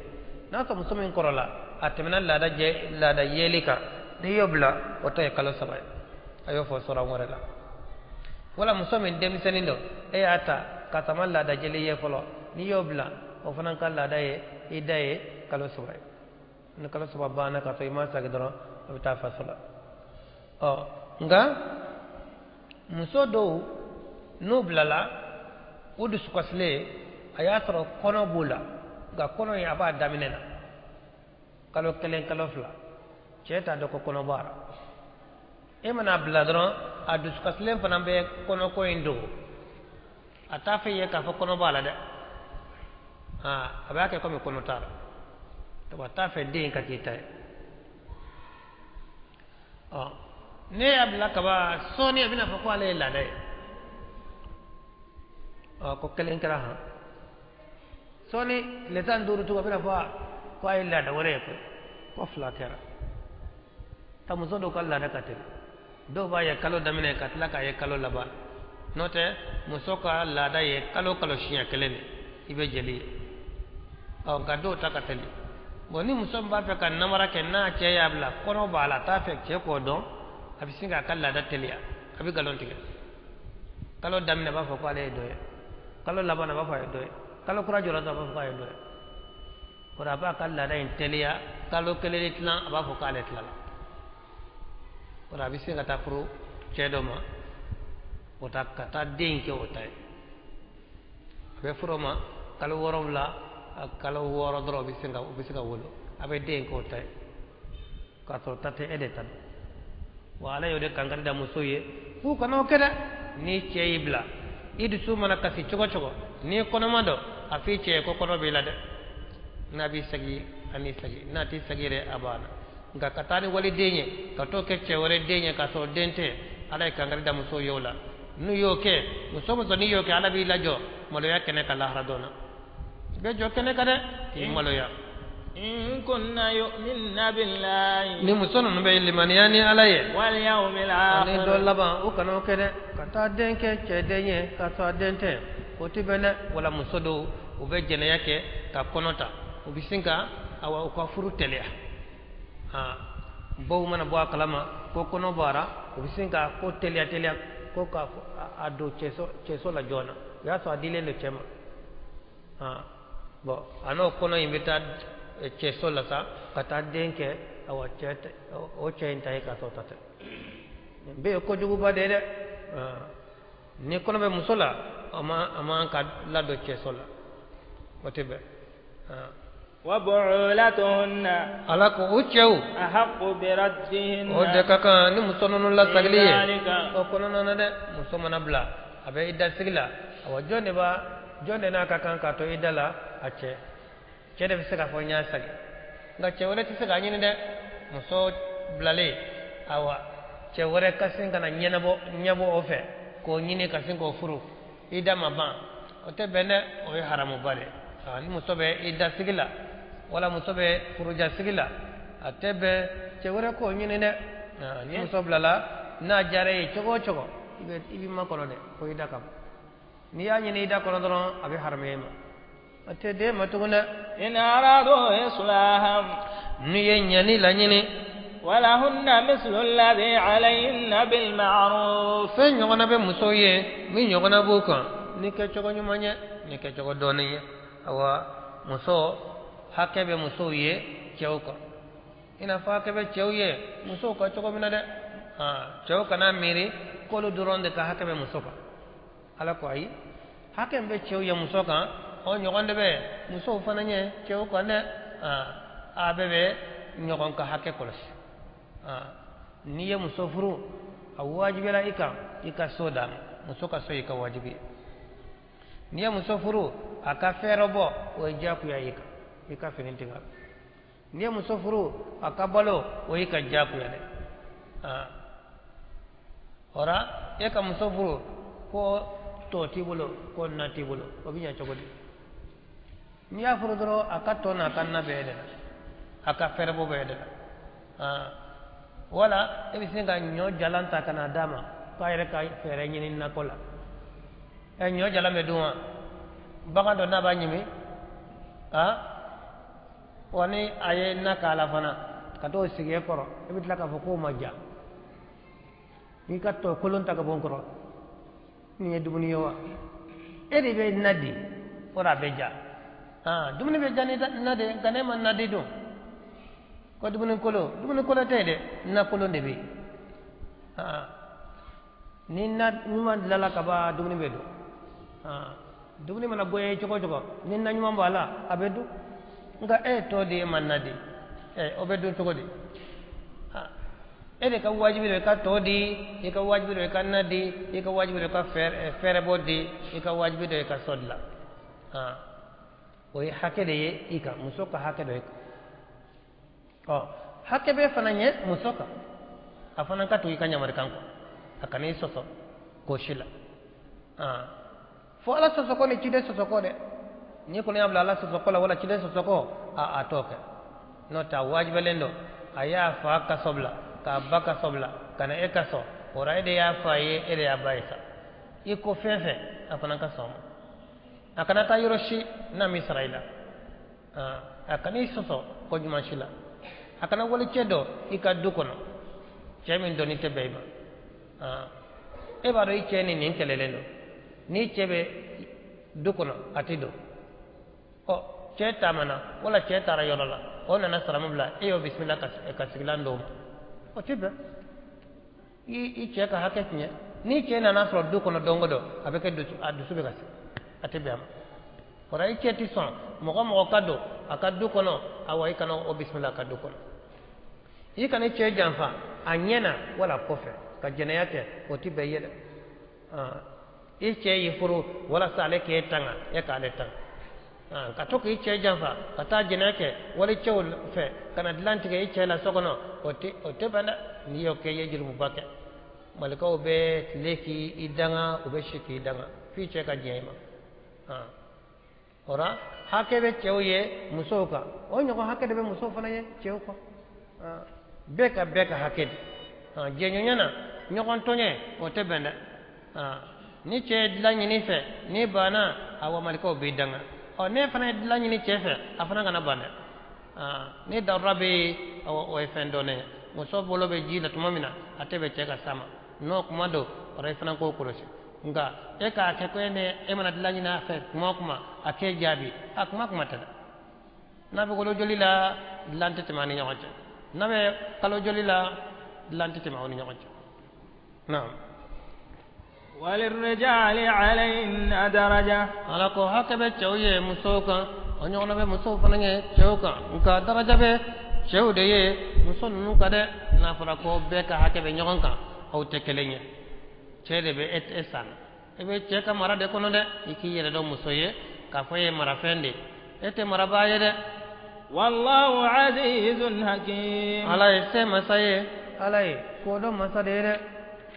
B: N'a sɔrɔ muso min kɔrɔla, a tɛmɛna laada jɛ laada yeli kan, n'i y'o bila, o ta ye kalo 3 ye. A y'o fɔ sɔrɔ wɛrɛ la. Wala muso min denmisɛnnin don, e y'a ta ka sama laada jeli ye fɔlɔ, n'i y'o bila, o fana ka laada ye i da ye kalo 3 ye. Ni kalo 3 banna ka sɔrɔ i ma sagi dɔrɔn, a bɛ taa faso la. Ɔ nka muso dɔw n'u bilala, u dusukasilen, a y'a sɔrɔ kɔnɔ b'u la, nka kɔnɔ in a b'a daminɛ na kalo 1, kalo 2, cɛ t'a dɔn ko kɔnɔ b'a la. E mana bila dɔrɔn, a dusukasilen fana bɛ kɔnɔko in dogo, a t'a fɛ i ye k'a fɔ kɔnɔ b'a la dɛ. A b'a kɛ komi kɔnɔ t'a la, a t'a fɛ den ka k'i ta ye. Ɔ ne y'a bila kaban, sɔɔni a bɛna fɔ ko ale ye laada ye. Ɔ ko kelen kɛra han, sɔɔni tile 15 tugun, a bɛna fɔ ko a ye laada wɛrɛ ye koyi, ko 2 kɛra. Ta muso dɔw ka laada ka teli, dɔw b'a ye kalo daminɛ ka tila k'a ye kalo laban. N'o tɛ, muso ka laada ye kalo kalo siɲɛ kelen de i bɛ jeli ye. Ɔ nka dɔw ta ka teli. Bon, ni muso min b'a fɛ ka namara kɛ, n'a cɛ y'a bila, kɔnɔ b'a la, a t'a fɛ cɛ k'o dɔn, a bɛ sin k'a ka laada teliya, a bɛ nkalon tigɛ. Kalo daminɛ a b'a fɔ ko ale ye dɔ ye, kalo laban a b'a fɔ a ye dɔ ye, kalo kura jɔra dɔrɔn a b'a fɔ k'a ye dɔ ye. O la a b'a ka laada in teliya, kalo 1 ni tilan a b'a fɔ k'ale tilala. O la a bɛ se ka taa furu cɛ dɔ ma, o ta ka taa den kɛ o ta ye. A bɛ furu o ma kalo 7, kalo 6 dɔrɔn, o bɛ se ka wolo, a bɛ den kɛ o ta ye, k'a sɔrɔ ta tɛ, e de ta don. Wa Ala y'o de kankari da muso ye k'u kana o kɛ dɛ. Ni cɛ y'i bila, i dusu mana kasi cogo cogo, n'i kɔnɔma dɔn, a f'i cɛ ye ko kɔnɔ b'i la dɛ. N'a b'i sagi, a n'i sagi, n'a t'i sagi yɛrɛ, a banna. Nka ka taa ni waliden ye, ka t'o kɛ cɛ wɛrɛ den ye k'a sɔrɔ den tɛ, Ala ye kankari da muso ye o la. N'u y'o kɛ, muso muso n'i y'o kɛ, Ala b'i lajɔ maloya kɛnɛ kan lahara dɔn na. I bɛ jɔ kɛnɛ kan dɛ, k'i maloya.
A: In kunna yu'minna billahi,
B: ni muso ninnu bɛ limaniya ni Ala ye
A: wal yawmil
B: ani
A: akhir,
B: dɔ laban, u kana o kɛ dɛ, ka taa den kɛ cɛ den ye k'a sɔrɔ a den tɛ, o tɛ bɛn dɛ. Wala muso dɔw, u bɛ jɛnɛya kɛ ka kɔnɔ ta, u bɛ sin ka awa u ka furu teliya. Baw mana bɔ a kalama ko kɔnɔ bɔra, u bɛ sin ka ko teliya teliya ko ka a don cɛso la joona, o y'a sɔrɔ a dilen don cɛ ma. Bon, a n'o kɔnɔ in bɛ taa cɛso la sa, ka taa den kɛ awa cɛ o cɛ in ta ye, k'a sɔrɔ ta tɛ. Nin bɛɛ ye kojuguba de ye dɛ. Ni kɔnɔ bɛ muso la, a man ka ladon cɛso la, o tɛ bɛn.
A: Wa bu'ulatuhunna,
B: Ala ko o cɛw
A: ahaqqu biraddihinna,
B: o de ka kan ni muso ninnu lasagili ye
A: dhalika.
B: O kɔnɔna na dɛ, muso mana bila, a bɛ i da sigi la, awa jɔn de b'a jɔn de n'a ka kan k'a to i da la? A cɛ, cɛ de bɛ se k'a fɔ n y'a sagi, nka cɛ wɛrɛ tɛ se k'a ɲini dɛ. Muso bilalen, awa cɛ wɛrɛ ka sin ka na ɲɛnabɔ ɲɛbɔ o fɛ k'o ɲini ka sin k'o furu, i da ma ban, o tɛ bɛn dɛ, o ye haramuba de ye. Ni muso bɛ i da sigi la wala muso bɛ furuja sigi la, a tɛ bɛn cɛ wɛrɛ k'o ɲini dɛ. Ni muso bilala, n'a diyara i ye cogo o cogo, i b'i makɔnɔ dɛ fo i da ka ban. N'i y'a ɲini i da kɔnɔ dɔrɔn, a bɛ haramuya i ma, a tɛ den ma tugun dɛ.
A: In aradu islahan,
B: N'i ye ɲɛni laɲini,
A: ولهن مثل الذي عليهن بالمعروف.
B: Fɛn ɲɔgɔnna bɛ musow ye min ɲɔgɔnna b'u kan ni kɛcogo ɲuman ye ni kɛcogo dɔɔnin ye. Awa muso hakɛ bɛ musow ye cɛw kan i n'a fɔ hakɛ bɛ cɛw ye musow kan cogo min na dɛ. Cɛw kana miiri k'olu dɔrɔn de ka hakɛ bɛ muso kan. Ala ko ayi, hakɛ min bɛ cɛw ye muso kan o ɲɔgɔn de bɛ musow fana ye cɛw kan dɛ. A bɛɛ bɛ ɲɔgɔn ka hakɛ kɔlɔsi. N'i ye muso furu a wajibiyala i kan i ka so d'a ma, muso ka so y'i ka wajibi ye. N'i ye muso furu a ka fɛɛrɛ bɔ o ye diyagoya y'i kan, i ka fini tigɛ. N'i ye muso furu a ka balo o y'i ka diyagoya dɛ. O la e ka muso furu ko tɔ t'i bolo ko na t'i bolo o bɛ ɲɛ cogo di? N'i y'a furu dɔrɔn a ka tɔ n'a ka na bɛɛ de la, a ka fɛɛrɛbɔ bɛɛ de la. Wala e bɛ se ka ɲɔ jalan ta ka na d'a ma k'a yɛrɛ ka fɛɛrɛ ɲini nakɔ la. Ɲɔ jalan bɛ dun wa? Bagan dɔ n'a b'a ɲimi, wa ni a ye na k'a la fana ka t'o sigi e kɔrɔ, e bɛ tila k'a fɔ k'o ma ja. N'i ka tɔ kolon ta ka bɔ n kɔrɔ, nin ye dumuni ye wa? E de bɛ na di, o la a bɛ ja. Dumuni bɛ ja ni na de, nka ne ma na di dun. Ko dumuni kolon, dumuni kolon tɛ yen dɛ, na kolon de bɛ yen. Ni na ɲuman dilanna ka ban dumuni bɛ dun. Dumuni mana goya cogo o cogo, ni na ɲuman b'a la a bɛ dun. Nka e ye tɔ di e ma na di, o bɛ dun cogo di? E de ka wajibi don i ka tɔ di, i ka wajibi don i ka na di, i ka wajibi don i ka fɛɛrɛbɔ di, i ka wajibi don i ka so dilan. O ye hakɛ de ye i kan, muso ka hakɛ dɔ i kan. Hakɛ bɛ fana ɲɛ muso kan, a fana ka tugu i ka ɲamarikan kɔ, a kana i sɔsɔ ko si la. Fo ala sɔsɔ kɔ ni ciden sɔsɔ kɔ dɛ. N'i kɔni y'a bila ala sɔsɔ kɔ la wala ciden sɔsɔ kɔ, a t'o kɛ. N'o tɛ a wajibiyalen don a y'a fa kaso bila k'a ba kaso bila ka na e kaso, o la e de y'a fa ye, e de y'a ba ye sa. I ko fɛn fɛn a fana ka sɔn o ma. A kana taa yɔrɔ si n'a m'i sara i la. A kana i sɔsɔ ko ɲuman si la. A kana wali cɛ dɔ i ka du kɔnɔ, cɛ min dɔnni tɛ bɛn i ma. E b'a dɔn i cɛ ni nin kɛlɛlen don, n'i cɛ bɛ du kɔnɔ a tɛ don. Cɛ taamana wala cɛ taara yɔrɔ la, o nana salamu bila, e y'o bisimila ka sigilan d'o ma, o tɛ bɛn. I cɛ ka hakɛ tiɲɛ. Ni cɛ nana sɔrɔ du kɔnɔ don o don, a bɛ kɛ dusu, a dusu bɛ kasi, a tɛ bɛn a ma. O la i cɛ tɛ sɔn mɔgɔ mɔgɔ ka don a ka du kɔnɔ, awa i kana o bisimila a ka du kɔnɔ. I kana i cɛ janfa a ɲɛ na wala kɔfɛ ka jɛnɛya kɛ, o tɛ bɛn i ye dɛ. I cɛ y'i furu walasa ale k'e tanga, e k'ale tanga. Ka to k'i cɛ janfa ka taa jɛnɛya kɛ wali cɛw fɛ ka na dilan tigɛ i cɛ la so kɔnɔ, o tɛ bɛn dɛ. N'i y'o kɛ i ye jurumuba kɛ. Malikaw bɛ tile k'i danga, u bɛ si k'i danga f'i cɛ ka diɲɛ i ma. O la hakɛ bɛ cɛw ye musow kan, o ɲɔgɔn hakɛ de bɛ musow fana ye cɛw kan. Bɛɛ ka hakɛ di. Jɛɲɔgɔnya na ɲɔgɔn tɔɲɛ o tɛ bɛn dɛ. Ni cɛ ye dilan ɲini fɛ n'i banna, awa malikaw b'i danga. Ne fana ye dilan ɲini cɛ fɛ, a fana kana ban dɛ. Ni darura bɛ yen, o ye fɛn dɔnnen ye. Muso bolo bɛ ji la tuma min na, a tɛ bɛn cɛ ka s'a ma, n'o kuma don, o la i fana k'o kɔlɔsi. Nka e k'a kɛ ko e mana dilan ɲini a fɛ kuma o kuma a k'e jaabi, a kuma tɛ dɛ. N'a bɛ kolo joli la, dilan tɛ tɛmɛ a ni ɲɔgɔn cɛ. N'a bɛ kalo joli la, dilan tɛ tɛmɛ aw ni ɲɔgɔn cɛ. Naam.
A: وللرجال عليهن درجة.
B: Ala ko hakɛ bɛ cɛw ye musow kan, o ɲɔgɔnna bɛ musow fana ye cɛw kan, nka daraja bɛ cɛw de ye muso ninnu kan dɛ. N'a fɔra ko bɛɛ ka hakɛ bɛ ɲɔgɔn kan, aw tɛ kelen ye. Cɛ de bɛ e san na, e bɛ cɛ ka mara de kɔnɔ dɛ. I k'i yɛrɛ dɔn muso ye k'a fɔ e ye marafɛn de ye, e tɛ marabaa ye dɛ.
A: Wallahu azizun hakim.
B: Ala ye se masa ye, Ala ye kodɔn masa de ye dɛ.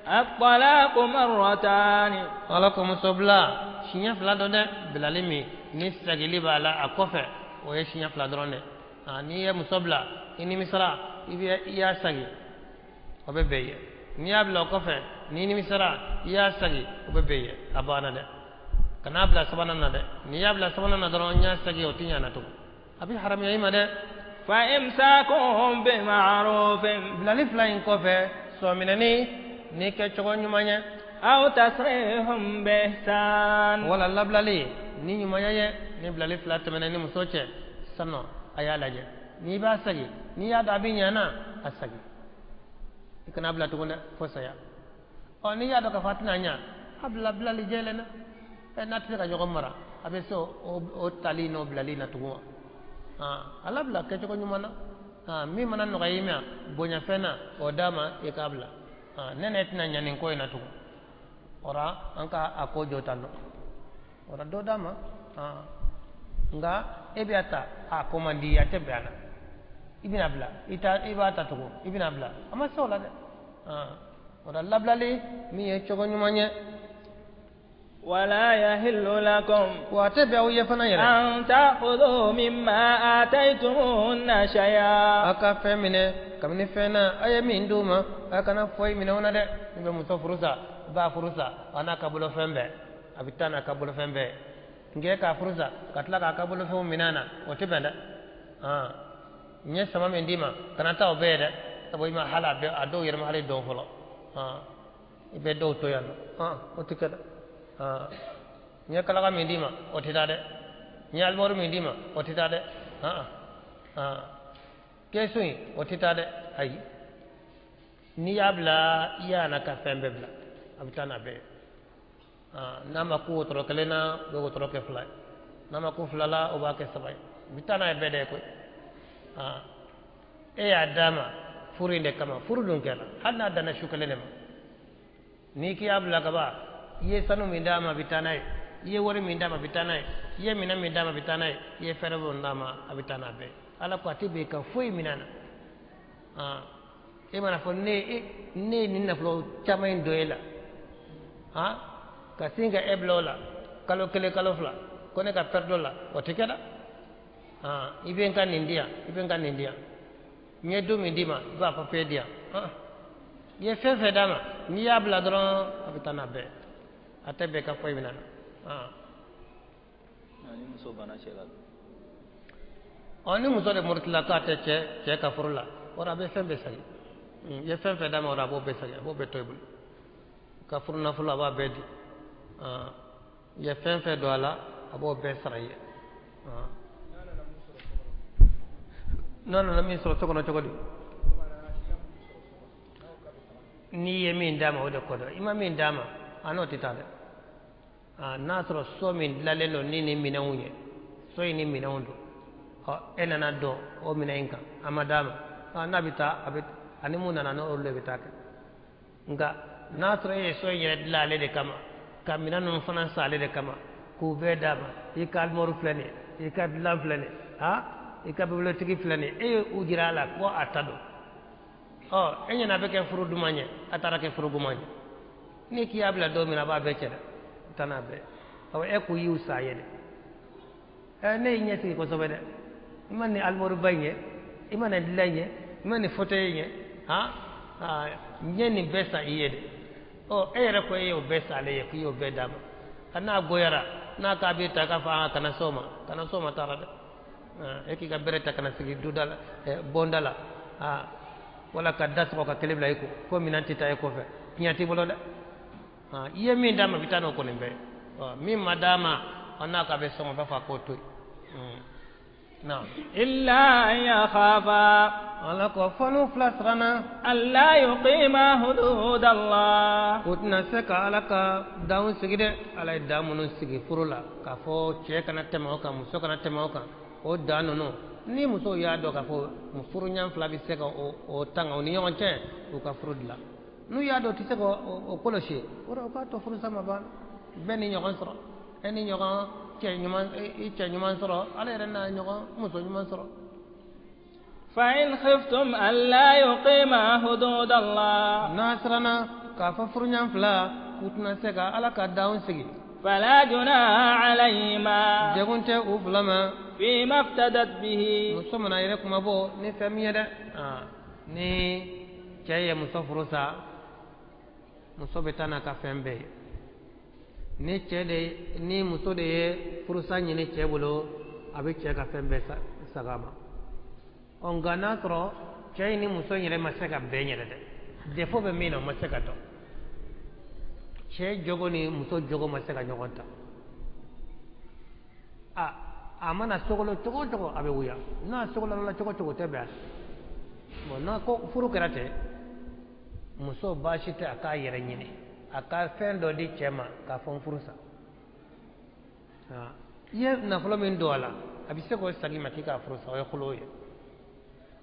A: الطلاق مرتان.
B: Ala ko muso bila siɲɛ fila dɔn dɛ, bilali min ni sagili b'a la a kɔfɛ, o ye siɲɛ fila dɔrɔn dɛ. N'i ye muso bila i nimisara, i y'a sagi, o bɛ bɛn i ye. N'i y'a bila o kɔfɛ n'i nimisara, i y'a sagi, o bɛ bɛn i ye, a banna dɛ. Kan'a bila sabanan na dɛ. N'i y'a bila sabanan na dɔrɔn n y'a sagi, o tɛ ɲa na tugun, a bɛ haramuya i ma dɛ.
A: فإمساك بمعروف
B: bilali fila in kɔfɛ sɔminɛni ni kɛcogo ɲuman ye
A: أو تسريح بإحسان
B: wala labilali ni ɲumanya ye ni bilali fila tɛmɛna ni muso cɛ sanɔ a y'a lajɛ n'i b'a sagi n'i y'a dɔn a bɛ ɲɛ na a sagi i kana bila tugun dɛ fo saya ɔ n'i y'a dɔn k'a fɔ a tɛna ɲɛ a bila bilali jɛlen na ɛ n'a tɛ se ka ɲɔgɔn mara a bɛ se o tali n'o bilali na tugun wa a labila kɛcogo ɲuman na min mana nɔgɔya i ma bonyafɛn na o d'a ma i k'a bila ne ne tɛna ɲɛ nin ko in na tugun ora an ka a ko jɔ tan nɔ ora dɔ d'a ma nka e bɛ a ta a ko man di a tɛ bɛn a na i bɛna bila i b'a ta tugun i bɛna bila a ma se o la dɛ ora labilali min ye cogo ɲuman ye
A: ولا يحل لكم
B: wa a tɛ bɛn aw ye fana yɛrɛ
A: أن تأخذوا مما آتيتموهن شيئا
B: a ka fɛn minɛ kabini fɛn na a ye min d'u ma a kana foyi minɛ o na dɛ i bɛ muso furu sa i b'a furu sa a n'a ka bolofɛn bɛɛ a bɛ taa n'a ka bolofɛn bɛɛ nka e k'a furu sa ka tila k'a ka bolofɛnw minɛ a na o tɛ bɛn dɛ n ye sama min d'i ma kana taa o bɛɛ ye dɛ sabu i ma hali a dɔw yɛrɛ ma hali dɔn fɔlɔ i bɛ dɔw to yan nɔ o tɛ kɛ dɛ n ye kalaka min d'i ma o tɛ taa dɛ n ye alimɔri min d'i ma o tɛ taa dɛ kɛsu in o tɛ taa dɛ ayi n'i y'a bila i y'a n'a ka fɛn bɛɛ bila a bɛ taa n'a bɛɛ ye n'a ma ku wotoro kelen na o bɛ wotoro kɛ fila ye n'a ma ku fila la o b'a kɛ saba ye u bɛ taa n'a ye bɛɛ de ye koyi e y'a d'a ma furu in de kama furu dun kɛra hali n'a danna su kelen de ma n'i k'i y'a bila ka ban i ye sanu min d'a ma a bɛ taa n'a ye i ye wari min d'a ma a bɛ taa n'a ye i ye minɛn min d'a ma a bɛ taa n'a ye i ye fɛɛrɛ min d'a ma a bɛ taa n'a bɛɛ ye ala ko a tɛ bɛn i ka foyi minɛ a na e mana fɔ ne ye nin nafolo caman in don e la ka sin ka e bila o la kalo kelen kalo fila ko ne ka pɛrɛdi o la o tɛ kɛ dɛ i bɛ n ka nin di yan i bɛ n ka nin di yan n ye don min d'i ma i b'a papiye di yan i ye fɛn fɛn d'a ma n'i y'a bila dɔrɔn a bɛ taa n'a bɛɛ a tɛ bɛn ka foyi minɛ na.
C: Ni muso banna cɛ la.
B: Ɔ ni muso de murutila k'a tɛ cɛ ka furu la o la a bɛ fɛn bɛɛ sagi i ye fɛn fɛn d'a ma o la a b'o bɛɛ sagi a b'o bɛɛ to i bolo ka furu nafolo a b'a bɛɛ di i ye fɛn fɛn don a la a b'o bɛɛ sara i ye. N'a nana min sɔrɔ so kɔnɔ cogo di n'i ye min d'a ma o de kɔ dɔn i ma min d'a ma a n'o tɛ taa dɛ n'a sɔrɔ so min dilanlen don ni nin minɛnw ye so in ni minɛnw don ɔ e nana don o minɛn in kan a ma d'a ma n'a bɛ taa a bɛ ani mun nana n'olu de bɛ taa kɛ nka n'a sɔrɔ e ye so in yɛrɛ dilan ale de kama ka minɛn ninnu fana san ale de kama k'u bɛɛ d'a ma i ka alimɔri filɛ nin ye i ka dilan filɛ nin ye i ka bibilotigi filɛ nin ye e ye u jira a la ko a ta don ɔ e ɲɛna a bɛ kɛ furu duman ye a taara kɛ furu goman ye n'i k'i y'a bila don min na a b'a bɛɛ cɛ dɛ taa n'a bɛɛ awɔ e ko y'u sa ye dɛ ɛ ne y'i ɲɛ sigi kosɛbɛ dɛ i ma nin alimɔriba in ye i ma nin dilan in ye i ma nin fauteuil in ye han n ye nin bɛɛ san i ye dɛ ɔ e yɛrɛ ko e y'o bɛɛ san ale ye k'i y'o bɛɛ d'a ma a n'a goyara n'a k'a bɛ ta k'a fɔ a kana s'o ma kana s'o ma taara dɛ e k'i ka bere ta kana sigi duda la bonda la wala ka da sɔgɔ ka kelen bila i ko ko minɛn tɛ taa e kɔfɛ tiɲɛ t'i bolo dɛ i ye min d'a ma i bɛ taa n'o kɔni bɛɛ ye min ma d'a ma n'a k'a bɛ sɔn o b'a fɔ a k'o to yen. نعم
A: إلا أن يخافا
B: ala ko fo n'u fila siranna
A: ألا يقيما حدود الله
B: u tɛna se ka ala ka danw sigi dɛ ala ye dan minnu sigi furu la k'a fɔ cɛ kana tɛmɛ o kan muso kana tɛmɛ o kan o dan ninnu ni musow y'a dɔn k'a fɔ furuɲɔgɔn fila bɛ se ka o tanga u ni ɲɔgɔn cɛ u ka furu dilan n'u y'a dɔn u tɛ se ka o kɔlɔsi o la u k'a to furusa ma ban bɛɛ ni ɲɔgɔn sɔrɔ e ni ɲɔgɔn cɛ ɲuman i cɛ ɲuman sɔrɔ ala yɛrɛ n'a ɲɔgɔn muso ɲuman sɔrɔ.
A: فإن خفتم ألا يقيما حدود الله
B: n'a siranna k'a fɔ furuɲɔgɔn fila k'u tɛna se ka ala ka danw sigi.
A: فلا جناح عليهما
B: degun tɛ u fila ma.
A: فيما افتدت به
B: muso mana yɛrɛ kuma bɔ ni fɛn min ye dɛ ni cɛ ye muso furu sa muso bɛ taa n'a ka fɛn bɛɛ ye ni cɛ de ni muso de ye furusa ɲini cɛ bolo a bɛ cɛ ka fɛn bɛɛ saga ma. Ɔ nka n'a sɔrɔ cɛ in ni muso in yɛrɛ ma se ka bɛn yɛrɛ dɛ, défaut bɛ min na o ma se ka dɔn, cɛ jogo ni muso jogo ma se ka ɲɔgɔn ta, a mana sogolo cogo o cogo a bɛ wuya, n'a sogolola cogo o cogo o tɛ bɛn a la. Bon, n'a ko furu kɛra ten, muso baasi tɛ a k'a yɛrɛ ɲini, a ka fɛn dɔ di cɛ ma k'a fɔ n furu sa. I ye nafolo min don a la, a bɛ se k'o segin i ma k'i k'a furu sa, o ye khulu ye.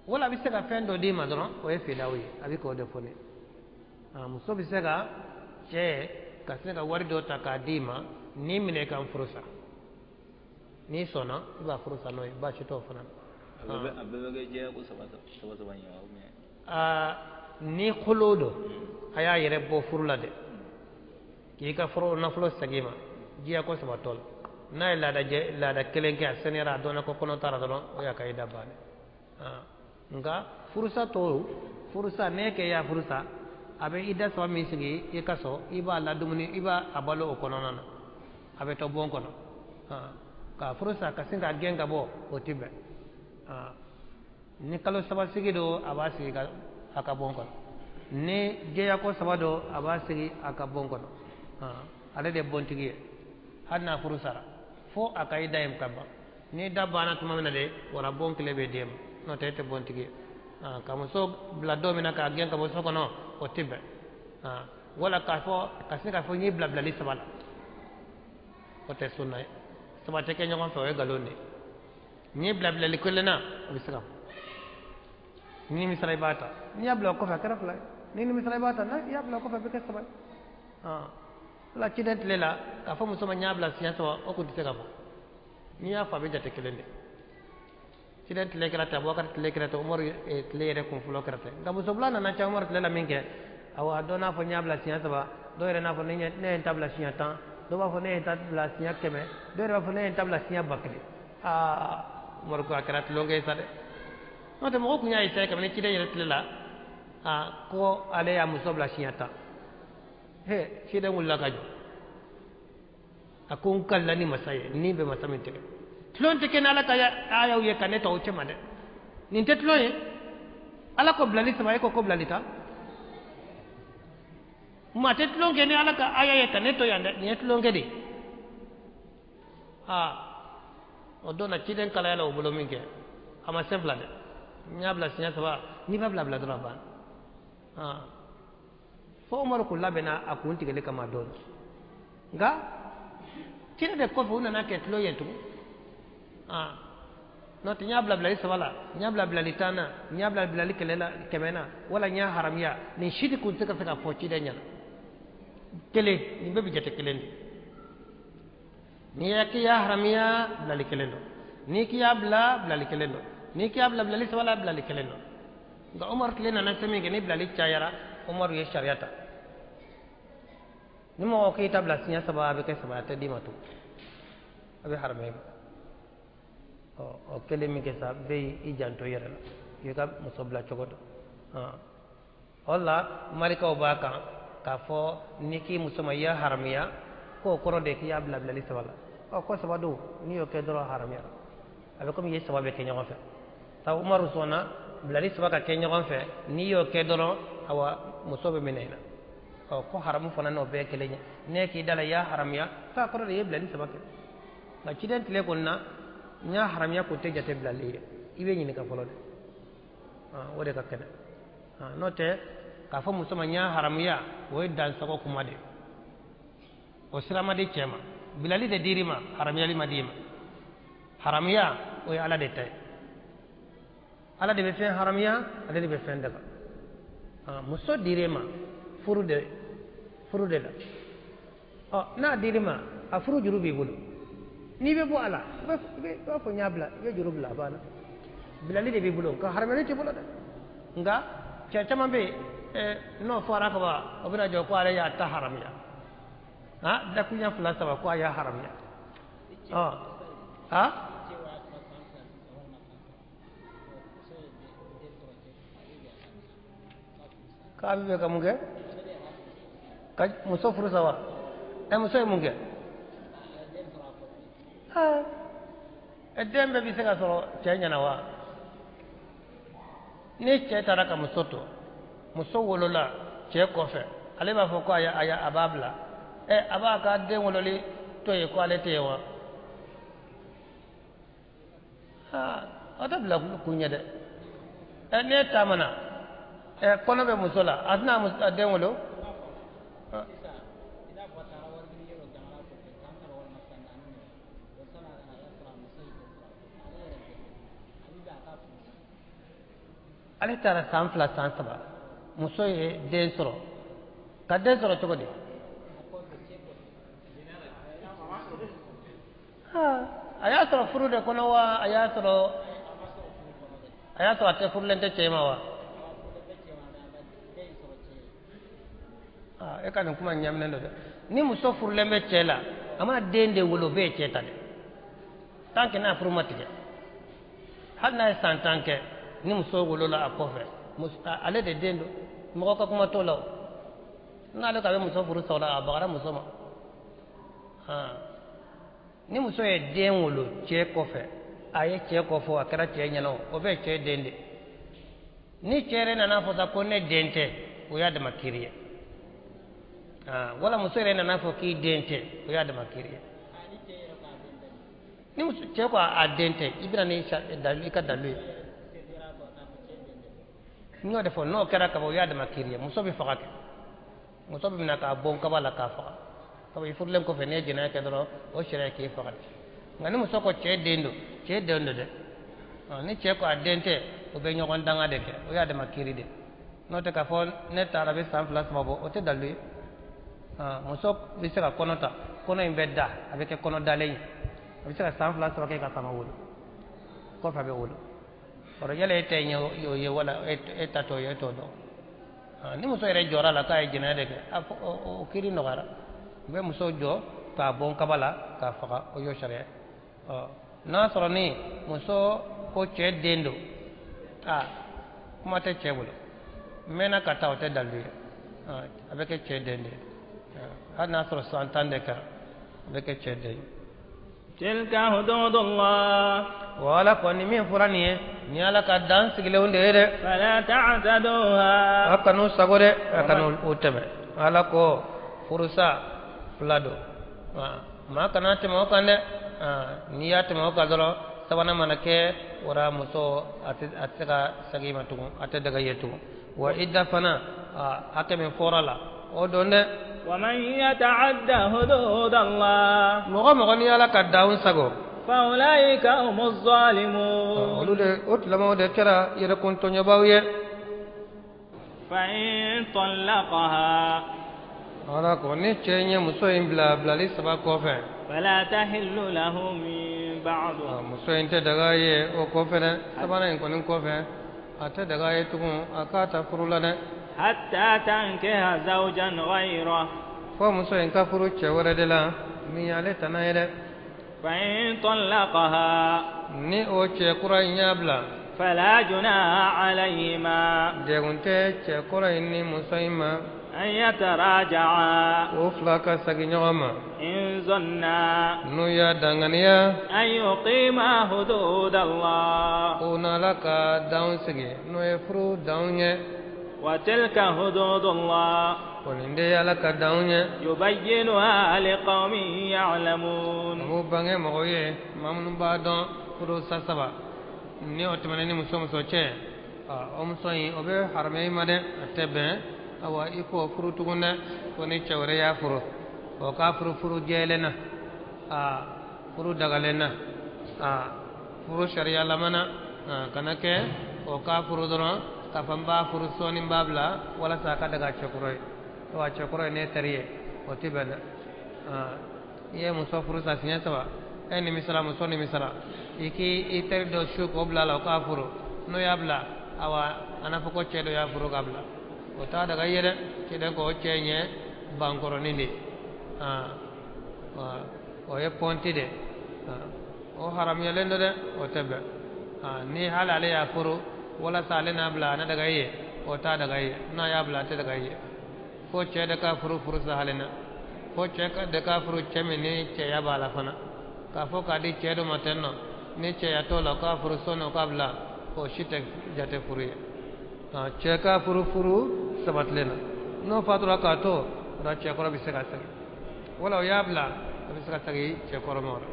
B: Wala a bɛ se ka fɛn dɔ d'i ma dɔrɔn, o ye fidaw ye, a bɛ k'o de fɔ ne. Muso bɛ se ka cɛ ka se ka wari dɔ ta k'a d'i ma, n'i minɛ i ka n furu sa, n'i sɔnna i b'a furu sa n'o ye, baasi t'o fana
C: na. A bɛɛ bɛ kɛ jɛya ko saba saba in ye wa ou bien?
B: Ni khulu don, a y'a yɛrɛ bɔ furu la dɛ, k'i ka furu nafolo segin i ma, jiya ko saba t'o la. N'a ye laada kelen kɛ, a sɛnɛra a dɔnna ko kɔnɔ t'a la dɔrɔn, o y'a ka ida bannen. Nka furusa tɔw, furusa n'e kɛ y'a furusa, a bɛ ida saba min sigi i ka so, i b'a ladumuni, i b'a a balo o kɔnɔna na, a bɛ to bon kɔnɔ. Ka furusa ka sin k'a gɛn ka bɔ, o tɛ bɛn. Ni kalo saba sigi don, a b'a sigi a ka bon kɔnɔ. Ni jɛya ko saba don, a b'a sigi a ka bon kɔnɔ. Ale de ye bontigi ye, hali n'a furu sara fo a ka i da yen ka ban. Ni da banna tuma min na de, wara bon kile bɛ d'e ma, n'o tɛ e tɛ bontigi ye. Ka muso bila don min na k'a gɛn ka bɔ so kɔnɔ, o tɛ bɛn. Wala k'a fɔ ka se k'a fɔ n y'i bila bilali saba la, o tɛ sunna ye. Saba tɛ kɛ ɲɔgɔn fɛ, o ye nkalon de ye. N'i ye bila bilali kelen na, o bɛ se ka fɔ. Ni nimisara i b'a ta, n'i y'a bila o kɔfɛ a kɛra fila ye. Ni nimisara i b'a ta, n'i y'a bila o kɔfɛ a bɛ kɛ saba ye. Wala ciden tile la, k'a fɔ muso ma n y'a bila siɲɛ saba, o kun tɛ se ka fɔ. N'i y'a fɔ a bɛ jate kelen de. Ciden tile kɛra ten, Abubakar tile kɛra ten, Umaru tile yɛrɛ kun fɔlɔ kɛra ten. Nka musobila nana ca Umaru tile la min kɛ, awa dɔ n'a fɔ n y'a bila siɲɛ saba, dɔw yɛrɛ n'a fɔ ne ye n ta bila siɲɛ 10, dɔw b'a fɔ ne ye n ta bila siɲɛ 100, dɔw yɛrɛ b'a fɔ ne ye n ta bila siɲɛ 1000. Aa, Umaru ko a kɛra tulonkɛ ye sa dɛ. N'o tɛ mɔgɔ kun y'a essayé kabini ciden yɛrɛ tile la, ko ale y'a muso bila siɲɛ 10. He, ciden wulila ka jɔ, a ko n kalila ni masa ye, ni bɛ masa min tigɛ. Tulon tɛ kɛ ni Ala ka ayaw ye ka ne to aw cɛma dɛ. Nin tɛ tulon ye. Ala ko bilali saba, e ko ko bilali 10. Maa tɛ tulon kɛ ni Ala ka aya ye ka ne to yan dɛ, nin ye tulon kɛ de. O don na ciden kalaya la o bolo min kɛ, a ma se fila dɛ. N y'a bila siɲɛ saba, n'i b'a bila dɔrɔn a banna. Fo Umaru kun labɛnna a kun tigɛli kama don. Nka ciden de kɔfɛ u nana kɛ tulon ye tugun. N'o tɛ n y'a bila bilali saba la, n y'a bila bilali 10 na, n y'a bila bilali 100 na, wala n y'a haramiya, nin si de kun tɛ ka se ka fɔ ciden ɲɛna. Kelen, nin bɛɛ bɛ jate kelen de. N'i y'a k'i y'a haramiya, bilali kelen don. N'i k'i y'a bila, bilali kelen don. N'i k'i y'a bila bilali saba la, bilali kelen don. Nka Umaru tile nana se min kɛ, ni bilali cayara, Umaru ye sariya ta. Ni mɔgɔ k'i ta bila siɲɛ saba, a bɛ kɛ saba, a tɛ d'i ma tugun, a bɛ haramiya i ma. Ɔ kelen min kɛ sa, bɛɛ y'i janto i yɛrɛ la, k'i ka muso bila cogo dɔn. O la malikaw b'a kan k'a fɔ n'i k'i muso ma i y'a haramiya, k'o kɔrɔ de k'i y'a bila bilali saba la. Ɔ ko saba don, n'i y'o kɛ dɔrɔn haramuyara, a bɛ komi i ye saba bɛɛ kɛ ɲɔgɔn fɛ. Sabu Umaru sɔnna bilali saba ka kɛ ɲɔgɔn fɛ, n'i y'o kɛ dɔrɔn, awa muso bɛ minɛ i la. Ɔ ko haramu fana n'o bɛɛ kelen ye, n'e k'i da la i y'a haramiya, k'a kɔrɔ de i ye bilali saba kɛ. Nka ciden tile kɔni na, n y'a haramiya k'o tɛ jate bilali ye, i bɛ ɲininka fɔlɔ dɛ. O de ka kɛnɛ. N'o tɛ k'a fɔ muso ma n y'a haramiya, o ye dansago kuma de ye, o sira ma di cɛ ma. Bilali de dir'i ma, haramuyali ma d'i ma. Haramiya o ye Ala de ta ye, Ala de bɛ fɛn haramiya, ale de bɛ fɛn daga. Muso dir'e ma furu de la. Ɔ n'a dir'i ma, a furu juru b'i bolo, n'i bɛ bɔ a la, i b'a fɔ n y'a bila, i bɛ juru bila, a banna. Bilali de b'i bolo, nka haramuyali t'i bolo dɛ. Nka cɛ caman bɛ yen, n'o fɔra ka ban, o bɛna jɔ ko ale y'a ta haramiya. Dakunya 2 3 ko a y'a haramiya. K'a bɛ ka mun kɛ? Ka muso furu sa wa? Muso ye mun kɛ? Den bɛɛ bɛ se ka sɔrɔ cɛ ɲɛna wa? Ni cɛ taara ka muso to, muso wolola cɛ kɔfɛ, ale b'a fɔ ko a b'a bila. A b'a ka den wololi to yen ko ale tɛ yen wa? A tɛ bila kun ɲɛ dɛ. N'e taamana, kɔnɔ bɛ muso la, a tɛna a den wolo? Ale taara san 2 san 3, muso ye den sɔrɔ. Ka den sɔrɔ cogo di? A y'a sɔrɔ furu de kɔnɔ wa? A y'a sɔrɔ a tɛ furulen tɛ cɛ ma wa? E ka nin kuma ɲaminen don dɛ. Ni muso furulen bɛ cɛ la, a ma den de wolo, o bɛɛ ye cɛ ta dɛ. Tant que n'a furu ma tigɛ, hali n'a ye san 10 kɛ, ni muso wolola a kɔfɛ, ale de den don, mɔgɔ ka kuma t'o la o. N'ale ko a bɛ muso furu sa o la, a bagara muso ma. Ni muso ye den wolo cɛ kɔfɛ, a ye cɛ kɔfɔ, a kɛra cɛ ɲɛna o, o bɛɛ ye cɛ den de. Ni cɛ yɛrɛ nana fɔ sa ko ne den tɛ, o y'a dama kiiri ye. Wala muso yɛrɛ nana fɔ k'i den tɛ, o y'a dama kiiri ye. Ni muso cɛ ko a den tɛ, i bɛna ni i ka dalu ye. N y'o de fɔ, n'o kɛra kaban, o y'a dama kiiri ye. Muso bɛ faga kɛ, muso bɛ minɛ k'a bon kaba la k'a faga. Sabu i furulen kɔfɛ, n'i ye jɛnɛya kɛ dɔrɔn, o sariya k'e faga de. Nka ni muso ko cɛ den don, cɛ den don dɛ. Ni cɛ ko a den tɛ, o bɛ ɲɔgɔn danga de kɛ, o y'a dama kiiri de. N'o tɛ k'a fɔ ne taara bɛ san 2 3 bɔ, o tɛ dalu ye. Muso bɛ se ka kɔnɔ ta, kɔnɔ in bɛ da, a bɛ kɛ kɔnɔ dalen ye. A bɛ se ka san 2 3 kɛ ka sɔrɔ a ma wolo, kɔfɛ a bɛ wolo. Kɔrɔ yala e ta ye o ye wala e ta t'o ye, e t'o dɔn. Ni muso yɛrɛ jɔra a la k'a ye jɛnɛya de kɛ, o kiiri nɔgɔyara. U bɛ muso jɔ k'a bɔn kaba la k'a faga, o y'o sariya ye. N'a sɔrɔ ni muso ko cɛ den don, kuma tɛ cɛ bolo, mɛnna ka taa, o tɛ dalu ye. A bɛ kɛ cɛ den de ye. Hali n'a sɔrɔ san 10 de kɛra, a bɛ kɛ cɛ den ye.
A: Tilka hududullah.
B: Wala ko ni min fɔra nin ye, nin Ala ka dan sigilenw de ye dɛ.
A: Fala ta'taduha.
B: A kan'u sago dɛ, a kan'u tɛmɛ. Ala ko furusa 2 don, maa kana tɛmɛ o kan dɛ. N'i y'a tɛmɛ o kan dɔrɔn, sabanan mana kɛ, wara muso a tɛ se ka segin i ma tugun, a tɛ daga i ye tugun. Wa idda fana, hakɛ min fɔra la, o don dɛ.
A: ومن يتعد حدود الله
B: mɔgɔ ni Ala ka danw sago,
A: فأولئك هم الظالمون.
B: Olu de o tilamaw de kɛra yɛrɛkun tɔɲɔbaw ye.
A: فإن طلقها.
B: Ala ko ni cɛ ye muso in bila bilali 3 kɔfɛ,
A: فلا تحل له من بعد.
B: Muso in tɛ daga ye o kɔfɛ dɛ, sabanan in kɔni kɔfɛ a tɛ daga ye tugun, a k'a ta furu la dɛ.
A: حتى تنكح زوجا غيره.
B: Fo muso in ka furu cɛ wɛrɛ de la min y'ale tana ye dɛ.
A: فإن طلقها.
B: Ni o cɛ kura in y'a bila,
A: فلا جناح عليهما.
B: Degun tɛ cɛ kɔrɔ in ni muso in ma.
A: أن يتراجعا.
B: O fila ka segin ɲɔgɔn ma.
A: إن ظنا.
B: N'u y'a danganiya.
A: أن يقيما حدود الله.
B: O n'Ala ka danw sigi, n'o ye furu danw ye.
A: وتلك حدود الله.
B: O nin de ye Ala ka danw ye.
A: يبينها لقوم يعلمون.
B: A b'o bange mɔgɔw ye, maa minnu b'a dɔn furu sa 3. Ni o tɛmɛna ni muso muso cɛ, o muso in o bɛ haramuya i ma dɛ, a tɛ bɛn. Awa i k'o furu tugun dɛ, ko ni cɛ wɛrɛ y'a furu, o k'a furu furu jɛlen na, furu dagalen na, furu sariyalama na, kana kɛ o k'a furu dɔrɔn k'a fɔ n b'a furu sɔɔni n b'a bila walasa a ka daga cɛkɔrɔ ye. Wa cɛkɔrɔ ye ne teri ye, o tɛ bɛn dɛ. I ye muso furu sa siɲɛ 3, e nimisara, muso nimisara, i k'i teri dɔ su k'o bila a la, o k'a furu. N'o y'a bila, awa a n'a fɔ ko cɛ dɔ y'a furu k'a bila, o t'a daga i ye dɛ. Cɛ ko o cɛ ɲɛ bankɔrɔnin de, o ye pɔnti de, o haramuyalen don dɛ, o tɛ bɛn. Ni hali ale y'a furu walasa ale n'a bila a na daga i ye, o t'a daga i ye. N'a y'a bila a tɛ daga i ye. Fo cɛ de ka furu furu sa hali na, fo cɛ de ka furu cɛ min ni cɛya b'a la fana, k'a fɔ k'a di cɛ dɔ ma ten nɔ, ni cɛya t'o la k'a furu sɔnni o k'a bila, o si tɛ jate furu ye. Cɛ ka furu furu sabatilen na n'o fatura k'a to o la cɛ kɔrɔ bɛ se ka segin wala o y'a bila a bɛ se ka segin cɛ kɔrɔ ma o la.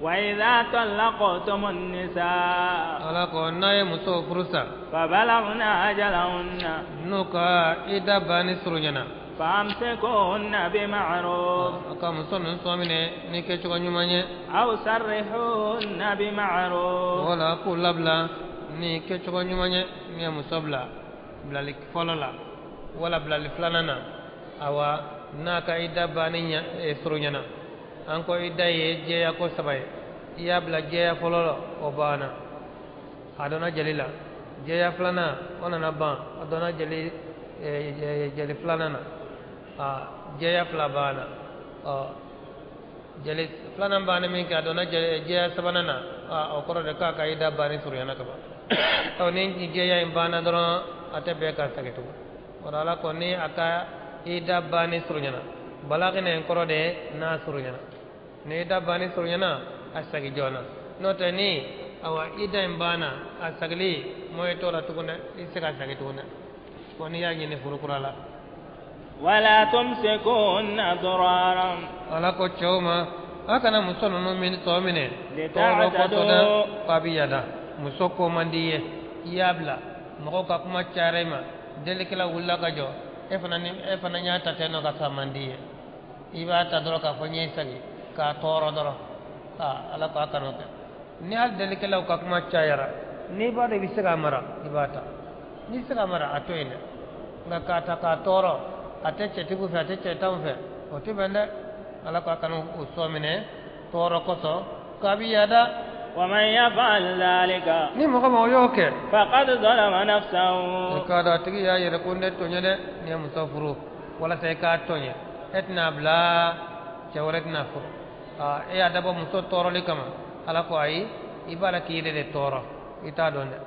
A: وإذا طلقتم النساء
B: Ala ko n'a ye muso furu sa
A: فبلغن أجلهن
B: n'u ka ida banni surunyana
A: فأمسكوهن بمعروف
B: a ka muso ninnu sɔn minɛ ni kɛcogo ɲuman ye
A: أو سرحوهن بمعروف
B: wala k'u labila ni kɛcogo ɲuman ye n'i ye muso bila bilali fɔlɔ la wala bilali filanan na awa n'a ka ida banni surunyana an ko ida ye jɛya ko saba ye i y'a bila jɛya fɔlɔ la o banna a donna jeli la jɛya filanan o nana ban a donna jeli jeli filanan na a jɛya fila banna ɔ jeli filanan banna min kɛ a donna jɛya sabanan na a o kɔrɔ de k'a ka ida banni surunyana ka ban ɔ ni jɛya in banna dɔrɔn a tɛ bɛn ka segin tugun o la Ala ko ni a ka ida banni surunyana balagina in kɔrɔ de n'a surunyana ni ida banni surunyana a sagi joona n'o tɛ ni awa ida in banna a sagili moyen t'o la tugun dɛ i tɛ se ka sagi tugun dɛ fo n'i y'a ɲini furu kura la.
A: ولا تمسكوهن ضرارا
B: Ala ko cɛw ma a kana muso ninnu min tɔ minɛ tɔɔrɔ kosɔn dɛ k'a bɛ yada muso ko man di i ye i y'a bila mɔgɔw ka kuma cayara i ma delikɛla wulila ka jɔ e fana ni e fana y'a ta ten nɔ ka sɔrɔ a man di i ye i b'a ta dɔrɔn k'a fɔ n ye sagi k'a tɔɔrɔ dɔrɔn aa Ala ko a kan'o kɛ ni hali delikɛlaw ka kuma cayara n'i b'a dɔn i bɛ se k'a mara i b'a ta n'i tɛ se k'a mara a to yen dɛ nka k'a ta k'a tɔɔrɔ a tɛ cɛtigiw fɛ a tɛ cɛtanw fɛ o tɛ bɛn dɛ Ala ko a kana o sɔ minɛ tɔɔrɔ kosɔn k'a bɛ yada.
A: ومن يفعل ذلك
B: ni mɔgɔ ma o y'o kɛ
A: فقد ظلم نفسه
B: i k'a dɔn a tigi y'a yɛrɛ ko ne tɔɲɔ dɛ n'i ye muso furu walasa i k'a tɔɲɛ e tɛna bila cɛ wɛrɛ tɛna furu aa e y'a dabɔ muso tɔɔrɔli kama Ala ko ayi i b'a la k'i yɛrɛ de tɔɔrɔ i t'a dɔn dɛ.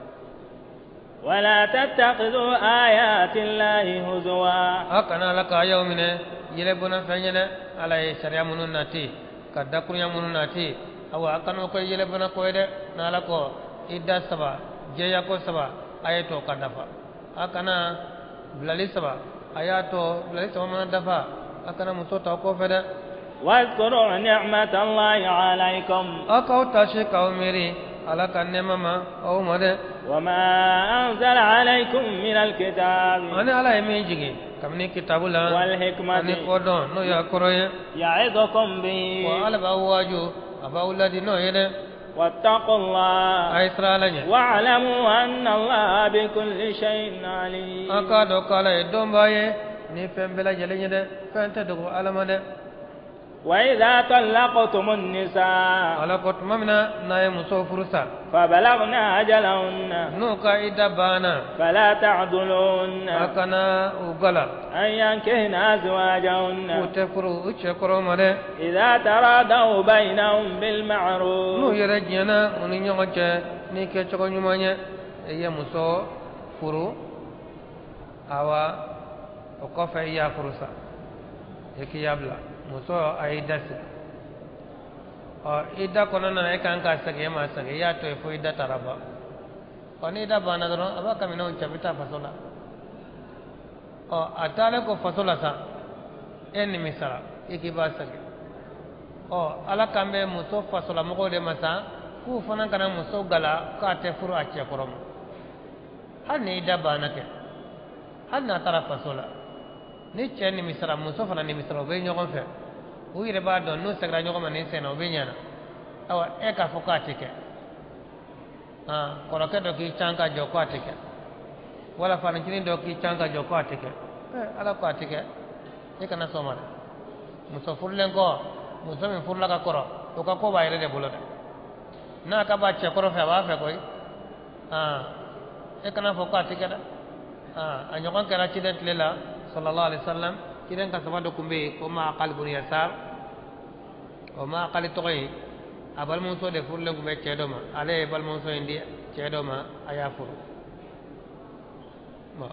A: ولا تتخذوا آيات الله هزوا
B: A kana Ala ka ayaw minɛ yɛlɛbɔnna fɛn ye dɛ Ala ye sariya minnu nati ka dakurunya minnu nati awa a kana o kɛ yɛlɛbɔnna ko ye dɛ n'Ala ko i da saba jɛya ko saba a ye to ka dafa a kana bilali saba a y'a to bilali saba mana dafa a kana muso ta o kɔfɛ dɛ.
A: واذكروا نعمة الله عليكم
B: aw k'aw tasi k'aw miiri Ala ka nɛɛma ma aw ma dɛ.
A: وما أنزل عليكم من الكتاب
B: ani Ala ye min jigin kabini kitabu la
A: والحكمة
B: ani kɔdɔn n'o y'a kɔrɔ ye
A: يعظكم به
B: wa Ala b'aw waaju a b'aw ladi n'o ye dɛ.
A: واتقوا الله
B: a ye siran Ala ɲɛ.
A: واعلموا أن الله بكل شيء عليم
B: an k'a dɔn k'Ala ye dɔnbaa ye ni fɛn bɛɛ lajɛlen ye dɛ fɛn tɛ dogo Ala ma dɛ.
A: وإذا طلقتم النساء
B: Ala ko tuma min na n'a ye muso furu sa
A: فبلغن أجلهن
B: n'u ka ida banna
A: فلا تعضلوهن
B: a kana u gala
A: أن ينكهن أزواجهن
B: k'u tɛ furu u cɛ kɔrɔ ma dɛ
A: إذا تراضوا بينهم
B: n'u
A: بالمعروف
B: yɛrɛ diɲɛna u ni ɲɔgɔn cɛ ni kɛcogo ɲuman ye i ye muso furu awa o kɔfɛ i y'a furu sa i k'i y'a bila muso a y'i da sigi ɔ i da kɔnɔna na e kan k'a segin e m'a segin i y'a to yen fo i da taara ban ɔ n'i da banna dɔrɔn a b'a ka minɛnw cɛ a bɛ taa faso la ɔ a taalen kɔ faso la sa e nimisara i k'i b'a segin ɔ Ala kan bɛ muso fasolamɔgɔw de ma sa k'u fana kana muso gala k'a tɛ furu a cɛ kɔrɔ ma hali n'i da banna kɛ hali n'a taara faso la ni cɛ nimisara muso fana nimisara u bɛ ɲɔgɔn fɛ u yɛrɛ b'a dɔn n'u seginna ɲɔgɔn ma nin sen na u bɛ ɲɛna awa e k'a fɔ k'a tɛ kɛ kɔrɔkɛ dɔ k'i can ka jɔ k'a tɛ kɛ wala fanicinin dɔ k'i can ka jɔ k'a tɛ kɛ Ala ko a tɛ kɛ e kana sɔn ma dɛ muso furulen kɔ muso min furula ka kɔrɔ o ka ko b'a yɛrɛ de bolo dɛ n'a ka b'a cɛ kɔrɔ fɛ a b'a fɛ koyi e kana fɔ k'a tɛ kɛ dɛ a ɲɔgɔn kɛra ciden tile la sallallahu alaihi wasallam ciden ka saba dɔ tun bɛ yen ko Maaqal bun Yasar o Maaqal tɔgɔ ye a balimamuso de furulen tun bɛ cɛ dɔ ma ale ye balimamuso in di cɛ dɔ ma a y'a furu bon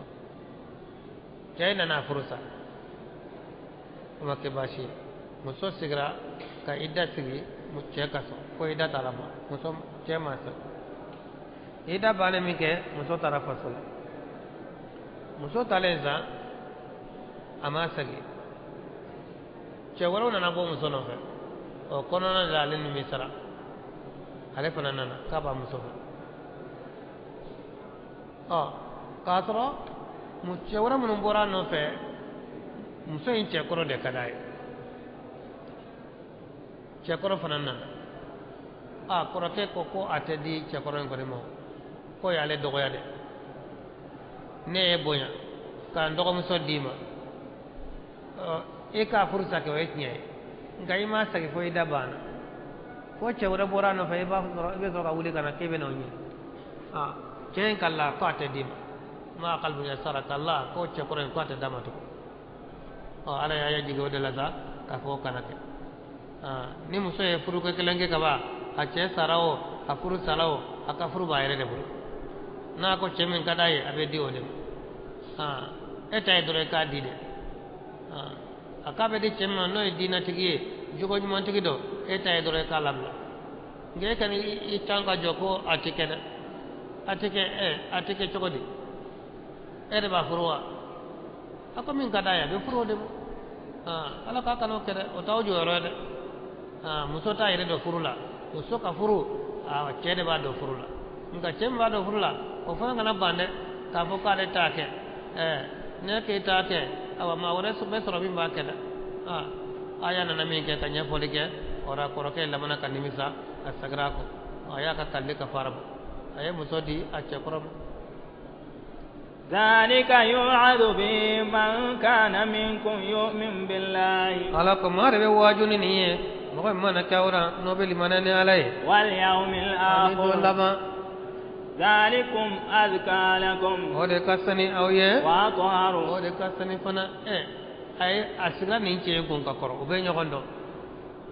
B: cɛ nana furu sa o ma kɛ baasi ye muso sigira ka i da sigi cɛ ka so ko i da taara ban muso cɛ ma sɔn Ida bannen min kɛ, muso taara faso la. Muso taalen sa, a ma segin. Cɛ wɛrɛw nana bɔ muso nɔfɛ. O kɔnɔna de la ale nimisara. Ale fana nana k'a b'a muso fɛ. Ɔ k'a sɔrɔ cɛ wɛrɛ minnu bɔra a nɔfɛ, muso in cɛkɔrɔ de ka d'a ye. Cɛkɔrɔ fana nana. A kɔrɔkɛ ko ko a tɛ di cɛkɔrɔ in kɔni ma, k'o y'ale dɔgɔya dɛ. Ne ye bonya ka n dɔgɔmuso d'i ma, e k'a furu sa kɛ, o ye tiɲɛ ye, nka i m'a segin fo i da banna. Fo cɛ wɛrɛ bɔra a nɔfɛ, i b'a sɔrɔ i bɛ sɔrɔ ka wuli ka na k'e bɛ n'o ɲini. Aa cɛ in kala ko a tɛ d'i ma, ma kalbunya sara kala ko cɛkɔrɔ in ko a tɛ d'a ma tugun. Ɔ Ala y'a jigin o de la sa k'a fɔ o kana kɛ. Ni muso ye furukɛ kelen kɛ ka ban, a cɛ sara o, a furu sara o, a ka furu b'a yɛrɛ de bolo. N'a ko cɛ min ka d'a ye, a bɛ di o de ma. E ta ye dɔrɔn i k'a di dɛ. A k'a bɛ di cɛ min ma n'o ye diinɛtigi ye, jogo ɲumantigi dɔ, e ta ye dɔrɔn i k'a labila. Nka e kana i tan ka jɔ ko a tɛ kɛ dɛ. A tɛ kɛ, a tɛ kɛ cogo di? E de b'a furu wa? A ko min ka d'a ye, a bɛ furu o de ma. Ala k'a kana o kɛ dɛ, o t'aw jɔyɔrɔ ye dɛ. Muso t'a yɛrɛ dɔn furu la. Muso ka furu, a cɛ de b'a dɔn furu la. Nka cɛ min b'a dɔn furu la, o fana kana ban dɛ, k'a fɔ k'ale t'a kɛ. Ne k'e t'a kɛ, awa maa wɛrɛ bɛ sɔrɔ min b'a kɛ dɛ. Aya nana min kɛ ka ɲɛfɔli kɛ, o la kɔrɔkɛ labanna ka nimisa, a seginna a kɔ. A y'a ka kalili kafaara bɔ. A ye muso di a cɛkɔrɔ ma.
A: ذلك يوعظ به من كان منكم يؤمن بالله.
B: Ala ko maa de bɛ waaju ni nin ye, mɔgɔ min mana kɛ aw la n'o bɛ limaniya ni Ala ye.
A: واليوم
B: Ani don
A: الآخر.
B: laban.
A: ذلكم أزكى لكم.
B: O de ka sani aw ye.
A: وأطهر.
B: O de ka sani fana. A ye a sigira nin cɛ in kun ka kɔrɔ, u bɛ ɲɔgɔn dɔn.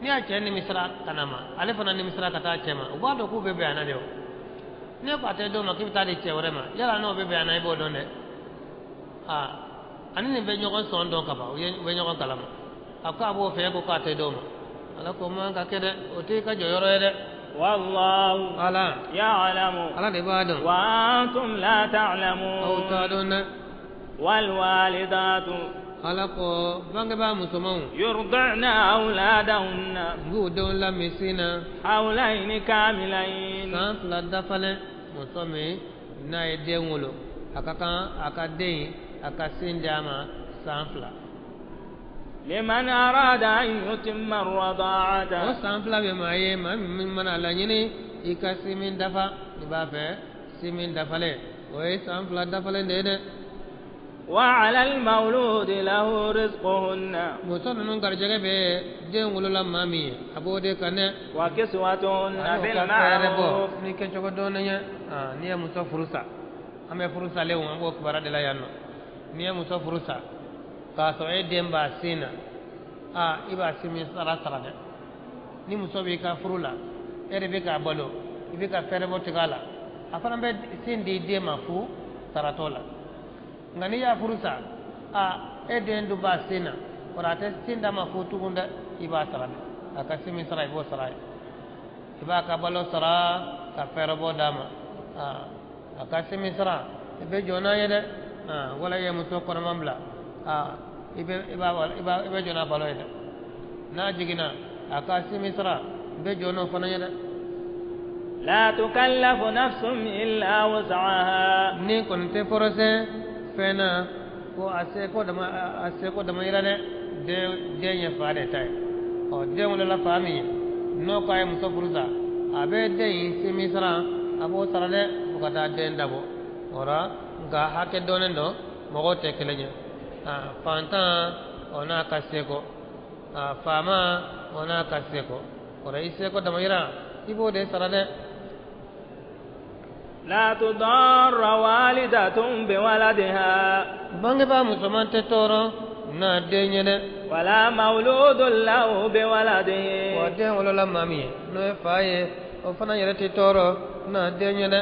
B: N'i y'a cɛ nimisira ka na ma, ale fana nimisira ka taa cɛ ma, u b'a dɔn k'u bɛ bɛn a na de o. Ne ko a tɛ d'o ma k'i bɛ taa di cɛ wɛrɛ ma, yala n'o bɛ bɛn a na, i b'o dɔn dɛ. Aa ani nin bɛ ɲɔgɔn sɔn dɔn ka ban, u bɛ ɲɔgɔn kalama. A ko a b'o fɛ, e ko k'a tɛ d'o ma. Ala ko man ka kɛ dɛ, o t'i ka jɔyɔrɔ ye dɛ.
A: والله
B: Ala
A: يعلم
B: Ala de b'a dɔn.
A: وأنتم لا
B: Aw
A: تعلمون.
B: t'a dɔn dɛ.
A: والوالدات
B: Ala ko bangebaa musomanw
A: يرضعن أولادهن
B: u b'u denw lamini sin na
A: حولين كاملين.
B: san 2 dafalen. Muso min n'a ye den wolo, a ka kan a ka den a ka sin di a ma san 2.
A: لمن أراد أن يتم
B: O
A: الرضاعة.
B: san 2 bɛ maa ye, maa min mana laɲini i ka sin min dafa, i b'a fɛ sin min dafalen, o ye san 2 dafalen de ye dɛ.
A: وعلى المولود له رزقهن.
B: Muso ninnu garijɛgɛ bɛ den wolola maa min ye, a b'o de kan dɛ.
A: وكسوتهن
B: Ani o ka fɛɛrɛ bɔ
A: بالمعروف.
B: ni kɛcogo dɔɔnin ye. N'i ye muso furu sa, an bɛ furu salenw, an b'o kibaruya de la yan nɔ. N'i ye muso furu sa k'a sɔrɔ e den b'a sin na, i b'a sin min sara sara dɛ. Ni muso b'i ka furu la, e de bɛ k'a balo, i bɛ ka fɛɛrɛ bɔ tigɛ a la, a fana bɛ sin di den ma fu saratɔ la. Nka n'i y'a furu sa, e den dun b'a sin na, o la a tɛ sin d'a ma fu tugun dɛ, i b'a sara dɛ. A ka sin min sara, i b'o sara ye. I b'a ka balo sara ka fɛɛrɛ bɔ d'a ma. A ka sin min sara, i bɛ jɔ n'a ye dɛ. Wala i ye muso kɔnɔman bila, i bɛ jɔ n'a balo ye dɛ. N'a jiginna, a ka sin min sara, i bɛ jɔ n'o fana ye dɛ.
A: لا تكلف نفس إلا وسعها.
B: Ni kɔni tɛ forosɛ fɛn na ko a seko dama, a seko dama yira dɛ. Den ye fa de ta ye. Ɔ den wolola fa min ye, n'o ko a ye muso furu sa, a bɛ den in sin min sara, a b'o sara dɛ, fo ka taa den dabɔ. O la nka hakɛ dɔnnen don, mɔgɔw tɛ kelen ye. Fantan o n'a ka seko, faama o n'a ka seko. O la i seko dama yira, i b'o de sara dɛ.
A: لا تضار والدة بولدها.
B: Bangebaa musoman tɛ tɔɔrɔ n'a den ye dɛ.
A: ولا مولود له بولده.
B: Wa den wolola maa min ye, n'o ye fa ye, o fana yɛrɛ tɛ tɔɔrɔ n'a den ye dɛ.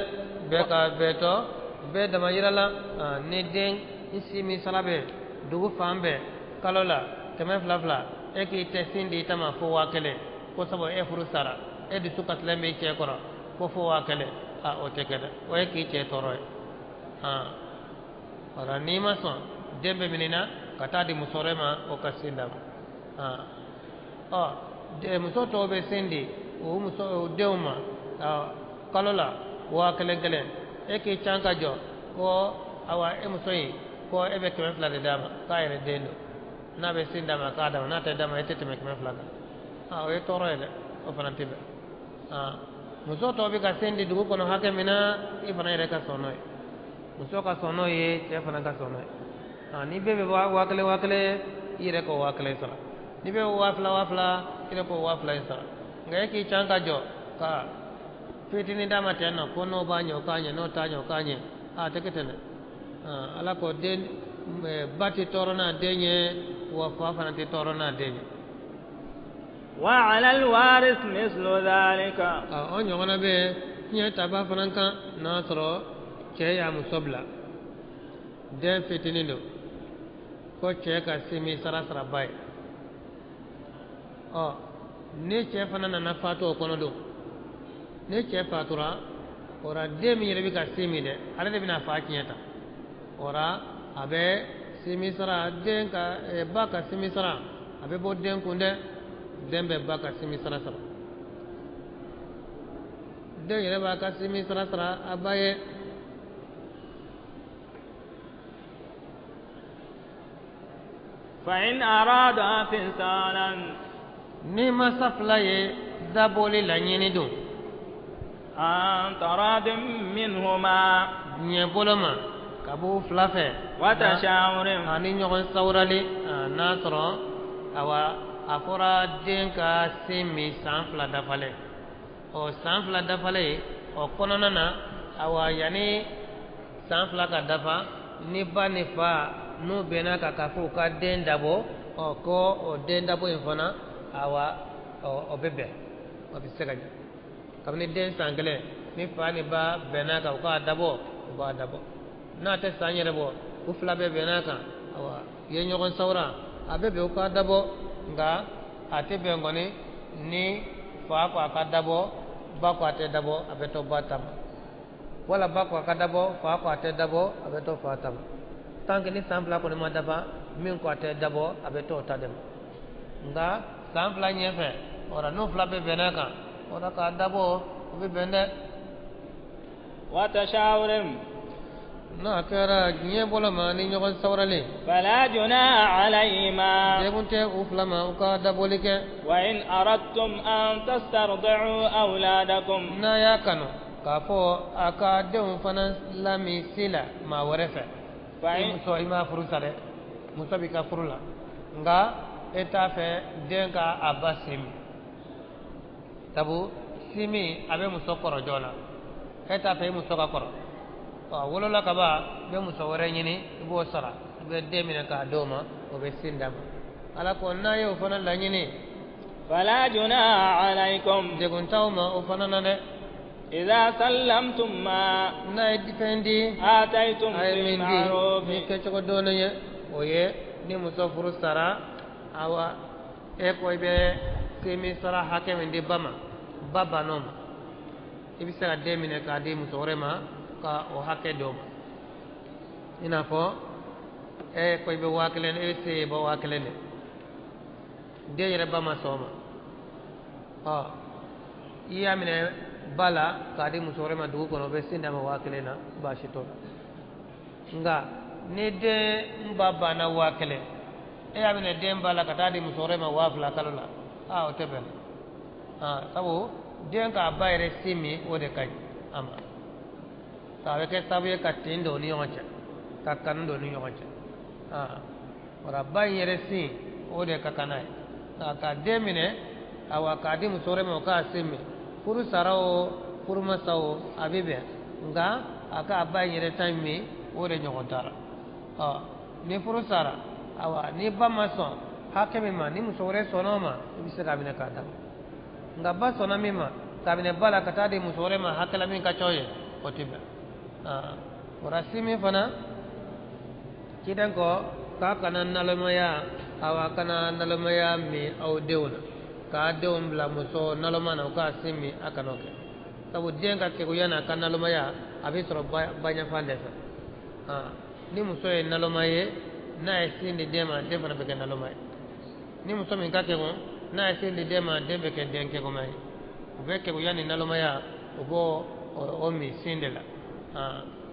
B: Bɛɛ ka bɛɛ tɔ bɛɛ dama yira la. Ni den i si min sara bɛ dugu fan bɛɛ kalo la 200 200, e k'i tɛ sin di i ta ma fo 1000, ko sabu e furu sara, e dusu kasilen b'i cɛ kɔrɔ ko fo 1000. a o tɛ kɛ dɛ, o ye k'i cɛ tɔɔrɔ ye. O la n'i ma sɔn, den bɛ minɛ na ka taa di muso wɛrɛ ma, o ka sin d'a ma. Ɔ muso tɔw bɛ sin di o muso o denw ma kalo la 1000 kelen, e k'i can ka jɔ ko awa e muso in ko e bɛ 200 de d'a ma k'a yɛrɛ den don, n'a bɛ sin d'a ma k'a d'a ma, n'a tɛ d'a ma e tɛ tɛmɛ 200 kan. O ye tɔɔrɔ ye dɛ, o fana tɛ bɛn. Muso tɔw bɛ ka sin di dugu kɔnɔ hakɛ min na, i fana yɛrɛ ka sɔn n'o ye, muso ka sɔn n'o ye, cɛ fana ka sɔn n'o ye. Ni bɛɛ bɛ 1000 1000, i yɛrɛ k'o 1000 sara, ni bɛɛ bɛ 2000 2000, i yɛrɛ k'o 2000 in sara. Nka e k'i can ka jɔ ka fitinin d'a ma ten nɔ ko n'o b'a ɲɛ o k'a ɲɛ, n'o t'a ɲɛ o k'a ɲɛ, a tɛ kɛ ten dɛ. Ala ko den ba tɛ tɔɔrɔ n'a den ye, wa fa fana tɛ tɔɔrɔ n'a den ye.
A: وعلى الوارث مثل ذلك.
B: O ɲɔgɔnna bɛ tiɲɛ taba fana kan, n'a sɔrɔ cɛ y'a muso bila, den fitinin don, ko cɛ ka simi sara sara ba ye. Ɔ ni cɛ fana nana fatu o kɔnɔ don, ni cɛ fatura, o la den min yɛrɛ bɛ ka sin min dɛ, ale de bɛna fa tiɲɛ ta. O la a bɛ simi sara den ka ba ka simi sara, a bɛ bɔ den kun dɛ, den bɛ ba ka simi sara sara, den yɛrɛ b'a ka simi sara sara a ba ye.
A: فإن أرادا فصالا،
B: ni masa fila ye dabɔli laɲini don,
A: عن تراض منهما،
B: ɲɛ bolo ma ka b'u fila fɛ,
A: وتشاور،
B: ani ɲɔgɔn sawurali, n'a sɔrɔ awa a fɔra den ka sin min san 2 dafalen, o san 2 dafalen o kɔnɔna na, awa yanni san 2 ka dafa, ni ba ni fa n'u bɛnna kan k'a fɔ u ka den dabɔ, ɔ ko o den dabɔ in fana awa o bɛ bɛn, o bɛ se ka ɲɛ. Kabini den san 1, ni fa ni ba bɛnna kan u k'a dabɔ, u b'a dabɔ. N'a tɛ san yɛrɛ bɔ, u fila bɛɛ bɛnna kan, awa u ye ɲɔgɔn sawura, a bɛ bɛn u k'a dabɔ. Nka a tɛ bɛn kɔni ni fa ko a ka dabɔ, ba ko a tɛ dabɔ, a bɛ to ba ta ma, wala ba ko a ka dabɔ, fa ko a tɛ dabɔ, a bɛ to fa ta ma. Tant que ni san 2 kɔni ma dafa, min ko a tɛ dabɔ, a bɛ to o ta de ma. Nka san 2 ɲɛfɛ, o la n'u fila bɛɛ bɛnna kan, o la k'a dabɔ o bɛ bɛn dɛ.
A: وتشاور،
B: n'a kɛra diɲɛ bolo ma ni ɲɔgɔn sawuralen,
A: فلا جناح عليهما،
B: degun tɛ u fila ma u ka dabɔli kɛ.
A: وإن أردتم أن تسترضعوا أولادكم،
B: n'a y'a kanu k'a fɔ a ka denw fana lamin si la maa wɛrɛ fɛ, i muso i m'a furu sa dɛ, muso b'i ka furu la, nka e t'a fɛ den ka a ba sin min, sabu sin min a bɛ muso kɔrɔ joona, e t'a fɛ i muso ka kɔrɔ. Ɔ wolola ka ban, i bɛ muso wɛrɛ ɲini, i b'o sara, i bɛ den minɛ k'a d'o ma, o bɛ sin d'a ma. Ala ko n'a ye o fana laɲini,
A: فلا جناح عليكم،
B: degun t'aw ma o fana na dɛ.
A: إذا سلمتم ما
B: n'a ye fɛn di,
A: آتيتم
B: a ye min di
A: بالمعروف،
B: ni kɛcogo dɔɔnin ye, o ye ni muso furu sara, awa e ko i bɛ simi sara hakɛ min di ba ma, ba bann'o ma, i bɛ se ka den minɛ k'a di muso wɛrɛ ma ka o hakɛ d'o ma. I n'a fɔ e ko i bɛ 1000, e bɛ se bɔ 1000 de, den yɛrɛ ba ma sɔn o ma, ɔ i y'a minɛ ba la k'a di muso wɛrɛ ma dugu kɔnɔ, o bɛ sin d'a ma 1000 na, baasi t'o la. Nka ni den ba banna 1000, e y'a minɛ den ba la ka taa di muso wɛrɛ ma 2000 kalo la, aa o tɛ bɛn. Sabu den k'a ba yɛrɛ sin min, o de ka ɲi a ma. A bɛ kɛ sababu ye ka tin don u ni ɲɔgɔn cɛ, ka kanu don u ni ɲɔgɔn cɛ. O la ba in yɛrɛ sin, o de ka kan n'a ye. Nka ka den minɛ, awa k'a di muso wɛrɛ ma o k'a sin min, furu sara o furu ma sa o, a bɛ bɛn, nka a ka ba in yɛrɛ ta in min, o de ɲɔgɔn t'a la. Ɔ ni furu sara, awa ni ba ma sɔn hakɛ min ma, ni muso wɛrɛ sɔnna o ma, i bɛ se k'a minɛ k'a d'a ma. Nka ba sɔnna min ma, k'a minɛ ba la ka taa di muso wɛrɛ ma hakɛ la min ka ca o ye, o tɛ bɛn. O la si min fana, ciden ko k'a kana nalomaya, awa kana nalomaya min aw denw na, k'a denw bila muso naloma na u k'a sin min, a kana o kɛ. Sabu den ka keguya n'a ka nalomaya a bɛ sɔrɔ ba ɲɛfan de fɛ. Ni muso ye naloma ye, n'a ye sin di den ma, den fana bɛ kɛ naloma ye. Ni muso min ka kegun, n'a ye sin di den ma, den bɛ kɛ den keguma ye. U bɛ keguya ni nalomaya, u b'o o min sin de la.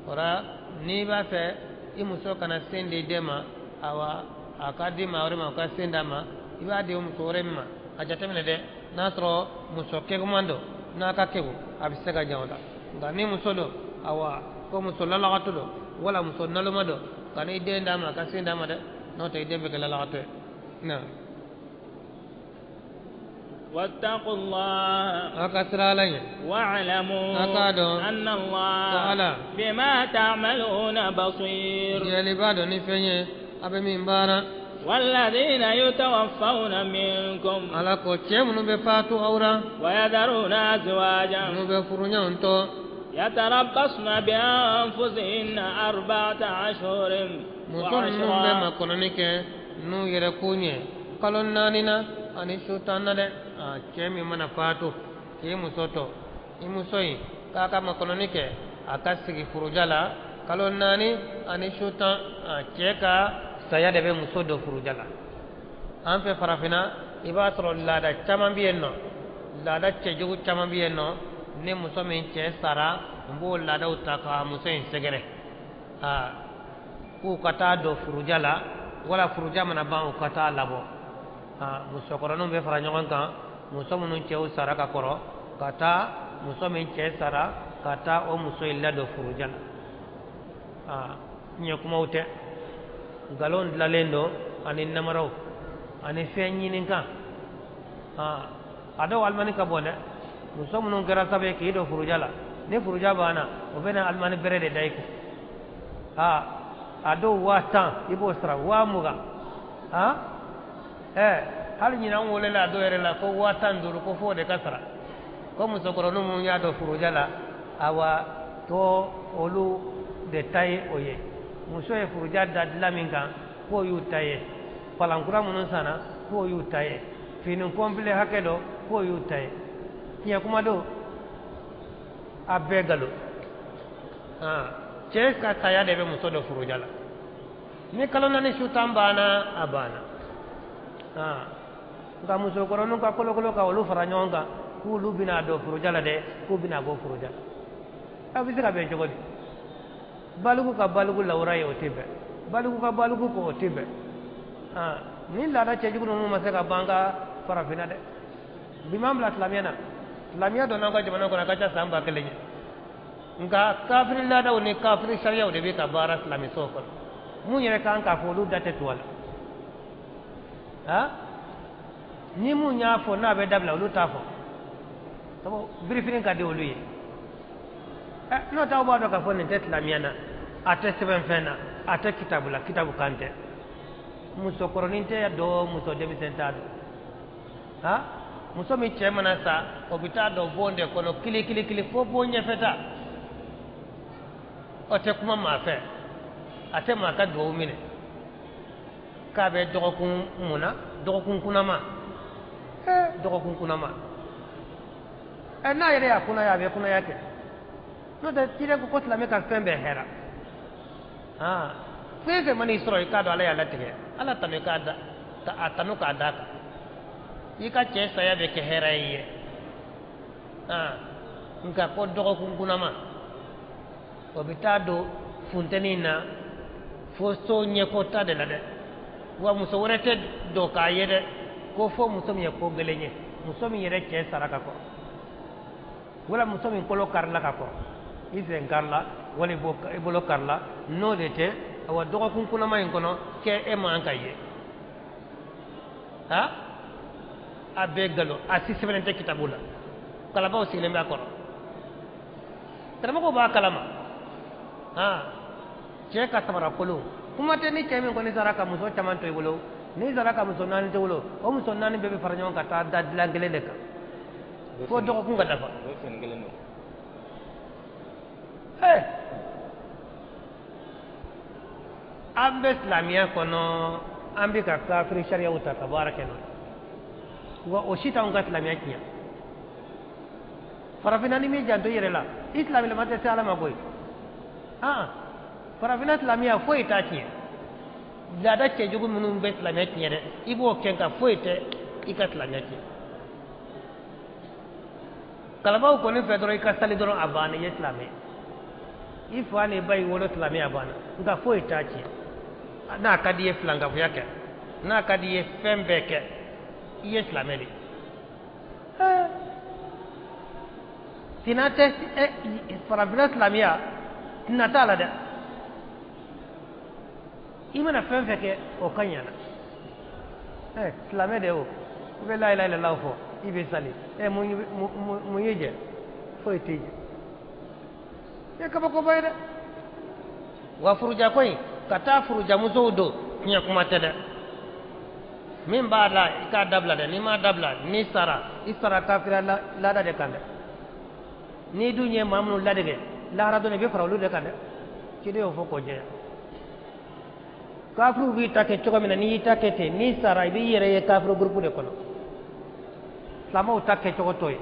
B: O la n'i b'a fɛ i muso kana sin di den ma, awa a ka di maa wɛrɛ ma, o ka sin d'a ma, i b'a di o muso wɛrɛ min ma, a jateminɛ dɛ, n'a sɔrɔ muso keguman don, n'a ka kegu, a bɛ se ka jan o la. Nka ni muso don, awa ko muso lalagatɔ don, wala muso naloma don, ka n'i den d'a ma, a ka sin d'a ma dɛ, n'o tɛ i den bɛ kɛ lalagatɔ ye. Na.
A: واتقوا الله واعلموا أن الله بما تعملون بصير. والذين يتوفون منكم ويذرون أزواجا يتربصن بأنفسهن 4 أشهر وعشرا.
B: Ani su tan na dɛ. Cɛ min mana faatu k'i muso to, i muso in k'a ka makɔnɔni kɛ, a ka sigi furuja la kalo 4 ani su 10. Cɛ ka saya de bɛ muso don furuja la. An fɛ farafinna, i b'a sɔrɔ laada caman bɛ yen nɔ, laada cɛjugu caman bɛ yen nɔ. Ni muso min cɛ sara, n b'o laadaw ta ka muso in sɛgɛrɛ, k'u ka taa don furuja la, wala furuja mana ban u ka taa labɔ. Musokɔrɔninw bɛ fara ɲɔgɔn kan, muso minnu cɛw sara ka kɔrɔ, ka taa muso min cɛ sara, ka taa o muso in ladon furuja la. Tiɲɛ kumaw tɛ, nkalon dilanlen don ani namaraw ani fɛn ɲininkan. A dɔw alimani ka bon dɛ. Muso minnu kɛra sababu ye k'i don furuja la, ni furuja banna, o bɛ na alimani bɛrɛ de da i kun. A dɔw 10,000 i b'o sara, 20,000. Hali ɲinan n welela a dɔw yɛrɛ la ko 15,000, ko f'o de ka sara. Ko musokɔrɔnin minnu y'a dɔn furuja la, awa to olu de ta ye o ye. Muso ye furuja da dilan min kan, k'o y'u ta ye. Palankura minnu sanna, k'o y'u ta ye. Fini kɔnpile hakɛ dɔ, k'o y'u ta ye. Tiɲɛ kuma don, a bɛɛ nkalon. Cɛ ka saya de bɛ muso dɔ furuja la. Ni kalo 4 su 10 banna, a banna. Nka musokɔrɔninw ka kolokolo ka olu fara ɲɔgɔn kan, k'olu bɛna don furuja la dɛ, k'u bɛna bɔ furuja la. A bɛ se ka bɛn cogo di? Baliku ka baliku lawura ye, o tɛ bɛn. Baliku ka baliku ko, o tɛ bɛn. Ni laada cɛjugu ninnu ma se ka ban ka farafinna dɛ. Bi m'an bila silamɛya na. Silamɛya donna an ka jamana kɔnɔ a ka ca san 1000 ye. Nka kafiri laadaw ni kafiri sariyaw de bɛ ka baara silamɛsow kɔnɔ. Mun yɛrɛ kan k'a fɔ, olu da tɛ tugu a la. Ni mun y'a fɔ n'a bɛ dabila, olu t'a fɔ. Sabu birifini ka di olu ye. N'o tɛ aw b'a dɔn k'a fɔ nin tɛ silamɛya na, a tɛ sɛbɛn fɛn na, a tɛ kitabu la, kitabu kan tɛ. Musokɔrɔnin tɛ dɔn, muso denmisɛn t'a dɔn. Muso min cɛ mana sa, o bɛ taa don bon de kɔnɔ kili kili kili fo bon ɲɛfɛ ta. O tɛ kuma maa fɛ, a tɛ maa ka duwawu minɛ. K'a bɛ dɔgɔkun mun na, dɔgɔkun kunnama. Dɔgɔkun kunnama. N'a yɛrɛ y'a kunnaya, a bɛ kunnaya kɛ. N'o tɛ ciden ko silamɛ ka fɛn bɛɛ hɛrɛ. Fɛn fɛn man'i sɔrɔ, i k'a dɔn Ala y'a latigɛ. Ala tanu i k'a da, a tanu k'a d'a kan. I ka cɛ saya bɛ kɛ hɛrɛ ye ye. Nka ko dɔgɔkun kunnama, o bɛ taa don funteni na fo so ɲɛkɔta de la dɛ. Wa muso wɛrɛ tɛ don k'a ye dɛ, ko fo muso min ye ko gɛlɛn ye, muso min yɛrɛ cɛ sara ka kɔrɔ, wala muso min kolo karila ka kɔrɔ, i sen karila wala i bolo karila, n'o de tɛ, awa dɔgɔkun kunnama in kɔnɔ kɛ e man ka ye. A bɛɛ nkalon, a si sɛbɛnnen tɛ kitabu la. Kalabaw sigilen bɛ a kɔrɔ, karamɔgɔw b'a kalama. Cɛ ka samara kolon, kuma tɛ ni cɛ min kɔni sara ka muso caman to i bolo, n'i sara ka muso 4 to i bolo, o muso 4 bɛɛ bɛ fara ɲɔgɔn kan ka taa da dilan kelen de kan fo dɔgɔkun ka dafa. An bɛ silamɛya kɔnɔ, an bɛ ka kafiri sariyaw ta ka baara kɛ n'o ye. Wa o si t'anw ka silamɛya tiɲɛ. Farafinna ni m'i janto i yɛrɛ la, i silamɛlama tɛ se Ala ma koyi. Ah, farafinna silamɛya foyi t'a tiɲɛ. Laada cɛjugu minnu bɛ silamɛya tiɲɛ dɛ, i b'o kɛ nka foyi tɛ i ka silamɛya tiɲɛ. Kalabaw kɔni fɛ dɔrɔn i ka sali dɔrɔn a banna, i ye silamɛ ye. I fa n'i ba y'i wolo silamɛ a banna, nka foyi t'a tiɲɛ. N'a ka di i ye filankafoya kɛ, n'a ka di i ye fɛn bɛɛ kɛ, i ye silamɛ de ye. Tina tɛ farafinna silamɛya tina t'a la dɛ. I mana fɛn fɛn kɛ o ka ɲa na. Silamɛ de o, i bɛ la ilaha illallah fɔ, i bɛ sali, mun y'i jɛ? Foyi t'i jɛ. E kabakoba ye dɛ. Wa furuja ko in, ka taa furujamusow don, tiɲɛ kuma tɛ dɛ. Min b'a la i k'a dabila dɛ, n'i m'a dabila n'i sara, i sara kafira laada de kan dɛ. N'i dun ye maa minnu ladege lahara don i bɛ fara olu de kan dɛ. Ciden y'o fɔ k'o jɛya. Kafiriw b'i ta kɛ cogo min na, n'i y'i ta kɛ ten, n'i sara i b'i yɛrɛ ye kafiri gurupu de kɔnɔ. Silamɛw ta kɛcogo t'o ye.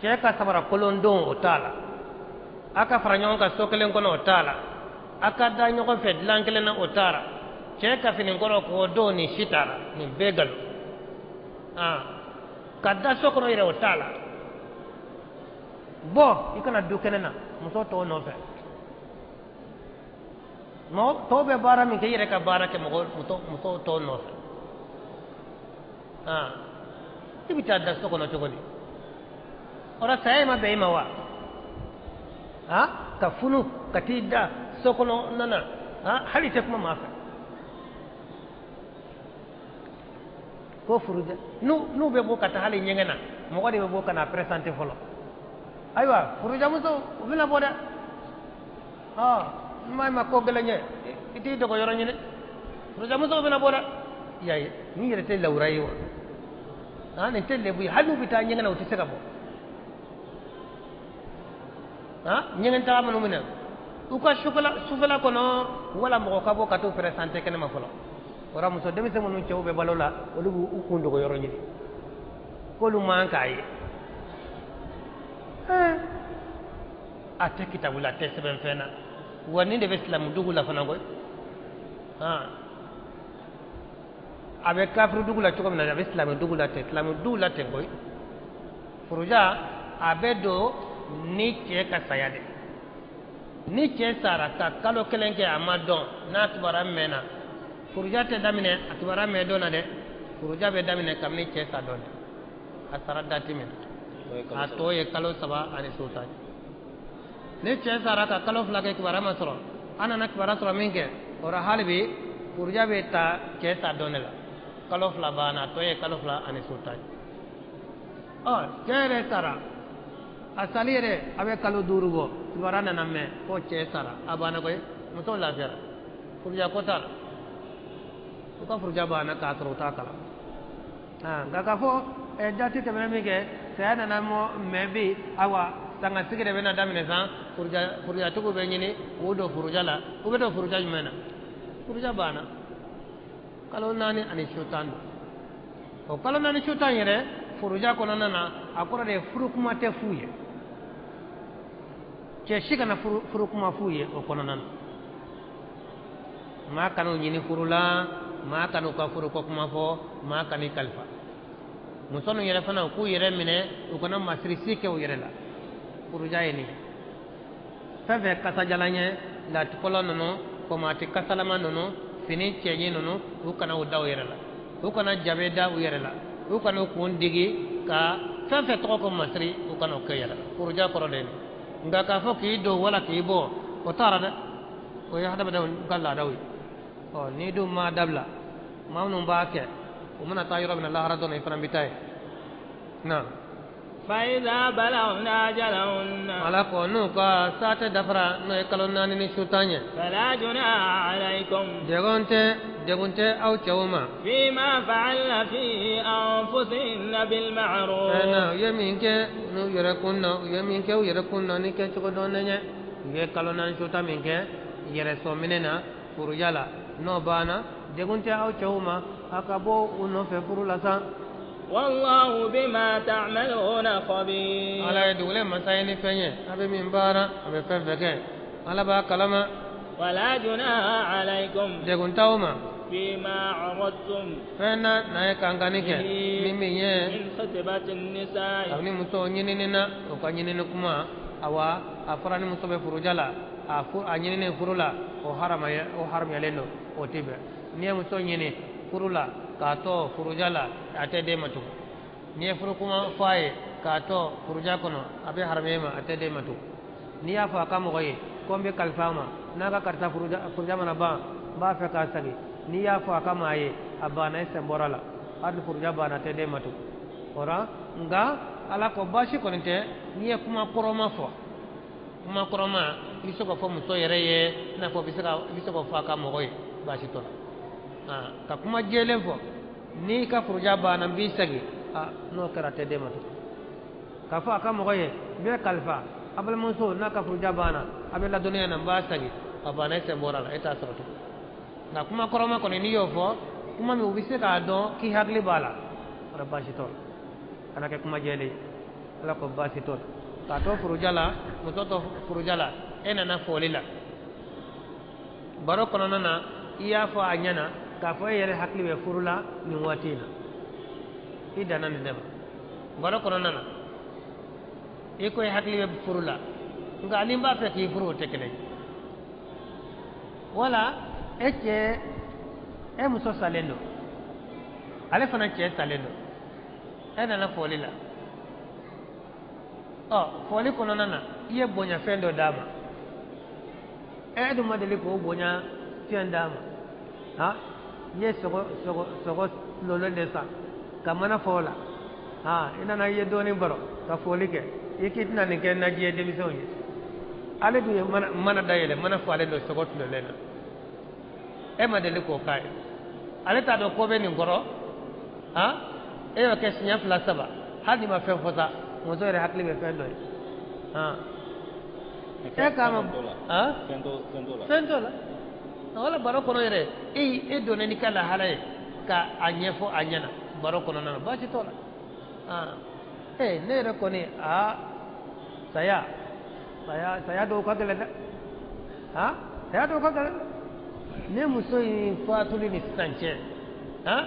B: Cɛ ka samara kolon don o t'a la, a ka fara ɲɔgɔn kan so kelen kɔnɔ o t'a la, a ka da ɲɔgɔn fɛ dilan kelen na o t'a la, cɛ ka fini kɔrɔ k'o don nin si t'a la, nin bɛɛ nkalon. Ka da so kɔnɔ yɛrɛ o t'a la. Bɔ i kana du kɛnɛ na muso tɔw nɔfɛ. Mɔgɔ tɔw bɛ baara min kɛ, i yɛrɛ ka baara kɛ mɔgɔ muso tɔw nɔfɛ. I bɛ taa da so kɔnɔ cogo di? O la saya ma bɛn i ma wa? Ka funu ka t'i da so kɔnɔ nana, hali i tɛ kuma maa fɛ. Ko furuja n'u bɛ bɔ ka taa hali ɲɛgɛn na, mɔgɔ de bɛ bɔ ka na présenter fɔlɔ. Ayiwa furujamuso u bɛna bɔ dɛ. N ma ko gɛlɛn ye, i t'i dogo yɔrɔ ɲini. Furujamusow bɛna bɔ dɛ. I y'a ye, nin yɛrɛ tɛ lawura ye wa? Nin tɛ lebu ye. Hali n'u bɛ taa ɲɛgɛn na, u tɛ se ka bɔ. Ɲɛgɛn taga minnu minɛ, u ka sufɛla kɔnɔ, wala mɔgɔ ka bɔ ka t'u présenter kɛnɛma fɔlɔ. O la muso denmisɛn minnu cɛw bɛ balo la, olu b'u kun dogo yɔrɔ ɲini, k'olu man k'a ye. A tɛ kitabu la, a tɛ sɛbɛn fɛn na. Wa nin de bɛ silamɛ dugu la fana koyi. A bɛ kafiri dugu la cogo min na, a bɛ silamɛ dugu la ten, silamɛ dugu la ten koyi. Furuja a bɛ don ni cɛ ka saya de. Ni cɛ sara ka kalo kelen kɛ a ma dɔn, n'a kibaruya mɛnna, furuja tɛ daminɛ a kibaruya mɛn don na dɛ. Furuja bɛ daminɛ kabini cɛ sa don de, a sara dati min na, a tɔ ye kalo 3 ani su 10. Ni cɛ sara ka kalo 2 kɛ kibaruya ma sɔrɔ, an nana kibaruya sɔrɔ min kɛ, o la hali bi furuja bɛ ta cɛ sa don de la. Kalo 2 banna, a tɔ ye kalo 2 ani su 10. Cɛ yɛrɛ sara, a sali yɛrɛ a bɛ kalo 5 bɔ, kibaruya nana mɛn ko cɛ sara, a banna koyi, muso lafiyara, furuja ko t'a la. U ka furuja banna k'a sɔrɔ u t'a kalama. Nka k'a fɔ dati tɛmɛna min kɛ, saya nana mɛn bi, ayiwa sangasigi de bɛna daminɛ san, furujatigiw bɛ ɲini k'u don furuja la. U bɛ don furuja jumɛn na? Furuja banna kalo 4 ani su 10 don. O kalo 4 su 10 yɛrɛ furuja kɔnɔna na, a kɔrɔ de ye furu kuma tɛ f'u ye. Cɛ si kana furu kuma f'u ye o kɔnɔna na. Maa kan'u ɲini furu la, maa kan'u ka furu ko kuma fɔ, maa kan'i kalifa. Muso ninnu yɛrɛ fana, u k'u yɛrɛ minɛ, u kana masiri si kɛ u yɛrɛ la. Furuja ye nin ye. Fɛn fɛn kasajalan ye, latikɔlɔ ninnu, pomati kasalama ninnu, fini cɛɲi ninnu, u kana u da u yɛrɛ la, u kana jabe da u yɛrɛ la, u kana u kun digi ka fɛn fɛn tɔgɔ ko masiri, u kana o kɛ yɛrɛ la. Furuja kɔrɔ de ye nin. Nka k'a fɔ k'i don wala k'i bɔ, o t'a la dɛ. O ye hadamadenw ka laadaw ye. N'i dun m'a dabila, maa minnu b'a kɛ, u mana taa yɔrɔ min na lahara dɔn na, i fana bɛ taa yen. Na.
A: فإذا بلغن أجلهن
B: Ala ko n'u ka saate dafara, n'o ye kalo 4 ni su 10 ye,
A: فلا جناح عليكم
B: degun tɛ aw cɛw ma
A: فيما فعلن في أنفسهن بالمعروف.
B: Na u ye min kɛ n'u yɛrɛ kun na, u ye min kɛ u yɛrɛ kun na ni kɛcogo dɔnnen ye. U ye kalo 4 su 10 min kɛ yɛrɛ sɔminɛ na furuja la, n'o banna, degun tɛ aw cɛw ma a ka bɔ u nɔfɛ furu la sa.
A: والله بما تعملون خبير.
B: ala ye dugulen masa ye ni fɛn ye a bɛ min baara a bɛ fɛn fɛn kɛ ala b'a kalama.
A: ولا جناح عليكم
B: degun t'aw ma
A: فيما عرضتم
B: fɛn na n'a ye kankanni kɛ ni min ye
A: من خطبة النساء
B: kabini muso ɲinini na o ka ɲinini kuma awa a fɔra ni muso bɛ furuja la a ɲinini furu la o haramuyalen don o tɛ bɛn. N'i ye muso ɲini furu la k'a to furuja la a tɛ d'e ma tugun. N'i ye furu kuma fɔ a ye k'a to furuja kɔnɔ a bɛ haramuya e ma a tɛ d'e ma tugun. N'i y'a fɔ a ka mɔgɔ ye ko n bɛ kalifa a ma n'a ka karisa furuja mana ban n b'a fɛ k'a segin, n'i y'a fɔ a ka maa ye a banna e sen bɔra la hali furuja banna a tɛ d'e ma tugun. O la nka ala ko baasi kɔni tɛ n'i ye kuma kɔrɔma fɔ, kuma kɔrɔma i bɛ se k'o fɔ muso yɛrɛ ye i n'a fɔ i bɛ se k'o fɔ a ka mɔgɔ ye baasi t'o la. Ka kuma jɛlen fɔ n'i ka furuja banna n b'i segin, n'o kɛra a tɛ d'e ma tugun. K'a fɔ a ka mɔgɔ ye n bɛ kalifa a balimamuso n'a ka furuja banna a bɛ ladɔnniya na n b'a segin, a banna e sen bɔra la e t'a sɔrɔ tugun. Nka kuma kɔrɔma kɔni n'i y'o fɔ kuma min u bɛ se k'a dɔn k'i hakili b'a la o la baasi t'o la. Kana kɛ kuma jɛlen ye ala ko baasi t'o la. K'a to furuja la muso to furuja la e nana foli la baro kɔnɔna na i y'a fɔ a ɲɛna k'a fɔ e yɛrɛ hakili bɛ furu la nin waati in na i danna nin de ma baro kɔnɔna na i ko i hakili bɛ furu la nka ni n b'a fɛ k'i furu o tɛ kelen ye. Wala e cɛ e muso salen don ale fana cɛ salen don e nana foli la ɔ foli kɔnɔna na i ye bonyafɛn dɔ d'a ma e dun ma deli k'o bonya fɛn d'a ma ha i ye sogo lolo de san ka mana fɔ o la ha i nana i ye dɔɔnin baro ka foli kɛ i k'i tɛna nin kɛ naji ye denmisɛnw ye ale dun ye mana dayɛlɛ mana falen don sogo tulolen na e ma deli k'o k'a ye ale t'a dɔn ko bɛ nin kɔrɔ ha e y'o kɛ siɲɛ 2 3 hali n'i ma fɛn fɔ sa muso yɛrɛ hakili bɛ fɛn dɔ ye han e k'a ma han fɛn t'o la wala baro kɔnɔ yɛrɛ e donna n'i ka lahala ye ka a ɲɛfɔ a ɲɛna baro kɔnɔna na baasi t'o la han ne yɛrɛ kɔni aa saya saya dɔw ka gɛlɛn dɛ han saya dɔw ka gɛlɛn ne muso in fatuli ni sisan cɛ han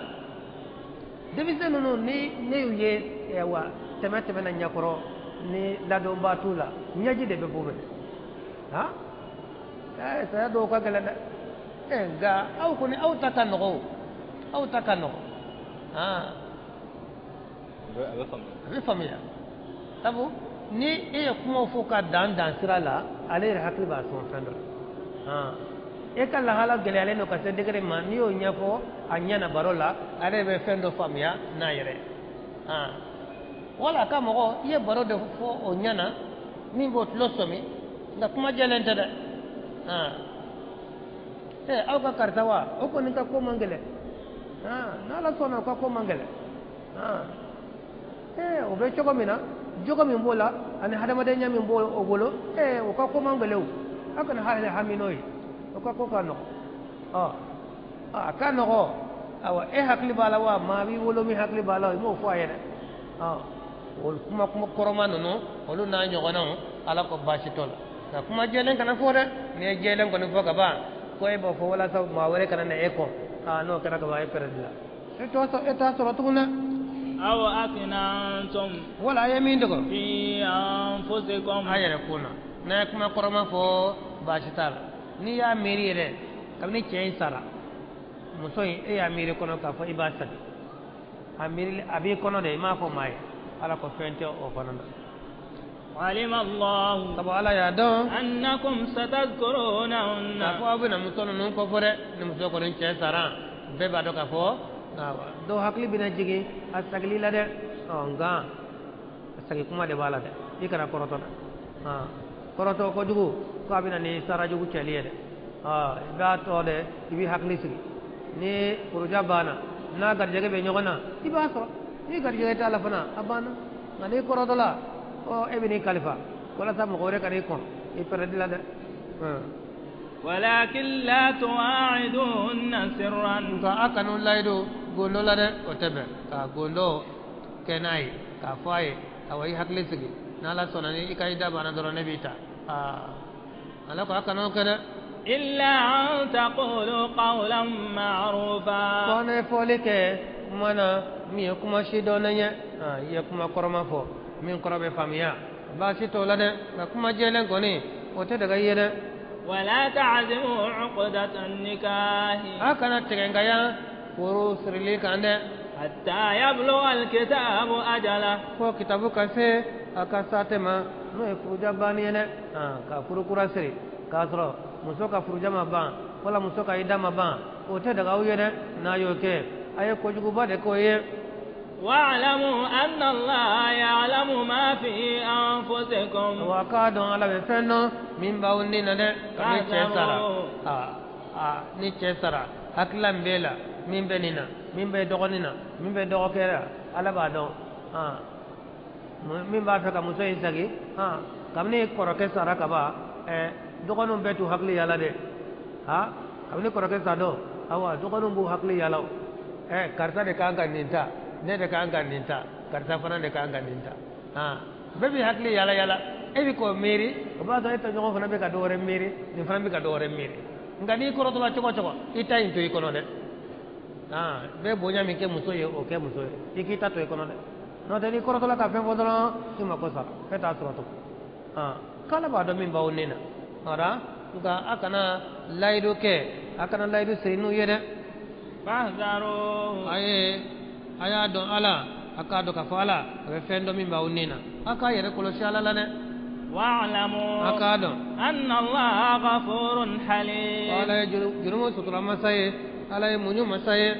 B: denmisɛn ninnu ni ne y'u ye wa tɛmɛ na ɲɛkɔrɔ ni ladonba t'u la ɲɛji de bɛ b'u minɛ han saya dɔw ka gɛlɛn dɛ nka aw kɔni aw ta ka nɔgɔ o aw ta ka nɔgɔ han a bɛ faamuya sabu ni e ye kumaw fɔ ka dan sira la ale yɛrɛ hakili b'a sɔn fɛn dɔ la han e ka lahala gɛlɛyalen don ka se degré ma n'i y'o ɲɛfɔ a ɲɛna baro la ale bɛ fɛn dɔ faamuya n'a yɛrɛ han wala a ka mɔgɔ i ye baro de fɔ o ɲɛna min b'o tulo sɔmi nka kuma jɛlen tɛ dɛ han aw ka karisa wa o kɔni ka ko man gɛlɛn han n'ala sɔnna o ka ko man gɛlɛn han o bɛ cogo min na jogo min b'o la ani hadamadenya min b'o o bolo o ka ko man gɛlɛn o aw kana hali hami n'o ye o ka ko ka nɔgɔ ɔ a ka nɔgɔ awa e hakili b'a la wa maa b'i wolo min hakili b'a la i m'o fɔ a ye dɛ ɔ o kuma kɔrɔma ninnu olu n'a ɲɔgɔnnaw ala ko baasi t'o la nka kuma jɛlen kana fɔ dɛ n'i ye jɛlen kɔni fɔ ka ban ko e b'o fɔ walasa maa wɛrɛ kana na e kɔ n'o kɛra ka ban e pɛrɛdi la e t'a sɔrɔ tugun dɛ.
A: aw akinantum
B: wala a ye min dogo
A: fi anfusikum
B: a yɛrɛ kun na n'a ye kuma kɔrɔma fɔ baasi t'a la n'i y'a miiri yɛrɛ kabini cɛ in sara muso in e y'a miiri kɔnɔ k'a fɔ i b'a sagi a miiri a b'i kɔnɔ de i m'a fɔ maa ye ala ko fɛn tɛ o fana na.
A: علم الله
B: sabu ala y'a dɔn
A: أنكم ستذكرونهن
B: k'a fɔ aw bɛna muso ninnu kɔfɔ dɛ ni muso kɔni cɛ sara bɛɛ b'a dɔn k'a fɔ dɔw hakili bɛna jigin a sagili la dɛ nka a sagi kuma de b'a la dɛ i kana kɔrɔtɔ dɛ kɔrɔtɔ kojugu ko a bɛna ni sara jugu cɛli ye dɛ i b'a tɔ dɛ i b'i hakili sigi ni furuja banna n'a garijɛgɛ bɛ ɲɔgɔn na i b'a sɔrɔ ni garijɛgɛ t'a la fana a banna nka n'i kɔrɔtɔ la ɔ e bɛ n'i kalifa walasa mɔgɔ wɛrɛ ka n'i kɔn i pɛrɛdi la dɛ.
A: ولكن لا تواعدوهن سرا
B: nka a kanu layidu gondo la dɛ o tɛ bɛn ka gondo kɛ n'a ye k'a fɔ a ye awa i hakili sigi n'ala sɔnna ni i ka i da banna dɔrɔn ne b'i ta aa ala ko a kana o kɛ dɛ.
A: إلا أن تقولوا قولا معروفا.
B: Fɔ ne fɔli kɛ kuma na min ye kuma si dɔnnen ye, i ye kuma kɔrɔma fɔ min kɔrɔ bɛ faamuya, baasi t'o la dɛ, nka kuma jɛlen kɔni o tɛ daga i ye dɛ.
A: ولا تعزموا عقدة النكاح.
B: A kana tigɛnkaya furu sirili kan dɛ.
A: حتى يبلغ الكتاب أجله.
B: Fo kitabu ka se a ka saate ma, n'o ye furuja banni ye dɛ. Ka furu kura siri k'a sɔrɔ muso ka furuja ma ban wala muso ka ida ma ban, o tɛ daga aw ye dɛ. N'a y'o kɛ, a ye kojuguba de k'o ye.
A: واعلموا أن الله يعلم ما في أنفسكم.
B: Wa k'a dɔn ala bɛ fɛn dɔn min b'aw ni na dɛ. Ni cɛ sara, ni cɛ sara, hakilila min b'e la, min bɛ nin na, min bɛ dɔgɔnin na, min bɛ dɔgɔkɛ la, ala b'a dɔn. Min b'a fɛ ka muso in segin, kabini kɔrɔkɛ sara ka ban, dɔgɔninw bɛɛ t'u hakili yaala dɛ. Kabini kɔrɔkɛ sa dɔn, awa dɔgɔninw b'u hakili yaala o. Karisa de kan ka nin ta, ne de kan ka nin ta, karisa fana de kan ka nin ta. Bɛɛ b'i hakili yaala yaala, e bɛ k'o miiri, o b'a sɔrɔ e tɔɲɔgɔn fana bɛ ka dɔ wɛrɛ miiri, nin fana bɛ ka dɔ wɛrɛ miiri. Nka n'i kɔrɔtɔla cogo o cogo, i ta in to i kɔnɔ dɛ. Bɛɛ bonya min kɛ muso ye, o kɛ muso ye, i k'i ta to i kɔnɔ dɛ. N'o tɛ n'i kɔrɔtɔla ka fɛn fɔ dɔrɔn, i mako sara, e t'a sɔrɔ tugun. K'ala b'a dɔn min b'aw ni na. Nka a kana layidu kɛ, a kana layidu siri n'u ye dɛ.
A: فاحذروا.
B: A ye a y'a dɔn ala, a k'a dɔn k'a fɔ ala a bɛ fɛn dɔn min b'aw ni na. A k'a yɛrɛ kɔlɔsi ala la dɛ.
A: واعلموا
B: A k'a dɔn
A: أن الله غفور حليم.
B: Ala ye jurumu sutura masa ye, ala ye muɲu masa ye.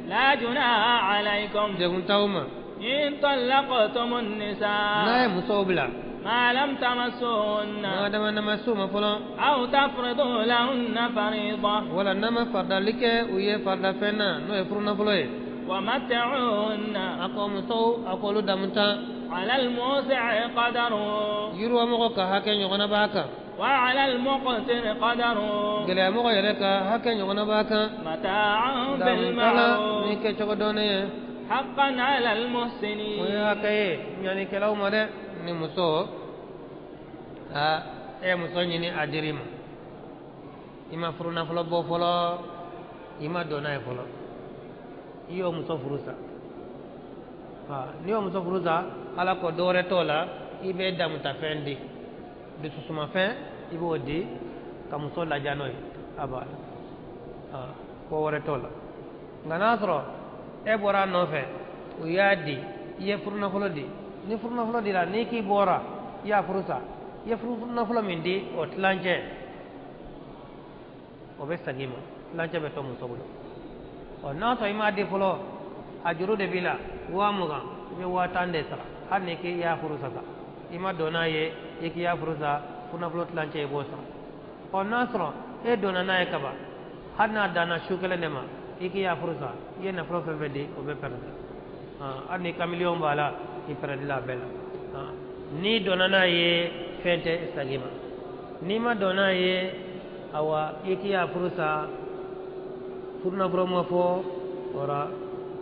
A: لا جناح عليكم
B: Degun t'aw ma
A: إن طلقتم النساء
B: n'a ye musow bila
A: ما لم تمسوهن
B: n'a dama n'a ma s'u ma fɔlɔ
A: أو تفرضوا لهن فريضة
B: wala n'a ma faridali kɛ u ye faridafɛn na, n'o ye furunafolo ye.
A: ومتعوهن
B: A ko musow, a k'olu damu tan
A: على الموسع قدره
B: yiriwamɔgɔ ka hakɛ ɲɔgɔnna b'a kan
A: وعلى المقتر قدره
B: gɛlɛyamɔgɔ yɛrɛ ka hakɛ ɲɔgɔnna b'a kan
A: متاعا
B: damutala ni
A: بالمعروف
B: kɛcogo dɔnnen ye
A: حقا على
B: o ye
A: المحسنين.
B: hakɛ ye ɲanikɛlaw ma dɛ. Ni muso e ye muso ɲini a dir'i ma, i ma furu nafolo bɔ fɔlɔ, i ma don n'a ye fɔlɔ, i y'o muso furu sa. N'i y'o muso furu sa, ala ko dɔwɛrɛ t'o la, i bɛ damutafɛn di, dususumafɛn i b'o di ka muso ladiya n'o ye, a banna, ko wɛrɛ t'o la. Nka n'a sɔrɔ e bɔra a nɔfɛ, u y'a di, i ye furunafolo di, ni furunafolo dira, n'i k'i bɔra i y'a furu sa, i ye furunafolo min di, o tilancɛ o bɛ segin i ma, tilancɛ bɛ to muso bolo. Ɔ n'a sɔrɔ i m'a di fɔlɔ, a juru de b'i la 20,000, i bɛ 10,000 de sara. Hali ni k'i y'a furu sa, i ma don n'a ye, i k'i y'a furu sa, furunafolo tilancɛ i b'o sara. Ɔ n'a sɔrɔ e donna n'a ye kaban, hali n'a danna su kelen de ma, i k'i y'a furu sa, i ye nafolo fɛn fɛn di, o bɛ pɛrɛdi. Hali ni ka miliyɔn b'a la, i pɛrɛdi la a bɛɛ la. N'i donna n'a ye, fɛn tɛ segin i ma. N'i ma don n'a ye, awa i k'i y'a furu sa, furunafolo ma fɔ, o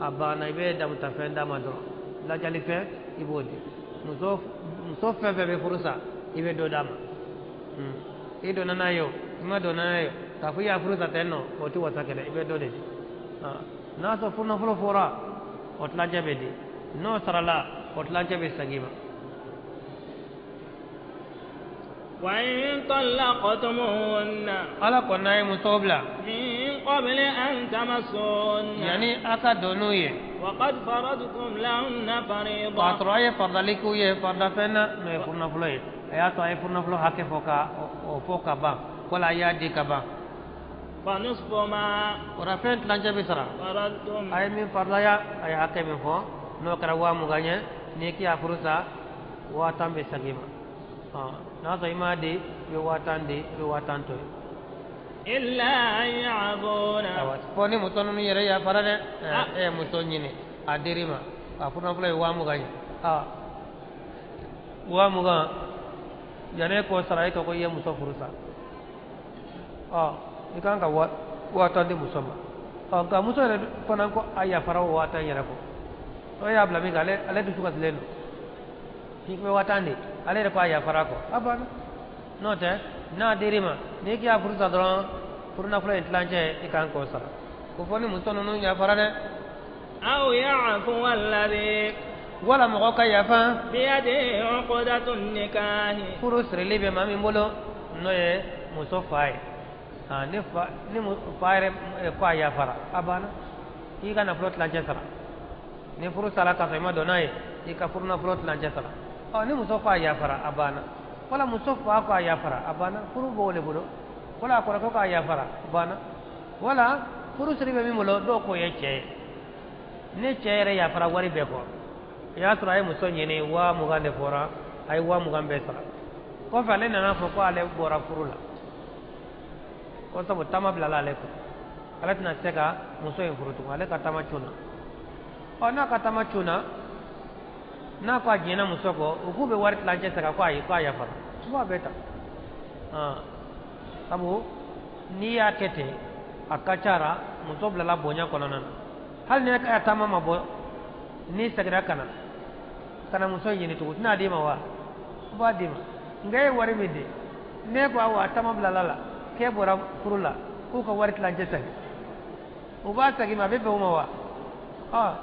B: a banna, i bɛ damutafɛn d'a ma dɔrɔn, lajalifɛn i b'o di. Muso fɛn fɛn bɛ furu sa, i bɛ dɔ d'a ma. I donna n'a ye o, i ma don n'a ye o, k'a fɔ i y'a furu sa ten nɔ, o tɛ wasa kɛ dɛ, i bɛ dɔ de di. N'a sɔrɔ furunafolo fɔra, o tilancɛ bɛ di, n'o sarala, o tilancɛ bɛ segin i ma.
A: وإن طلقتموهن
B: ala ko n'a ye musow bila
A: من قبل أن تمسوهن
B: yanni a ka don n'u ye
A: وقد فرضتم لهن
B: k'a
A: فريضة
B: sɔrɔ a ye faridali k'u ye faridafɛn na, n'o ye furunafolo ye. A y'a sɔrɔ a ye furunafolo hakɛ fɔ ka o fɔ ka ban, wala a y'a di ka ban,
A: فنصف ما
B: o la fɛn tilancɛ bɛ sara.
A: فرضتم
B: A ye min faridaya, a ye hakɛ min fɔ, n'o kɛra 20,000 ye, n'i k'i y'a furu sa, 10,000 bɛ segin i ma. N'a sɔrɔ i m'a di, i bɛ 10,000 di, i bɛ 10,000 to yen.
A: إلا أن يعفون.
B: Awa, fɔ ni muso ninnu yɛrɛ yafara dɛ. E ye muso ɲini, a dir'i ma, a furunafolo ye 20,000 ye. 20,000 yanni e k'o sara, e ko i ye muso furu sa, i kan ka 10,000 di muso ma. Nka muso yɛrɛ fana ko a yafara o 10,000 yɛrɛ kɔ. O y'a bila min kɛ, ale dusu kasilen don. K'i bɛ 10,000 di, ale yɛrɛ ko a yafara kɔ, a banna. N'o tɛ, n'a dir'i ma, n'i k'i y'a furu sa dɔrɔn, furu nafolo in tilancɛ i kan k'o sara. Ko fɔ ni muso ninnu yafara dɛ.
A: Aw ya'fu alladhi,
B: wala mɔgɔ ka yafa.
A: Biyadihi uqdatu nikahi,
B: furu sirili bɛ maa min bolo, n'o ye muso fa ye. Ni fa ni fa yɛrɛ ko a yafara, a banna. K'i ka nafolo tilancɛ sara. Ni furu sara k'a sɔrɔ i ma don n'a ye, i ka furu nafolo tilancɛ sara. Ɔ, ni muso ko a yafara, a banna. Wala muso fa ko a yafara, a banna. Furu b'o de bolo. Wala a kɔrɔkɛ ko a yafara, a banna. Wala furu siri bɛ min bolo, dɔw k'o ye cɛ ye. Ni cɛ yɛrɛ yafara wari bɛɛ kɔ, i y'a sɔrɔ a ye muso ɲini 20,000 de fɔra, a ye 20,000 bɛɛ sara. Kɔfɛ ale nana fɔ ko ale bɔra furu la, ko sabu taama bilala ale kun, ale tɛna se ka muso in furu tugun, ale ka taama cunna. Ɔ, n'a ka taama cunna, n'a ko a jɛnna muso kɔ, u k'u bɛ wari tilancɛ segin, ko ayi, ko a yafara, u b'a bɛɛ ta. Sabu n'i y'a kɛ ten, a ka ca la muso bilala bonya kɔnɔna na. Hali ni ka taama ma bɔ, n'i seginna ka na muso in ɲini tugun, tɛna d'i ma wa? U b'a d'i ma. Nka e ye wari min di, n'e ko awɔ, a taama bilala la, k'e bɔra furu la, k'u ka wari tilancɛ segin, u b'a segin ma, a bɛ bɛn o ma wa? Ɔ,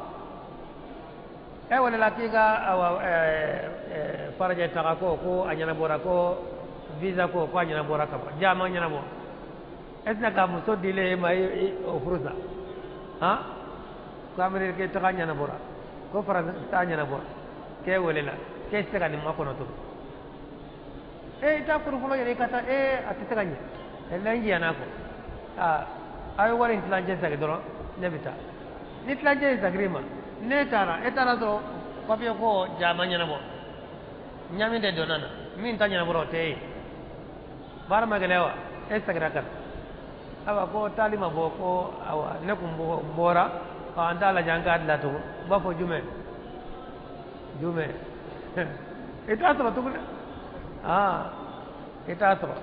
B: e welela k'i ka awa farajɛ taga ko a ɲɛnabɔra, ko visa ko a ɲɛnabɔra ka ban, ja ma ɲɛnabɔ, e tɛna ka muso dilen e ma o furu sa? Han, ko Ameriki taga ɲɛnabɔra, ko faransi ta ɲɛnabɔra, k'e welela k'e tɛ se ka nin makɔnɔ tugun, e i t'a furu fɔlɔ yɛrɛ, i ka taa, e a tɛ se ka ɲɛ, ɛ n jɛn'a kɔ, aa a ye wari in tilancɛ segin dɔrɔn, ne bɛ taa. Ni tilancɛ in segin ma, ne taara, e taara sɔrɔ papiye ko ja ma ɲɛnabɔ, ɲami de donna na, min ta ɲɛnabɔra o tɛ e ye, baara ma gɛlɛya wa? E seginna ka na, awa ko taali ma bɔ, ko awa ne kun bɔra, an t'a lajɛ an k'a dilan tugun, n b'a fɔ jumɛn jumɛn, i t'a sɔrɔ tugun dɛ, aa i t'a sɔrɔ.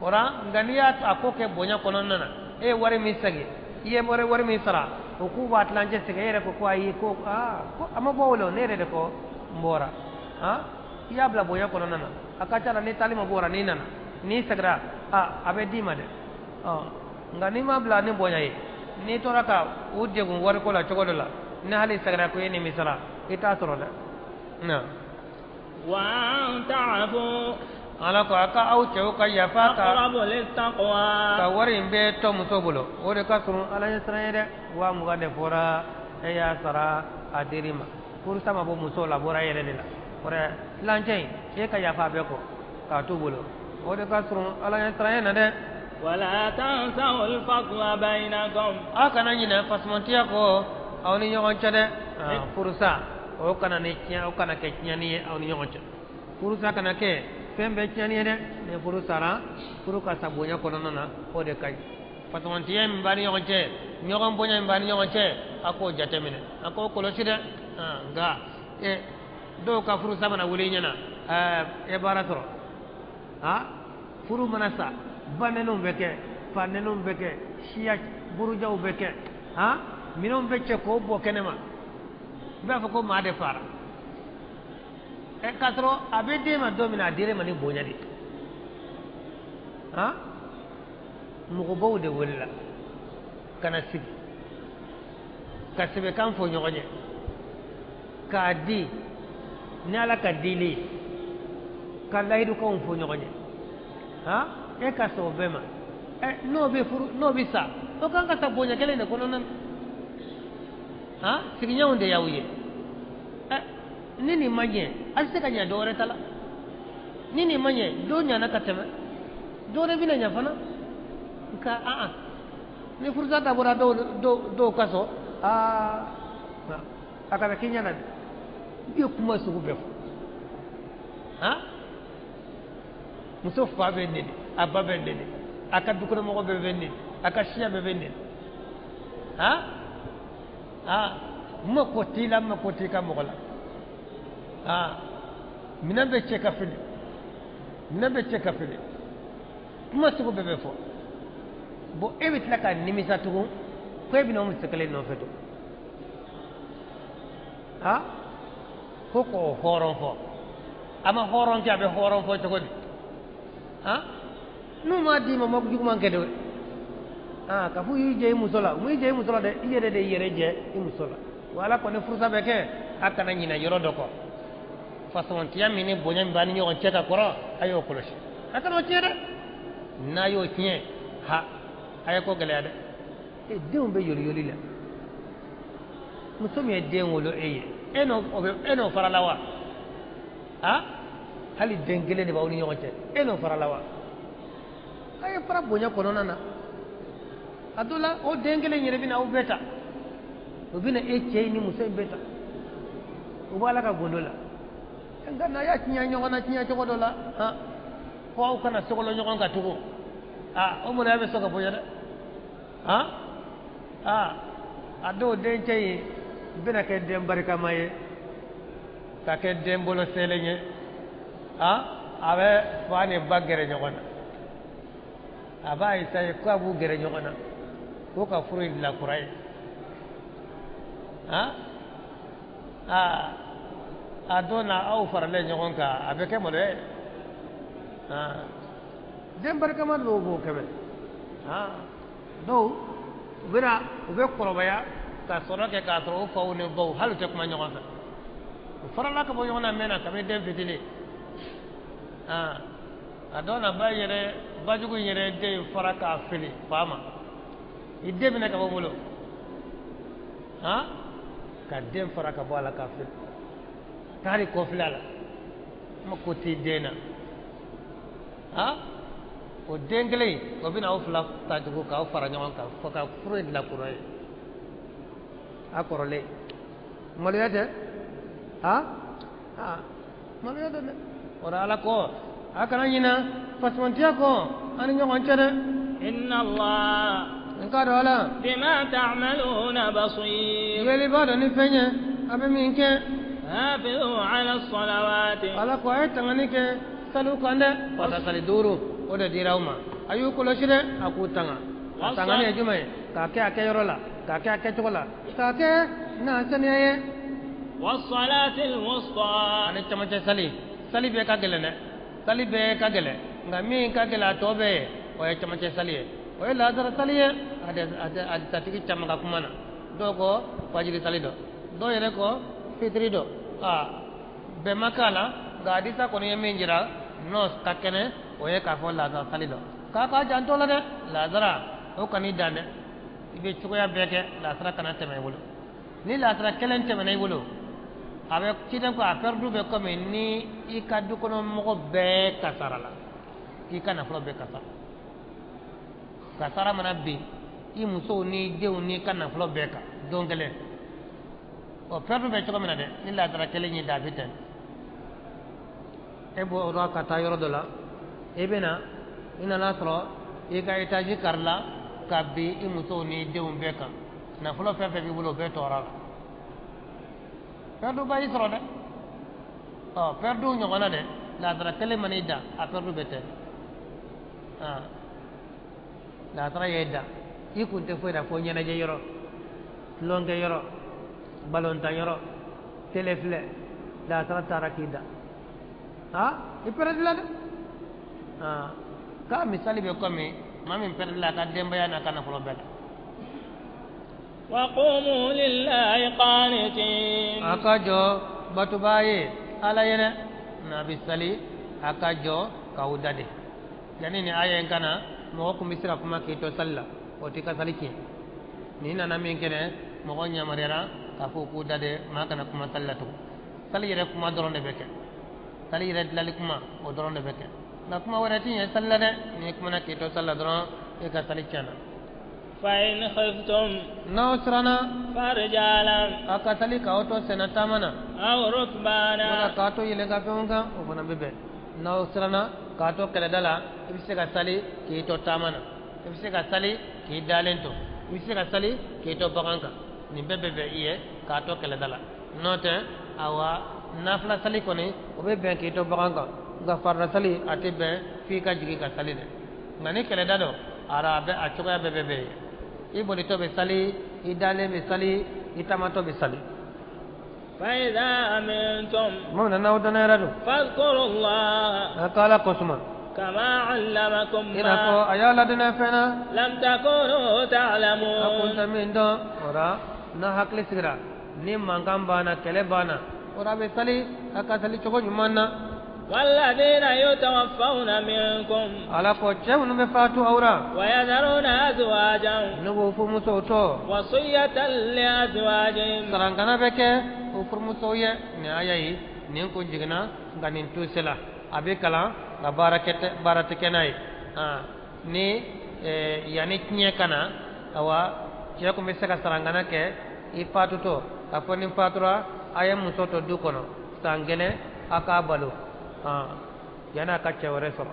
B: O la nka n'i y'a a ko kɛ bonya kɔnɔna na, e ye wari min segin, i ye wari min sara, o k'u b'a tilancɛ segin, e yɛrɛ ko ko ayi, ko aa ko a ma bɔ o la, ne yɛrɛ de ko n bɔra. Han, i y'a bila bonya kɔnɔna na, a ka ca la ni taali ma bɔ o la, n'i nana n'i seginna, a bɛ d'i ma dɛ. Ɔ, nka n'i ma bila ni bonya ye, n'i tora ka u degun wariko la cogo dɔ la, ni hali seginna ko e nimisara, i t'a sɔrɔ dɛ. Na
A: wa an ta'fu,
B: Ala ko a ka aw cɛw ka yafa ka wari in bɛɛ to muso bolo, o de ka surun Ala ɲɛ siran ye dɛ. 20,000 de fɔra, e y'a sara, a dir'i ma, furusa ma bɔ muso la, bɔra e yɛrɛ de la. O de tilancɛ in, e ka yafa a bɛɛ kɔ k'a t'u bolo, o de ka surun Ala ɲɛ siran ye na dɛ.
A: Wala tansaw al-fadla bainakum,
B: aw kana ɲinɛ fasamantiya kɔ aw ni ɲɔgɔn cɛ dɛ. Furusa o kana ni tiɲɛ, o kana kɛ tiɲɛni ye aw ni ɲɔgɔn cɛ. Furusa kana kɛ fɛn bɛɛ tiɲɛni ye dɛ. Ni furu sara, furu ka sa bonya kɔnɔna na, o de ka ɲi. Fasamantiya min b'a ni ɲɔgɔn cɛ, ɲɔgɔn bonya min b'a ni ɲɔgɔn cɛ, a k'o jateminɛ, a k'o kɔlɔsi dɛ. Nka dɔw ka furusa mana wuli i ɲɛna, e baara sɔrɔ, furu mana sa, ba nɛniw bɛ kɛ, fa nɛniw bɛ kɛ, siya burujaw bɛ kɛ, minɛnw bɛ cɛ k'o bɔ kɛnɛma, i b'a fɔ ko maa de fara. K'a sɔrɔ a bɛ d'e ma don min na, a dir'e ma ni bonya de ye. Mɔgɔbaw de welela ka na sigi ka sɛbɛkan fɔ ɲɔgɔn ye k'a di ni Ala ka dili ye, ka layidukanw fɔ ɲɔgɔn ye. E ka sɔn o bɛɛ ma, n'o bɛ furu, n'o bɛ sa, o kan ka sa bonya kelen de kɔnɔna na. Sigiɲɔgɔnw de y'aw ye. Ni nin ma ɲɛ, a tɛ se ka ɲɛ dɔ wɛrɛ ta la. Ni nin ma ɲɛ, dɔ ɲana ka tɛmɛ, dɔ wɛrɛ bɛna ɲɛ fana. Nka ni furusa dabɔra dɔw ka sɔn, a kana k'i ɲɛna dɛ. I ye kuma sugu bɛɛ fɔ. Muso fa bɛ neni, a ba bɛ neni, a ka dukɔnɔmɔgɔ bɛɛ bɛ neni, a ka siya bɛɛ bɛ neni. Mako t'i la, mako t'i ka mɔgɔ la. Minɛn bɛ cɛ ka fili, minɛn bɛ cɛ ka fili, kuma sugu bɛɛ bɛ fɔ. Bon, e bɛ tila ka nimisa tugun ko e bɛna o muso kelen nɔfɛ tugun. Ha ko k'o hɔrɔn fɔ a ma hɔrɔn kɛ a bɛ hɔrɔn fɔ cogo di ha n'u m'a d'i ma ma juguman kɛ dɛ ah ka fɔ y'i jɛ i muso la mun y'i jɛ i muso la dɛ i yɛrɛ de y'i yɛrɛ jɛ i muso la wa ala kɔni furusa bɛ kɛ a kana ɲinɛ yɔrɔ dɔ kɔ fasɔntiya min ni bonya min b'a ni ɲɔgɔn cɛ ka kɔrɔ a y'o kɔlɔsi a kana o tiɲɛ dɛ n'a y'o tiɲɛ ha a ye ko gɛlɛya dɛ e denw bɛ yoli yoli la muso min ye den wolo e ye e n'o e n'o farala wa ha hali den kelen de b'aw ni ɲɔgɔn cɛ e n'o farala wa a ye fara bonya kɔnɔna na a dɔ la o den kelen yɛrɛ bɛna aw bɛɛ ta o bɛna e cɛ ni muso in bɛɛ ta o b'a la ka gundo la nka n'a y'a tiɲɛ ɲɔgɔn na tiɲɛ cogo dɔ la han fo aw kana sogolo ɲɔgɔn kan tugun a o maloya bɛ sɔn ka bonya dɛ han a a dɔw dencɛ in bɛna kɛ den barikama ye ka kɛ den bolo selen ye a a bɛ fa ni ba gɛrɛ ɲɔgɔn na a b'a essayer k'a b'u gɛrɛ ɲɔgɔn na ko ka furu in bila kura ye han aa a don na aw faralen ɲɔgɔn kan a bɛ kɛ maloya ye aa den barikama dɔw b'o kɛ aa dɔw u bɛna u bɛ kɔrɔbaya ka sɔrɔ kɛ k'a sɔrɔ u faw ni baw hali u tɛ kuma ɲɔgɔn fɛ u farala ka bɔ ɲɔgɔn na mɛnna kabini den fitinin aa a dɔw na ba yɛrɛ bajugu in yɛrɛ den fara k'a fili fa ma i den minɛ ka bɔ bolo han ka den fara ka bɔ a la k'a fili taari kɔfilɛ a la ma ko t'i den na han o den kelen o bɛna aw fila ta tugun k'aw fara ɲɔgɔn kan fo ka furu in bila kura ye a kɔrɔlen maloya tɛ ha ha maloya tɛ dɛ o la ala ko a kana ɲina fasamantiya kɔ an ni ɲɔgɔn cɛ dɛ
A: إن الله
B: n k'a dɔn ala
A: بما تعملون بصير
B: yeliba dɔ ni fɛn ye a bɛ min kɛ
A: حافظوا على الصلوات
B: ala ko a ye tangani kɛ saliw kan dɛ fata sali duuru o de dira aw ma a y'u kɔlɔsi dɛ a k'u tanga a tangani ye jumɛn ye k'a kɛ a kɛyɔrɔ la k'a kɛ a kɛcogo la k'a kɛ n'a saniya ye
A: والصلاة الوسطى
B: ani camancɛ sali sali bɛɛ ka gɛlɛn dɛ sali bɛɛ ka gɛlɛn nka min ka gɛlɛn a tɔ bɛɛ ye o ye camancɛ sali ye o ye lazara sali ye a satigi caman ka kuma na dɔw ko fajiri sali dɔ dɔw yɛrɛ ko fitiri dɔ aa bɛn ma k'a la nka hadisa kɔni ye min jira n'o ka kɛnɛ o ye k'a fɔ lazara sali dɔ k'a k'a janto la dɛ lazara o kan'i dan dɛ i bɛ cogoya bɛɛ kɛ lazara kana tɛmɛ i bolo ni lazara kelen tɛmɛna i bolo a bɛ ciden ko a pɛrɛdu bɛ komi ni i ka du kɔnɔ mɔgɔ bɛɛ kasara la k'i ka nafolo bɛɛ kasara kasara mana bin i musow n'i denw n'i ka nafolo bɛɛ kan don kelen o pɛrɛdu bɛ cogo min na dɛ ni lazara kelen y'i da a bɛ tɛmɛ e bɔra ka taa yɔrɔ dɔ la i bɛ na i nana sɔrɔ i ka etazi karila ka bin i musow n'i denw bɛɛ kan nafolo fɛn fɛn b'i bolo o bɛɛ tɔɔrɔ la pɛrɛdu ba y'i sɔrɔ dɛ ɔ pɛrɛdu ɲɔgɔnna dɛ lazara kelen mana i dan a pɛrɛdu bɛ tɛ aa lazara y'e dan i kun tɛ foyi la fo ɲɛnajɛ yɔrɔ tulonkɛ yɔrɔ balontan yɔrɔ tele filɛ lazara taara k'i dan aa i pɛrɛdu la dɛ aa k'a misali bɛ komi maa min pɛrɛdu la a ka denbaya n'a ka nafolo bɛɛ la
A: وقوموا لله قانتين
B: a ka jɔ batobaa ye ala ye dɛ n'a bɛ sali a ka jɔ k'aw dade yanni ni aya in ka na mɔgɔ kun bɛ se ka kuma k'i to sali la o t'i ka sali tiɲɛ nin nana min kɛ dɛ mɔgɔ yamaruyara k'a fɔ k'u dade maa kana kuma sali la tugun sali yɛrɛ kuma dɔrɔn de bɛ kɛ sali yɛrɛ dilali kuma o dɔrɔn de bɛ kɛ nka kuma wɛrɛ ti ɲɛ sali la dɛ n'i kumana k'i to sali la dɔrɔn e ka sali tiɲɛna
A: فإن خفتم
B: n'aw siranna
A: فرجالا
B: a ka sali k'aw to senna taama na
A: أو
B: wala
A: ركبانا
B: k'a to yɛlɛnkanfɛnw kan o fana bɛ bɛn n'aw siranna k'a to kɛlɛda la i bɛ se ka sali k'i to taama na i bɛ se ka sali k'i dalen to i bɛ se ka sali k'i to bagan kan nin bɛɛ bɛ bɛn i ye k'a to kɛlɛda la n'o tɛ awa nafila sali kɔni o bɛ bɛn k'i to bagan kan nka farida sali a tɛ bɛn f'i ka jigin ka sali dɛ nka ni kɛlɛda don ara a bɛ a cogoya bɛɛ bɛ bɛn i bolitɔ bɛ sali i dalen bɛ sali i taamatɔ bɛ sali.
A: فإذا أمنتم
B: tuma min na n'aw danayara don
A: فاذكروا الله
B: a ka ala kosuma
A: كما علمكم
B: i n'a fɔ
A: ما
B: a y'a ladɔnniya fɛn na
A: لم تكونوا
B: a kun
A: تعلمون
B: tɛ min dɔn o la n'a hakili sigira ni mankan banna kɛlɛ banna o la a bɛ sali a ka sali cogo ɲuman na
A: والذين يتوفون منكم
B: ala ko cɛ minnu bɛ fatu aw la
A: ويذرون أزواجا
B: n'u b'u furumusow to
A: وصية لأزواجهم
B: sarankana bɛ kɛ u furumusow ye nin aya ye nin kun jiginna nka nin tu sela a bɛ kalan nka baara tɛ kɛ n'a ye ni yanni tiɲɛ ka na awa cɛ kun bɛ se ka sarankana kɛ i fatutɔ k'a fɔ ni n fatura a ye muso to du kɔnɔ san kelen a k'a balo yanni a ka cɛ wɛrɛ sɔrɔ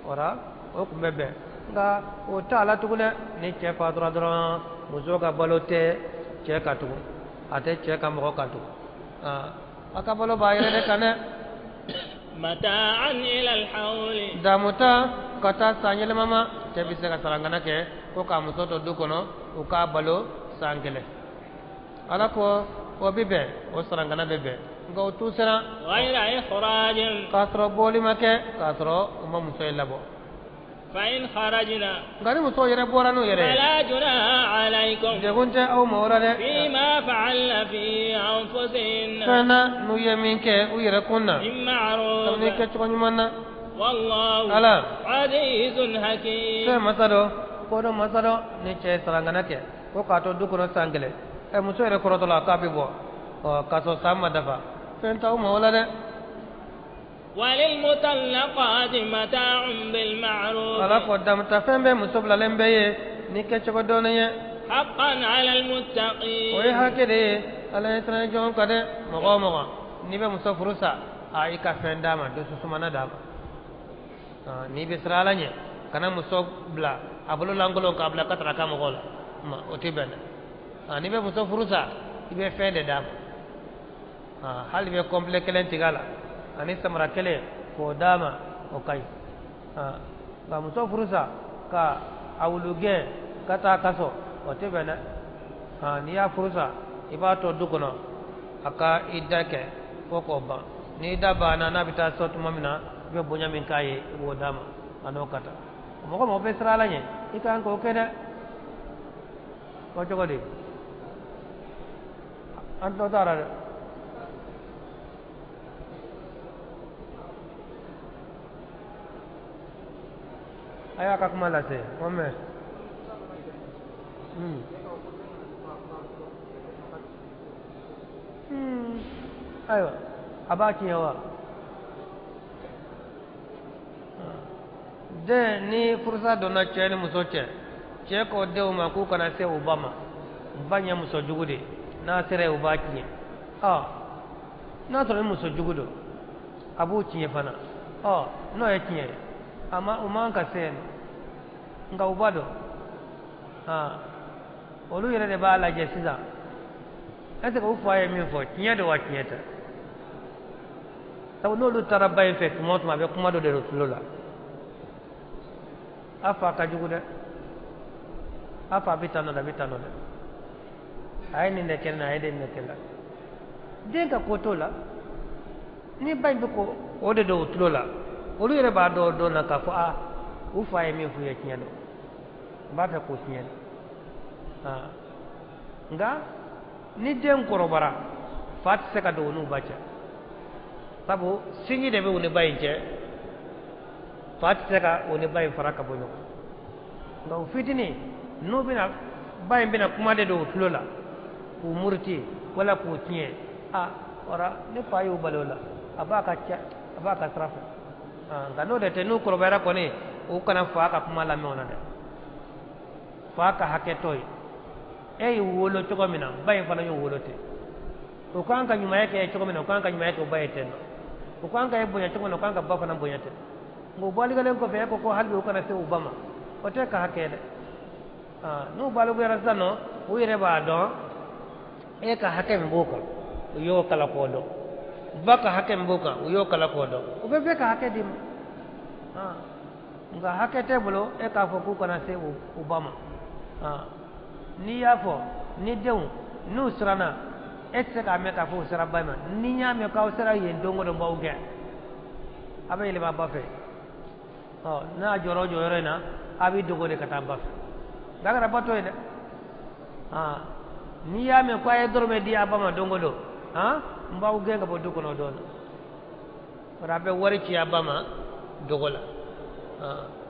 B: o la o kun bɛ bɛn nka o t'a la tugun dɛ ni cɛ fatura dɔrɔn muso ka balo tɛ cɛ kan tugun a tɛ cɛ ka mɔgɔ kan tugun a ka balo b'a yɛrɛ de kan dɛ
A: متاعا إلى الحول
B: damu ta ka taa san yɛlɛma ma cɛ bɛ se ka sarankana kɛ ko k'a muso to du kɔnɔ u k'a balo san kelen ala ko o bɛ bɛn o sarankana bɛ bɛn nka o tu sera
A: غير إخراج
B: k'a sɔrɔ bɔli ma kɛ k'a sɔrɔ u ma muso in labɔ
A: فإن خرجنا
B: nka ni muso yɛrɛ bɔra n'u yɛrɛ ye
A: فلا جناح عليكم
B: degun tɛ aw ma o la dɛ
A: فيما فعلن في أنفسهن
B: fɛn na n'u ye min kɛ u yɛrɛ kun na
A: من معروف
B: kabini kɛcogo ɲuman na
A: والله
B: ala
A: عزيز حكيم
B: fɛn masa dɔ ko dɔ masa dɔ ni cɛ ye sarankana kɛ ko k'a to du kɔnɔ san kelen ɛ muso yɛrɛ kɔrɔtɔ la k'a bɛ bɔ ɔ k'a sɔrɔ san ma dafa fɛn t'aw ma o la dɛ
A: وللمطلقات متاع بالمعروف
B: ala ko damuta fɛn bɛ muso bilalen bɛɛ ye ni kɛcogo dɔɔnin ye
A: حقا على
B: o ye
A: المتقين
B: hakɛ de ye ala ye siran jɔn kan dɛ mɔgɔ o mɔgɔ n'i bɛ muso furu sa a i ka fɛn d'a ma dusu sumana d'a ma n'i bɛ siran ala ɲɛ kana muso bila a bolo lankolon k'a bila ka taga ka mɔgɔw la ma o tɛ bɛn dɛ n'i bɛ muso furu sa i bɛ fɛn de d'a ma hali bɛ kɔnpilɛ kelen tigɛ a la ani samara kelen k'o d'a ma o ka ɲi nka muso furu sa ka a wulu gɛn ka taa kaso o tɛ bɛn dɛ n'i y'a furu sa i b'a to du kɔnɔ a ka i da kɛ fo k'o ban n'i da banna n'a bɛ taa so tuma min na i bɛ bonya min k'a ye i b'o d'a ma a n'o ka taa mɔgɔ mɔgɔ bɛ siran ala ɲɛ i ka kan k'o kɛ dɛ o cogo di an tulo t'a la dɛ a y'a ka kuma lase o mɛn. Ayiwa a b'a tiɲɛ wa den ni furusa donna cɛ ni muso cɛ cɛ ko denw ma k'u kana se u ba ma u ba ye muso jugu de ye n'a sera yen u b'a tiɲɛ ɔ n'a sɔrɔ ni muso jugu don a b'u tiɲɛ fana ɔ n'o ye tiɲɛ ye a ma u man ka se yen nka u ba dɔn olu yɛrɛ de b'a lajɛ sisan est ce que u fa ye min fɔ tiɲɛ don wa tiɲɛ tɛ sabu n'olu taara ba in fɛ tuma o tuma a bɛ kuma dɔ de don tulo la a fa ka jugu dɛ a fa bɛ tan nɔ dɛ a bɛ tan nɔ dɛ a ye nin de kɛ nin na a ye nin de kɛ la den ka ko t'o la ni ba in bɛ ko o de don o tulo la olu yɛrɛ b'a dɔn o don na k'a fɔ a u fa ye min f'u ye tiɲɛ don n b'a fɛ k'o tiɲɛ don nka ni den kɔrɔbara fa tɛ se ka don u n'u ba cɛ sabu sinji de bɛ u ni ba in cɛ fa tɛ se ka u ni ba in fara ka bɔ ɲɔgɔn nka u fitinin n'u bɛna ba in bɛna kuma de don u tulo la k'u muruti wala k'u tiɲɛ a ɔra ni fa y'u bali o la a b'a ka cɛ a b'a ka sira fɛ nka n'o de tɛ n'u kɔrɔbayara kɔni u kana fa ka kuma lamɛn o la dɛ fa ka hakɛ t'o ye e y'i wolo cogo min na ba in fana y'o wolo ten u kan ka ɲumanya kɛ cogo min na u kan ka ɲumanya kɛ o ba ye ten nɔ u kan ka e bonya cogo min na u kan ka ba fana bonya ten nka u balikalen kɔfɛ e ko ko hali bi u kana se u ba ma o tɛ ka hakɛ dɛ n'u balikuyara sisan nɔ u yɛrɛ b'a dɔn e ka hakɛ min b'o kan u y'o kalan k'o dɔn ba ka hakɛ min b'o kan u y'o kalan k'o dɔn u bɛ bɛɛ ka hakɛ d'i ma nka hakɛ t'e bolo e k'a fɔ k'u kana se u ba ma n'i y'a fɔ ni denw n'u siranna E tɛ se k'a mɛn k'a fɔ o sera ba ma. Ni n y'a mɛn k'aw sera yen don o don n b'aw gɛn. A bɛ yɛlɛma ba fɛ. Ɔ n'a jɔra o jɔyɔrɔ in na, a b'i dogo de ka taa ba fɛ. Nka a kana ba to yen dɛ. N'i y'a mɛn ko a ye dɔrɔmɛ di a ba ma don o don, n b'aw gɛn ka bɔ du kɔnɔ o don na. Bari a bɛ wari ci a ba ma dogo la.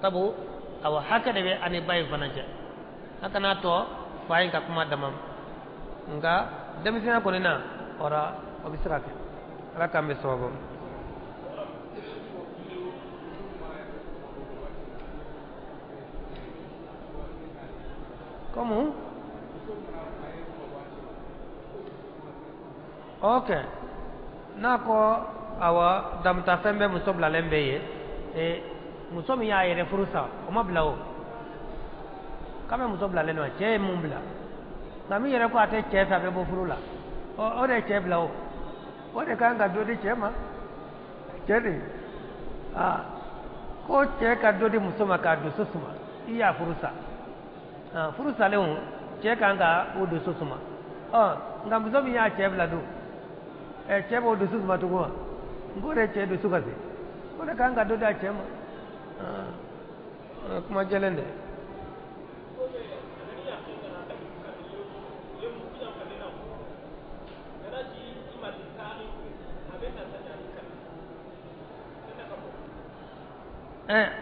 B: Sabu awa hakɛ de bɛ ani ba in fana cɛ. A kana to fa in ka kuma dama ma. Nka denmisɛnya kɔni na, ɔra o bɛ se ka kɛ. Ala k'an bɛ sababu ma. Comme? Ok. N'a ko awa damutafɛn bɛ muso bilalen bɛ yen, muso min y'a yɛrɛ furu sa, o ma bila o. K'a bɛ muso bilalen don, cɛ ye mun bila? Nka min yɛrɛ ko a tɛ cɛ fɛ, a bɛ bɔ furu la. O de ye cɛ bila o. O de kan ka dɔ di cɛ ma. Cɛ de. Ko cɛ ka dɔ di muso ma k'a dusu suma. I y'a furu sa. Furu salenw, cɛ kan ka o dusu suma. Nka muso min y'a cɛ bila dun, cɛ b'o dusu suma tugun wa? N k'o de ye cɛ dusu kasi. O de kan ka dɔ di a cɛ ma. Kuma jɛlen dɛ.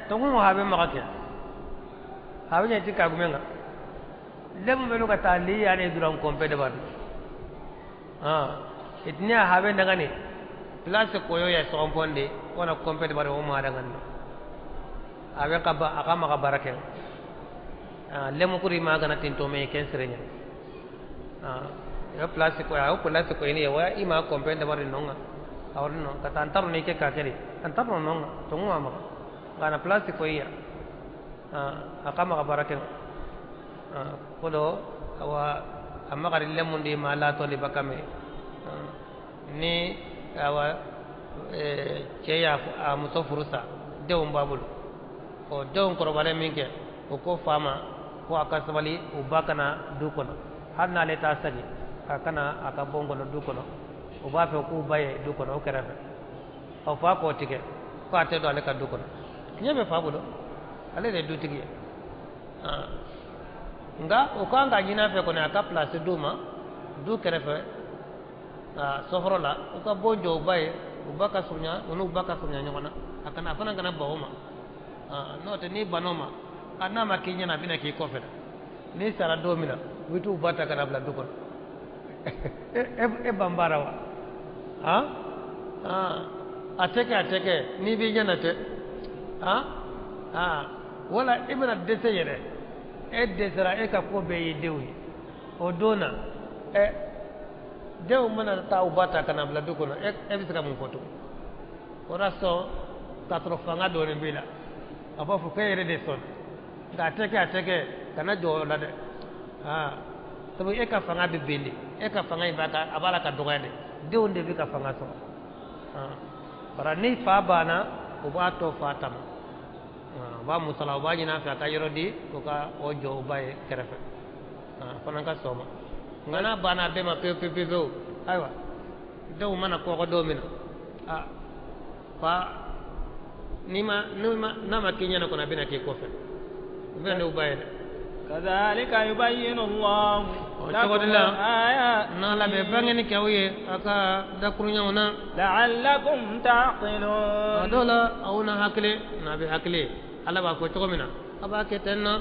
B: Tongu habe maga kɛ. Habe ɲɛ ti kagumen kan. Lemu bɛ ka taa li yani duran kompe de badu. Itnia habe ndangani. Place koyo ya somponde wana kompe de badu o ma dangan. Habe ka ba aka maga barake. Lemu kuri ma gana tinto me ken serenya. Ya place koyo o place koyo ni wa ima kompe de badu nonga. Awr no ka tantaru ne ke ka keri. Tantaru nonga tongu ma. Gana place koyo ya. Aka maga barake. Kodo awa amma kari lemundi ma la to li bakame ni awa cɛ y'a a muso furu sa, denw b'a bolo. O denw kɔrɔbalen min kɛ, o ko fa ma ko a ka sabali u ba kana du kɔnɔ, hali n'ale t'a sagi a kana a ka bon kɔnɔ du kɔnɔ. U b'a fɛ k'u ba ye du kɔnɔ o kɛrɛfɛ. O fa k'o tigɛ ko a tɛ don ale ka du kɔnɔ. Tiɲɛ bɛ fa bolo, ale de ye dutigi ye. Nka o kan ka ɲini a fɛ kɔni a ka place d'u ma du kɛrɛfɛ sɔfɔrɔ la, u ka bon jɔ u ba ye, u ba ka surunya, u n'u ba ka surunya ɲɔgɔn na. A kana a fana kana ban o ma. N'o tɛ n'i bann'o ma, n'a ma k'i ɲɛna a bɛna k'i kɔfɛ dɛ. N'i sara don min na, u bɛ t'u ba ta ka na bila du kɔnɔ. E ban baara wa? A tɛ kɛ, a tɛ kɛ, n'i b'i ɲɛna tɛ. Wala i bɛna dɛsɛ yɛrɛ. E dɛsɛra, e ka ko bɛɛ y'i denw ye. O don na, denw mana taa u ba ta ka na bila du kɔnɔ, e bɛ se ka mun fɔ tugun? O la sɔn k'a sɔrɔ fanga dɔɔnin b'i la. A b'a fɔ k'e yɛrɛ de sɔnna. Nka a tɛ kɛ, a tɛ kɛ, kana jɔ o la dɛ. Sabu e ka fanga bɛ ben de. E ka fanga in b'a ka, a b'a la ka dɔgɔya de. Denw de bɛ ka fanga sɔrɔ. Bara ni fa banna, o b'a to fa ta ma. U b'a musala, u b'a ɲini a fɛ a ka yɔrɔ di, o ka o jɔ o ba ye kɛrɛfɛ. Fana ka sɔn o ma. Nka n'a banna a bɛɛ ma pewu pewu pewu, ayiwa denw mana kɔgɔ don min na, fa n'i ma n'a ma k'i ɲɛna kɔni a bɛna k'i kɔfɛ. U bɛna n'u ba ye dɛ.
A: Kadhalika yubayyinu Allahu
B: O cogo de la n'Ala bɛ bangeni kɛ aw ye a ka dakuruɲaw na.
A: La'allakum ta'qilun.
B: A dɔw la aw na hakili, n'a bɛ hakili, Ala b'a fɔ cogo min na, a b'a kɛ ten na.